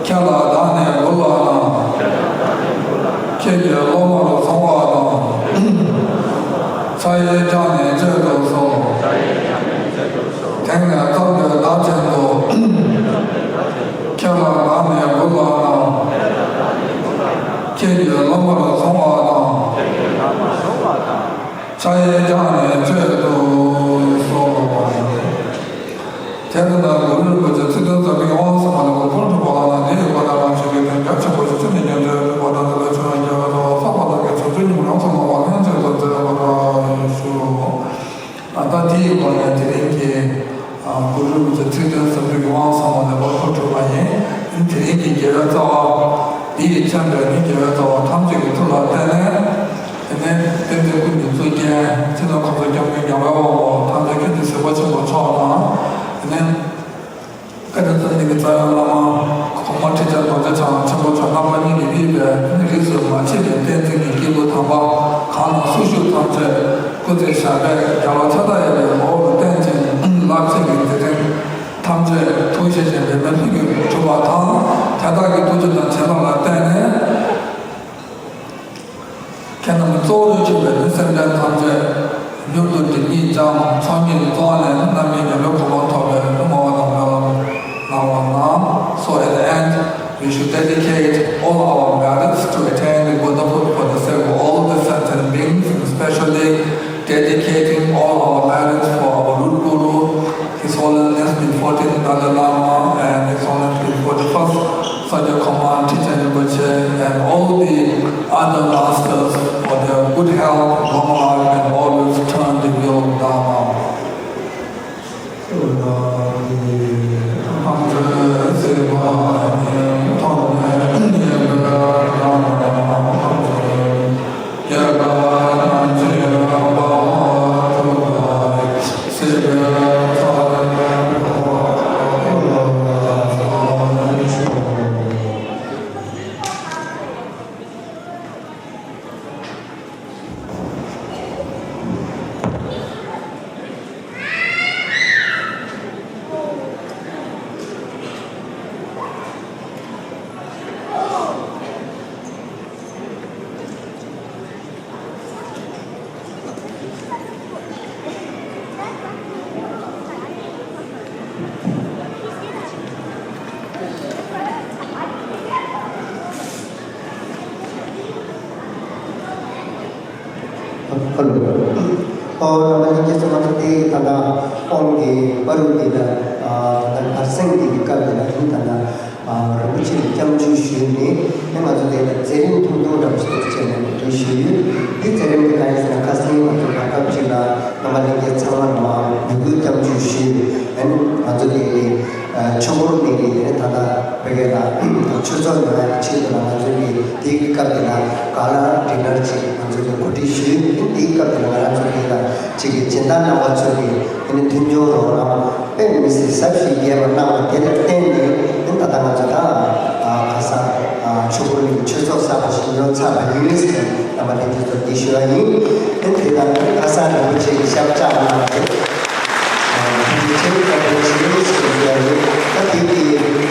ཁྱེད་ལ་བདག་ནི་མགུ་ལགས་ན། ཁྱེད་ཀྱི་སློབ་མར་སོང་བ་དང་། ཕྱག་གཡས་བརྐྱངས་ནས་བཅད་དུ་གསོལ། དེང་ནས་བརྩམས་ཏེ་བདག་བྲན་དུ། ཁྱེད་ལ་བདག་ནི་མགུ་ལགས་ན། ཁྱེད་ཀྱི་སློབ་མར་སོང་བ་དང་། ཕྱག་གཡས་བརྐྱངས་ནས་བཅད་དུ་གསོལ། དེ་ལྟར་ན་གུ་རུ་རིན་པོ་ཆེ་ཚིག་དོན་ཟབ་པའི་དབང་བསམ་པ་ལ་གོ་འཕང་ཐོབ་པ་ལ་ནི་དེའི་དགོས་པ་དང་ཞུ་བའི་དོན་རྒྱ་ཆེན་པོ་ཞིག་ཅི་ནས་ཀྱང་འབྲེལ་བའི་དགོས་པ་དང་དེ་ལ་ཆོས་རྒྱལ་བ་དང་བསགས་པ་དང་གི་ཆོས་ཚུལ་ཉིད་རང་ཚོ་མ་བ་ལྷན་ཅིག་ཏུ་མཛད་པ་དང་ཞུ། ད་དེའི་སྒོ་ནས་དེ་རིང་གི་གུ་རུ་རིན་པོ་ཆེ་ཚིག་དོན་ཟབ་པའི་དབང་བསམ་པ་ལ་གོ་འཕང་ཐོབ་པ་ཡིན། དེ་རིང་གི་རྒྱལ་བའི་རྩ་བ་འདི་ཡིས་མཚོན་པའི་ནི་རྒྱལ་བའི་རྩ་བ་ཐམས་ཅད་ཀྱི་ཐུགས་ལ་བརྟེན་ནས། དེ་ནས་དཔལ་ལྡན་ཀུན་གྱི་གཙུག་རྒྱན་སྤྱི་ནོར་གོང་ས་སྐྱབས་མགོན་རྒྱལ་བའི་དབང་པོ་ཐམས་ཅད་མཁྱེན་ཅིང་གཟིགས་པ་ཆེན་པོ་མཆོག་དང་། དེ་ནས་བཀའ་དྲིན་གསུམ་ལྡན་གྱི་རྩ་བའི་བླ་མ་གོང་མ་ཁྲི་བྱང་རྡོ་རྗེ་འཆང་ཆེན་པོ་མཆོག་རྣམ་པ་གཉིས་ཀྱིས་དབུས་པའི་རིས་སུ་མ་ཆད་པའི་བསྟན་འཛིན་གྱི་སྐྱེས་བུ་དམ་པ་གང་ལ་སུ་བཞུགས་ཐམས་ཅད་སྐུ་ཚེ་ཞབས་པད་བརྒྱ་ལ་ཕྱག་དང་བཅས་པའི་འོག་ལ་བརྟན་ཅིང་རླབས་ཆེན་གྱི་མཛད་འཕྲིན་ཐམས་ཅད་ཐུགས་རྗེ་ཆེན་པོའི་མེ་ལྷ་གིས་གྲུབ་པ་དང་། དེ་དག་གི་ཐུགས་རྗེ་དང་བྱིན་རླབས་ལ་བརྟེན་ནས། ཁྱེད་རྣམས་གཙོ་བོར་གྱུར་པའི་སེམས་ཅན་ཐམས་ཅད་མྱུར་དུ་སྒྲིབ་གཉིས་སྦྱངས་ཚོགས་གཉིས་རྫོགས་ནས་རྣམ་སྨིན་ཉེ་བའི་གོ་འཕང་ཐོབ་པའི་བསྔོ་བ་དང་སྨོན་ལམ་གནང་བ་གནང་། So at the end, we should dedicate all our merits to attain the Buddhahood for the sake of all the sentient beings, especially dedicating all our merits for our root guru, His Holiness the fourteenth Dalai Lama and His Holiness the forty-first Sakya Khongma Trijang Rinpoche and all the other masters for their good health, long life, and always turn the wheel of Dharma. ཧ་ལོ། ཨོ་ར་མ་ལིང་གེ་ཚང་མ་ཚོ་དེ་ད་ལྟ་ཨོམ་གྱི་པ་རུ་དེ་ལ་ད་ལྟ་བར་སེང་གི་སྐབས་དེ་ལ་ཡིན། ད་ལྟ་རིན་པོ་ཆེ་གི་སྐྱབས་འཇུག་ཞུས་ནས་ནས་ང་ཚོ་དེ་ལ་མཛད་རིམ་ཐུང་ཐུང་འདྲ་པོ་ཞིག་བྱས་ནས་དེ་ཞུས་ཡོད། དེ་མཛད་རིམ་དེ་ག་ཡིན་ཟེར་ན་ཁ་སང་ང་ཚོ་བར་སྐབས་ཅིག་ལ་ར་མ་ལིང་གེ་ཚང་མ་ལ་མ་འབོད་སྐུལ་སྐྱབས་འཇུག་ཞུས་ནས་ང་ཚོ་དེ་ཆོས་འཁོར་གཉིས་ཀྱི་དེ་ནས་ད་ལྟ་བོད་སྐད་དང་ཆོས་ཚོགས་ཡོང་ཡག་གི་ཆེད་དུ་ལ་ང་ཚོ་གིས་དེའི་སྐབས་དེ་ལ་ག་ལ་འགྲིག་ནར་ཅིག་ང་ཚོ་གིས་གོ་སྒྲིག་ཞུས། དེའི་སྐབས་དེ་ལ་ང་རང་ཚོ་གིས་ལ་ཅིག་གི་སྦྱིན་བདག་རྣམ་པ་ཚོ་གིས་དེ་ནི་མཐུན་སྦྱོར་རོགས་རམ་དཔེ་མི་སྲིད་ཟབ་ཞིག་རྒྱས་པ་གནང་བ་དེ་ལ་བརྟེན་ནས་ད་ལྟ་ང་ཚོ་ད་ཁ་སང་ཆོས་འཁོར་གཉིས་ཀྱི་ཆོས་ཚོགས་གསར་པ་ཞིག་ཡོང་ཚར་བ་ཡིན་ཟེར་རྣམ་པ་ལྷན་རྒྱས་ཚོར་འདི་ཞུ་བ་ཡིན། དེ་དང་ཁ་སང་རིན་པོ་ཆེ་གི་ཞབས་བཅགས་གནང་བ་རེད། ཆེན་པོ་བཀའ་དྲིན་ཆེ་ཞེས་ཞུ་ཡ་ཡིན། ད་དེ་གི་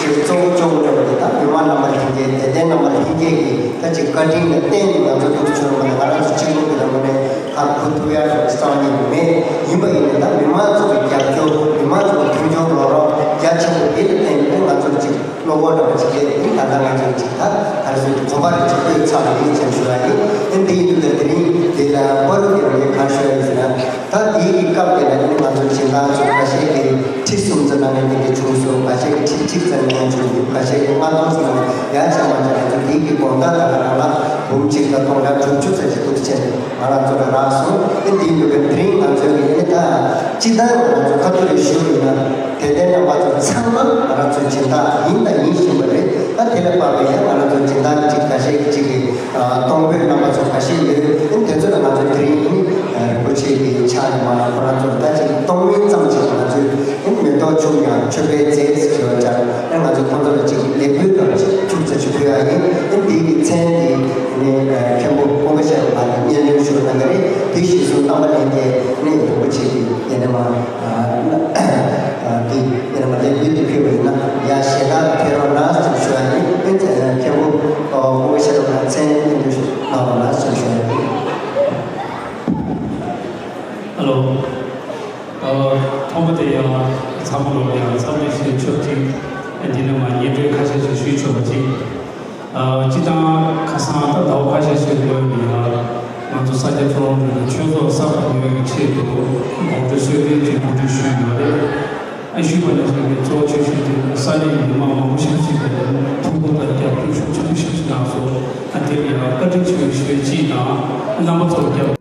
ཅིག་གཙོ་བོ་སྐྱོང་སྐྱོང་དེ་ད་མི་མང་རྣམ་པ་ལྷན་རྒྱས་དད་ལྡན་རྣམ་པ་ལྷན་རྒྱས་ཀྱི་ད་ཅིག་བཀའ་དྲིན་ལ་བརྟེན་ནས་ང་ཚོ་འདུག་བྱུང་བ་ནས་ང་རང་ཚོ་གཅིག་པུ་གི་ལམ་ནས་ཧ་གོ་ཐུབ་ཡ་རེད་བསམ་གྱི་མེད། ཡིན་པ་ཡིན་ན་ད་མི་མང་ཚོ་གི་རྒྱབ་སྐྱོར་མི་མང་ཚོ་གི་མཐུན་སྦྱོར་རོགས་རམ་རྒྱ་ཆེན་པོ་དེ་ལ་བརྟེན་ནས་ང་ཚོ་གཅིག་བློ་ཁོག་འདྲ་པོ་ཅིག་སླེབས་ཡིན། ད་ལྟ་ང་ཚོས་ཅིག་ད་ག་རེ་ཟེར་གོམ་པ་རེ་ཅིག་སྤོས་ཚར་བ་ཡིན་ཅེས་ཞུ་བ་ཡིན། ཨེ་འདི་ཡིན་དུས་དེ་རིང་འདི་ལ་པར་འདི་རུ་ངས་ག་ཞུ་བ་ཡིན་ཟེར་ན། ད་འདིའི་གི་སྐབས་དེ་ལ་ནི་ང་ཚོ་སྦྱིན་བདག་ཚོ་ཁ་ཤས་ཀྱིས་ཁྲི་གསུམ་ཙམ་གནང་མཁན་དེ་འདྲ་བྱུང་སོང་། ཁ་ཤས་ཀྱིས་ཁྲི་གཅིག་ཙམ་གནང་མཁན་བྱུང་འདུག་ཁ་ཤས་ཀྱིས་ལྔ་སྟོང་ཙམ་གནང་། ཡ་ཆ་མ་ཆ་ང་ཚོ་འདིའི་གི་དགོང་དག་ད་ག་རང་ལ་འབུམ་གཅིག་དང་སྟོང་ཕྲག་དྲུག་ཅུ་ཙམ་ཞིག་འདུག་ཟེར་ནས་ང་རང་ཚོ་ལ་རག་སོང་། ཨེ་འདི་ཡིན་དུས་དེ་རིང་ང་ཚོའི་གི་ཨེ་ད་སྤྱི་བཏང་ང་ཚོ་ཁ་ཐུག་ལ་ཞུ་བ་ཡིན་ན། དད་ལྡན་རྣམ་པ་ཚོ་ཚང་མ་ང་རང་ཚོའི་སྦྱིན་བདག་ཡིན་དང་ཡིན་བཞིན་པ་རེད། ད་དེ་ལས་ལྷག་པའི་ཡང་ང་རང་ཚོའི་སྦྱིན་བདག་ཅིག་ཁ་ཤས་ཅིག་གིས་གཏོང་ཕོད་རྣམ་པ་ཚོ་ཁ་ཤས་ཡོད། དེ་ཚོ་ལ་ང་ཚོ་དེ་རིང་རིན་པོ་ཆེ་གི་ཕྱག་ནས་མར་ཁོ་རང་ཚོར་ད་ཅིག་གཏོང་མིན་ཙམ་ཅིག་ང་ཚོས་མེ་ཏོག་ཆུང་ཡང་མཆོད་པའི་རྫས་ཞེས་པ་ཅིག་ང་ཚོ་ཁོང་ཚོ་ལ་ཅིག་ལེགས་འབུལ་དང་ཅིག་ཆུང་ཙམ་ཅིག་ཕུལ་ཡ་ཡིན། འདིའི་མཚན་འདི་ནི་མཁན་པོ་ཀུན་དགའ་ཤེས་རབ་ལགས་ཀྱིས་སྙན་སྒྲོན་ཞུ་གནང་གི་རེད། དེ་གཞིར་བཟུང་རྣམ་པ་ལྷན་རྒྱས་ནི་རིན་པོ་ཆེ་གི་ཡེ་ནས་མ། འདི་ཡིན་ན་མ་དེ་ཡུལ་དུ་ཕེབས་པ་ཡིན་ན་ཡ་ཞལ་ལག་ཕེབས་རོགས་གནང་ཟེར་ཞུ་ཡ་ཡིན། ཨེ་ཙི་མཁན་པོ་ཨོ་སྐུ་ངོ་ཤེས་རབ་ལགས་མཚན་སྙན་དུ་གནང་རོགས་གནང་ཟེར་ཞུ་ཡ་ཡིན། ཨ་ལོ། ཨ། ཐོག་མ་དེ་ཡང་ཚང་མ་ལོ་ཡང་འཚམས་འདྲི་ཞུ་ཆོག་ཅིག་འདི་ནས་མ་སྙན་སྒྲོན་ཁ་ཤས་ཤིག་ཞུས་ཆོག་པ་ཅིག་ཨ། སྤྱི་བཏང་ཁ་སང་ད་ཟླ་བ་ཁ་ཤས་ཤིག་ལོན་ནས་ང་ཚོ་ས་སྐྱ་ཁྲོམ་རེད། ཆོས་ཚོགས་གསར་པ་ཡོད་ཀྱི་ཆེད་དུ་དགོངས་འཁྲོལ་གསོལ་སྟོན་གྱི་གོ་སྒྲིག་ཞུས་ཡོད་རེད། ཨ། ཞུས་པ་ནང་བཞིན་གྱི་གཙོ་བོ་ཆེ་ཤོས་དེ་ས་གནས་ཀྱི་མི་མང་མང་པོ་ཞིག་ཅིག་གིས་ཐུགས་ཁུར་དང་རྒྱབ་སྐྱོར་ཤུགས་ཆེན་པོ་ཞིག་གནང་སོང་། ཨ། དེ་ལ་ཡང་བཀའ་དྲིན་ཆེ་ཞུ་ཡ་གཅིག་དང་། རྣམ་པ་ཚོར་རྒྱབ་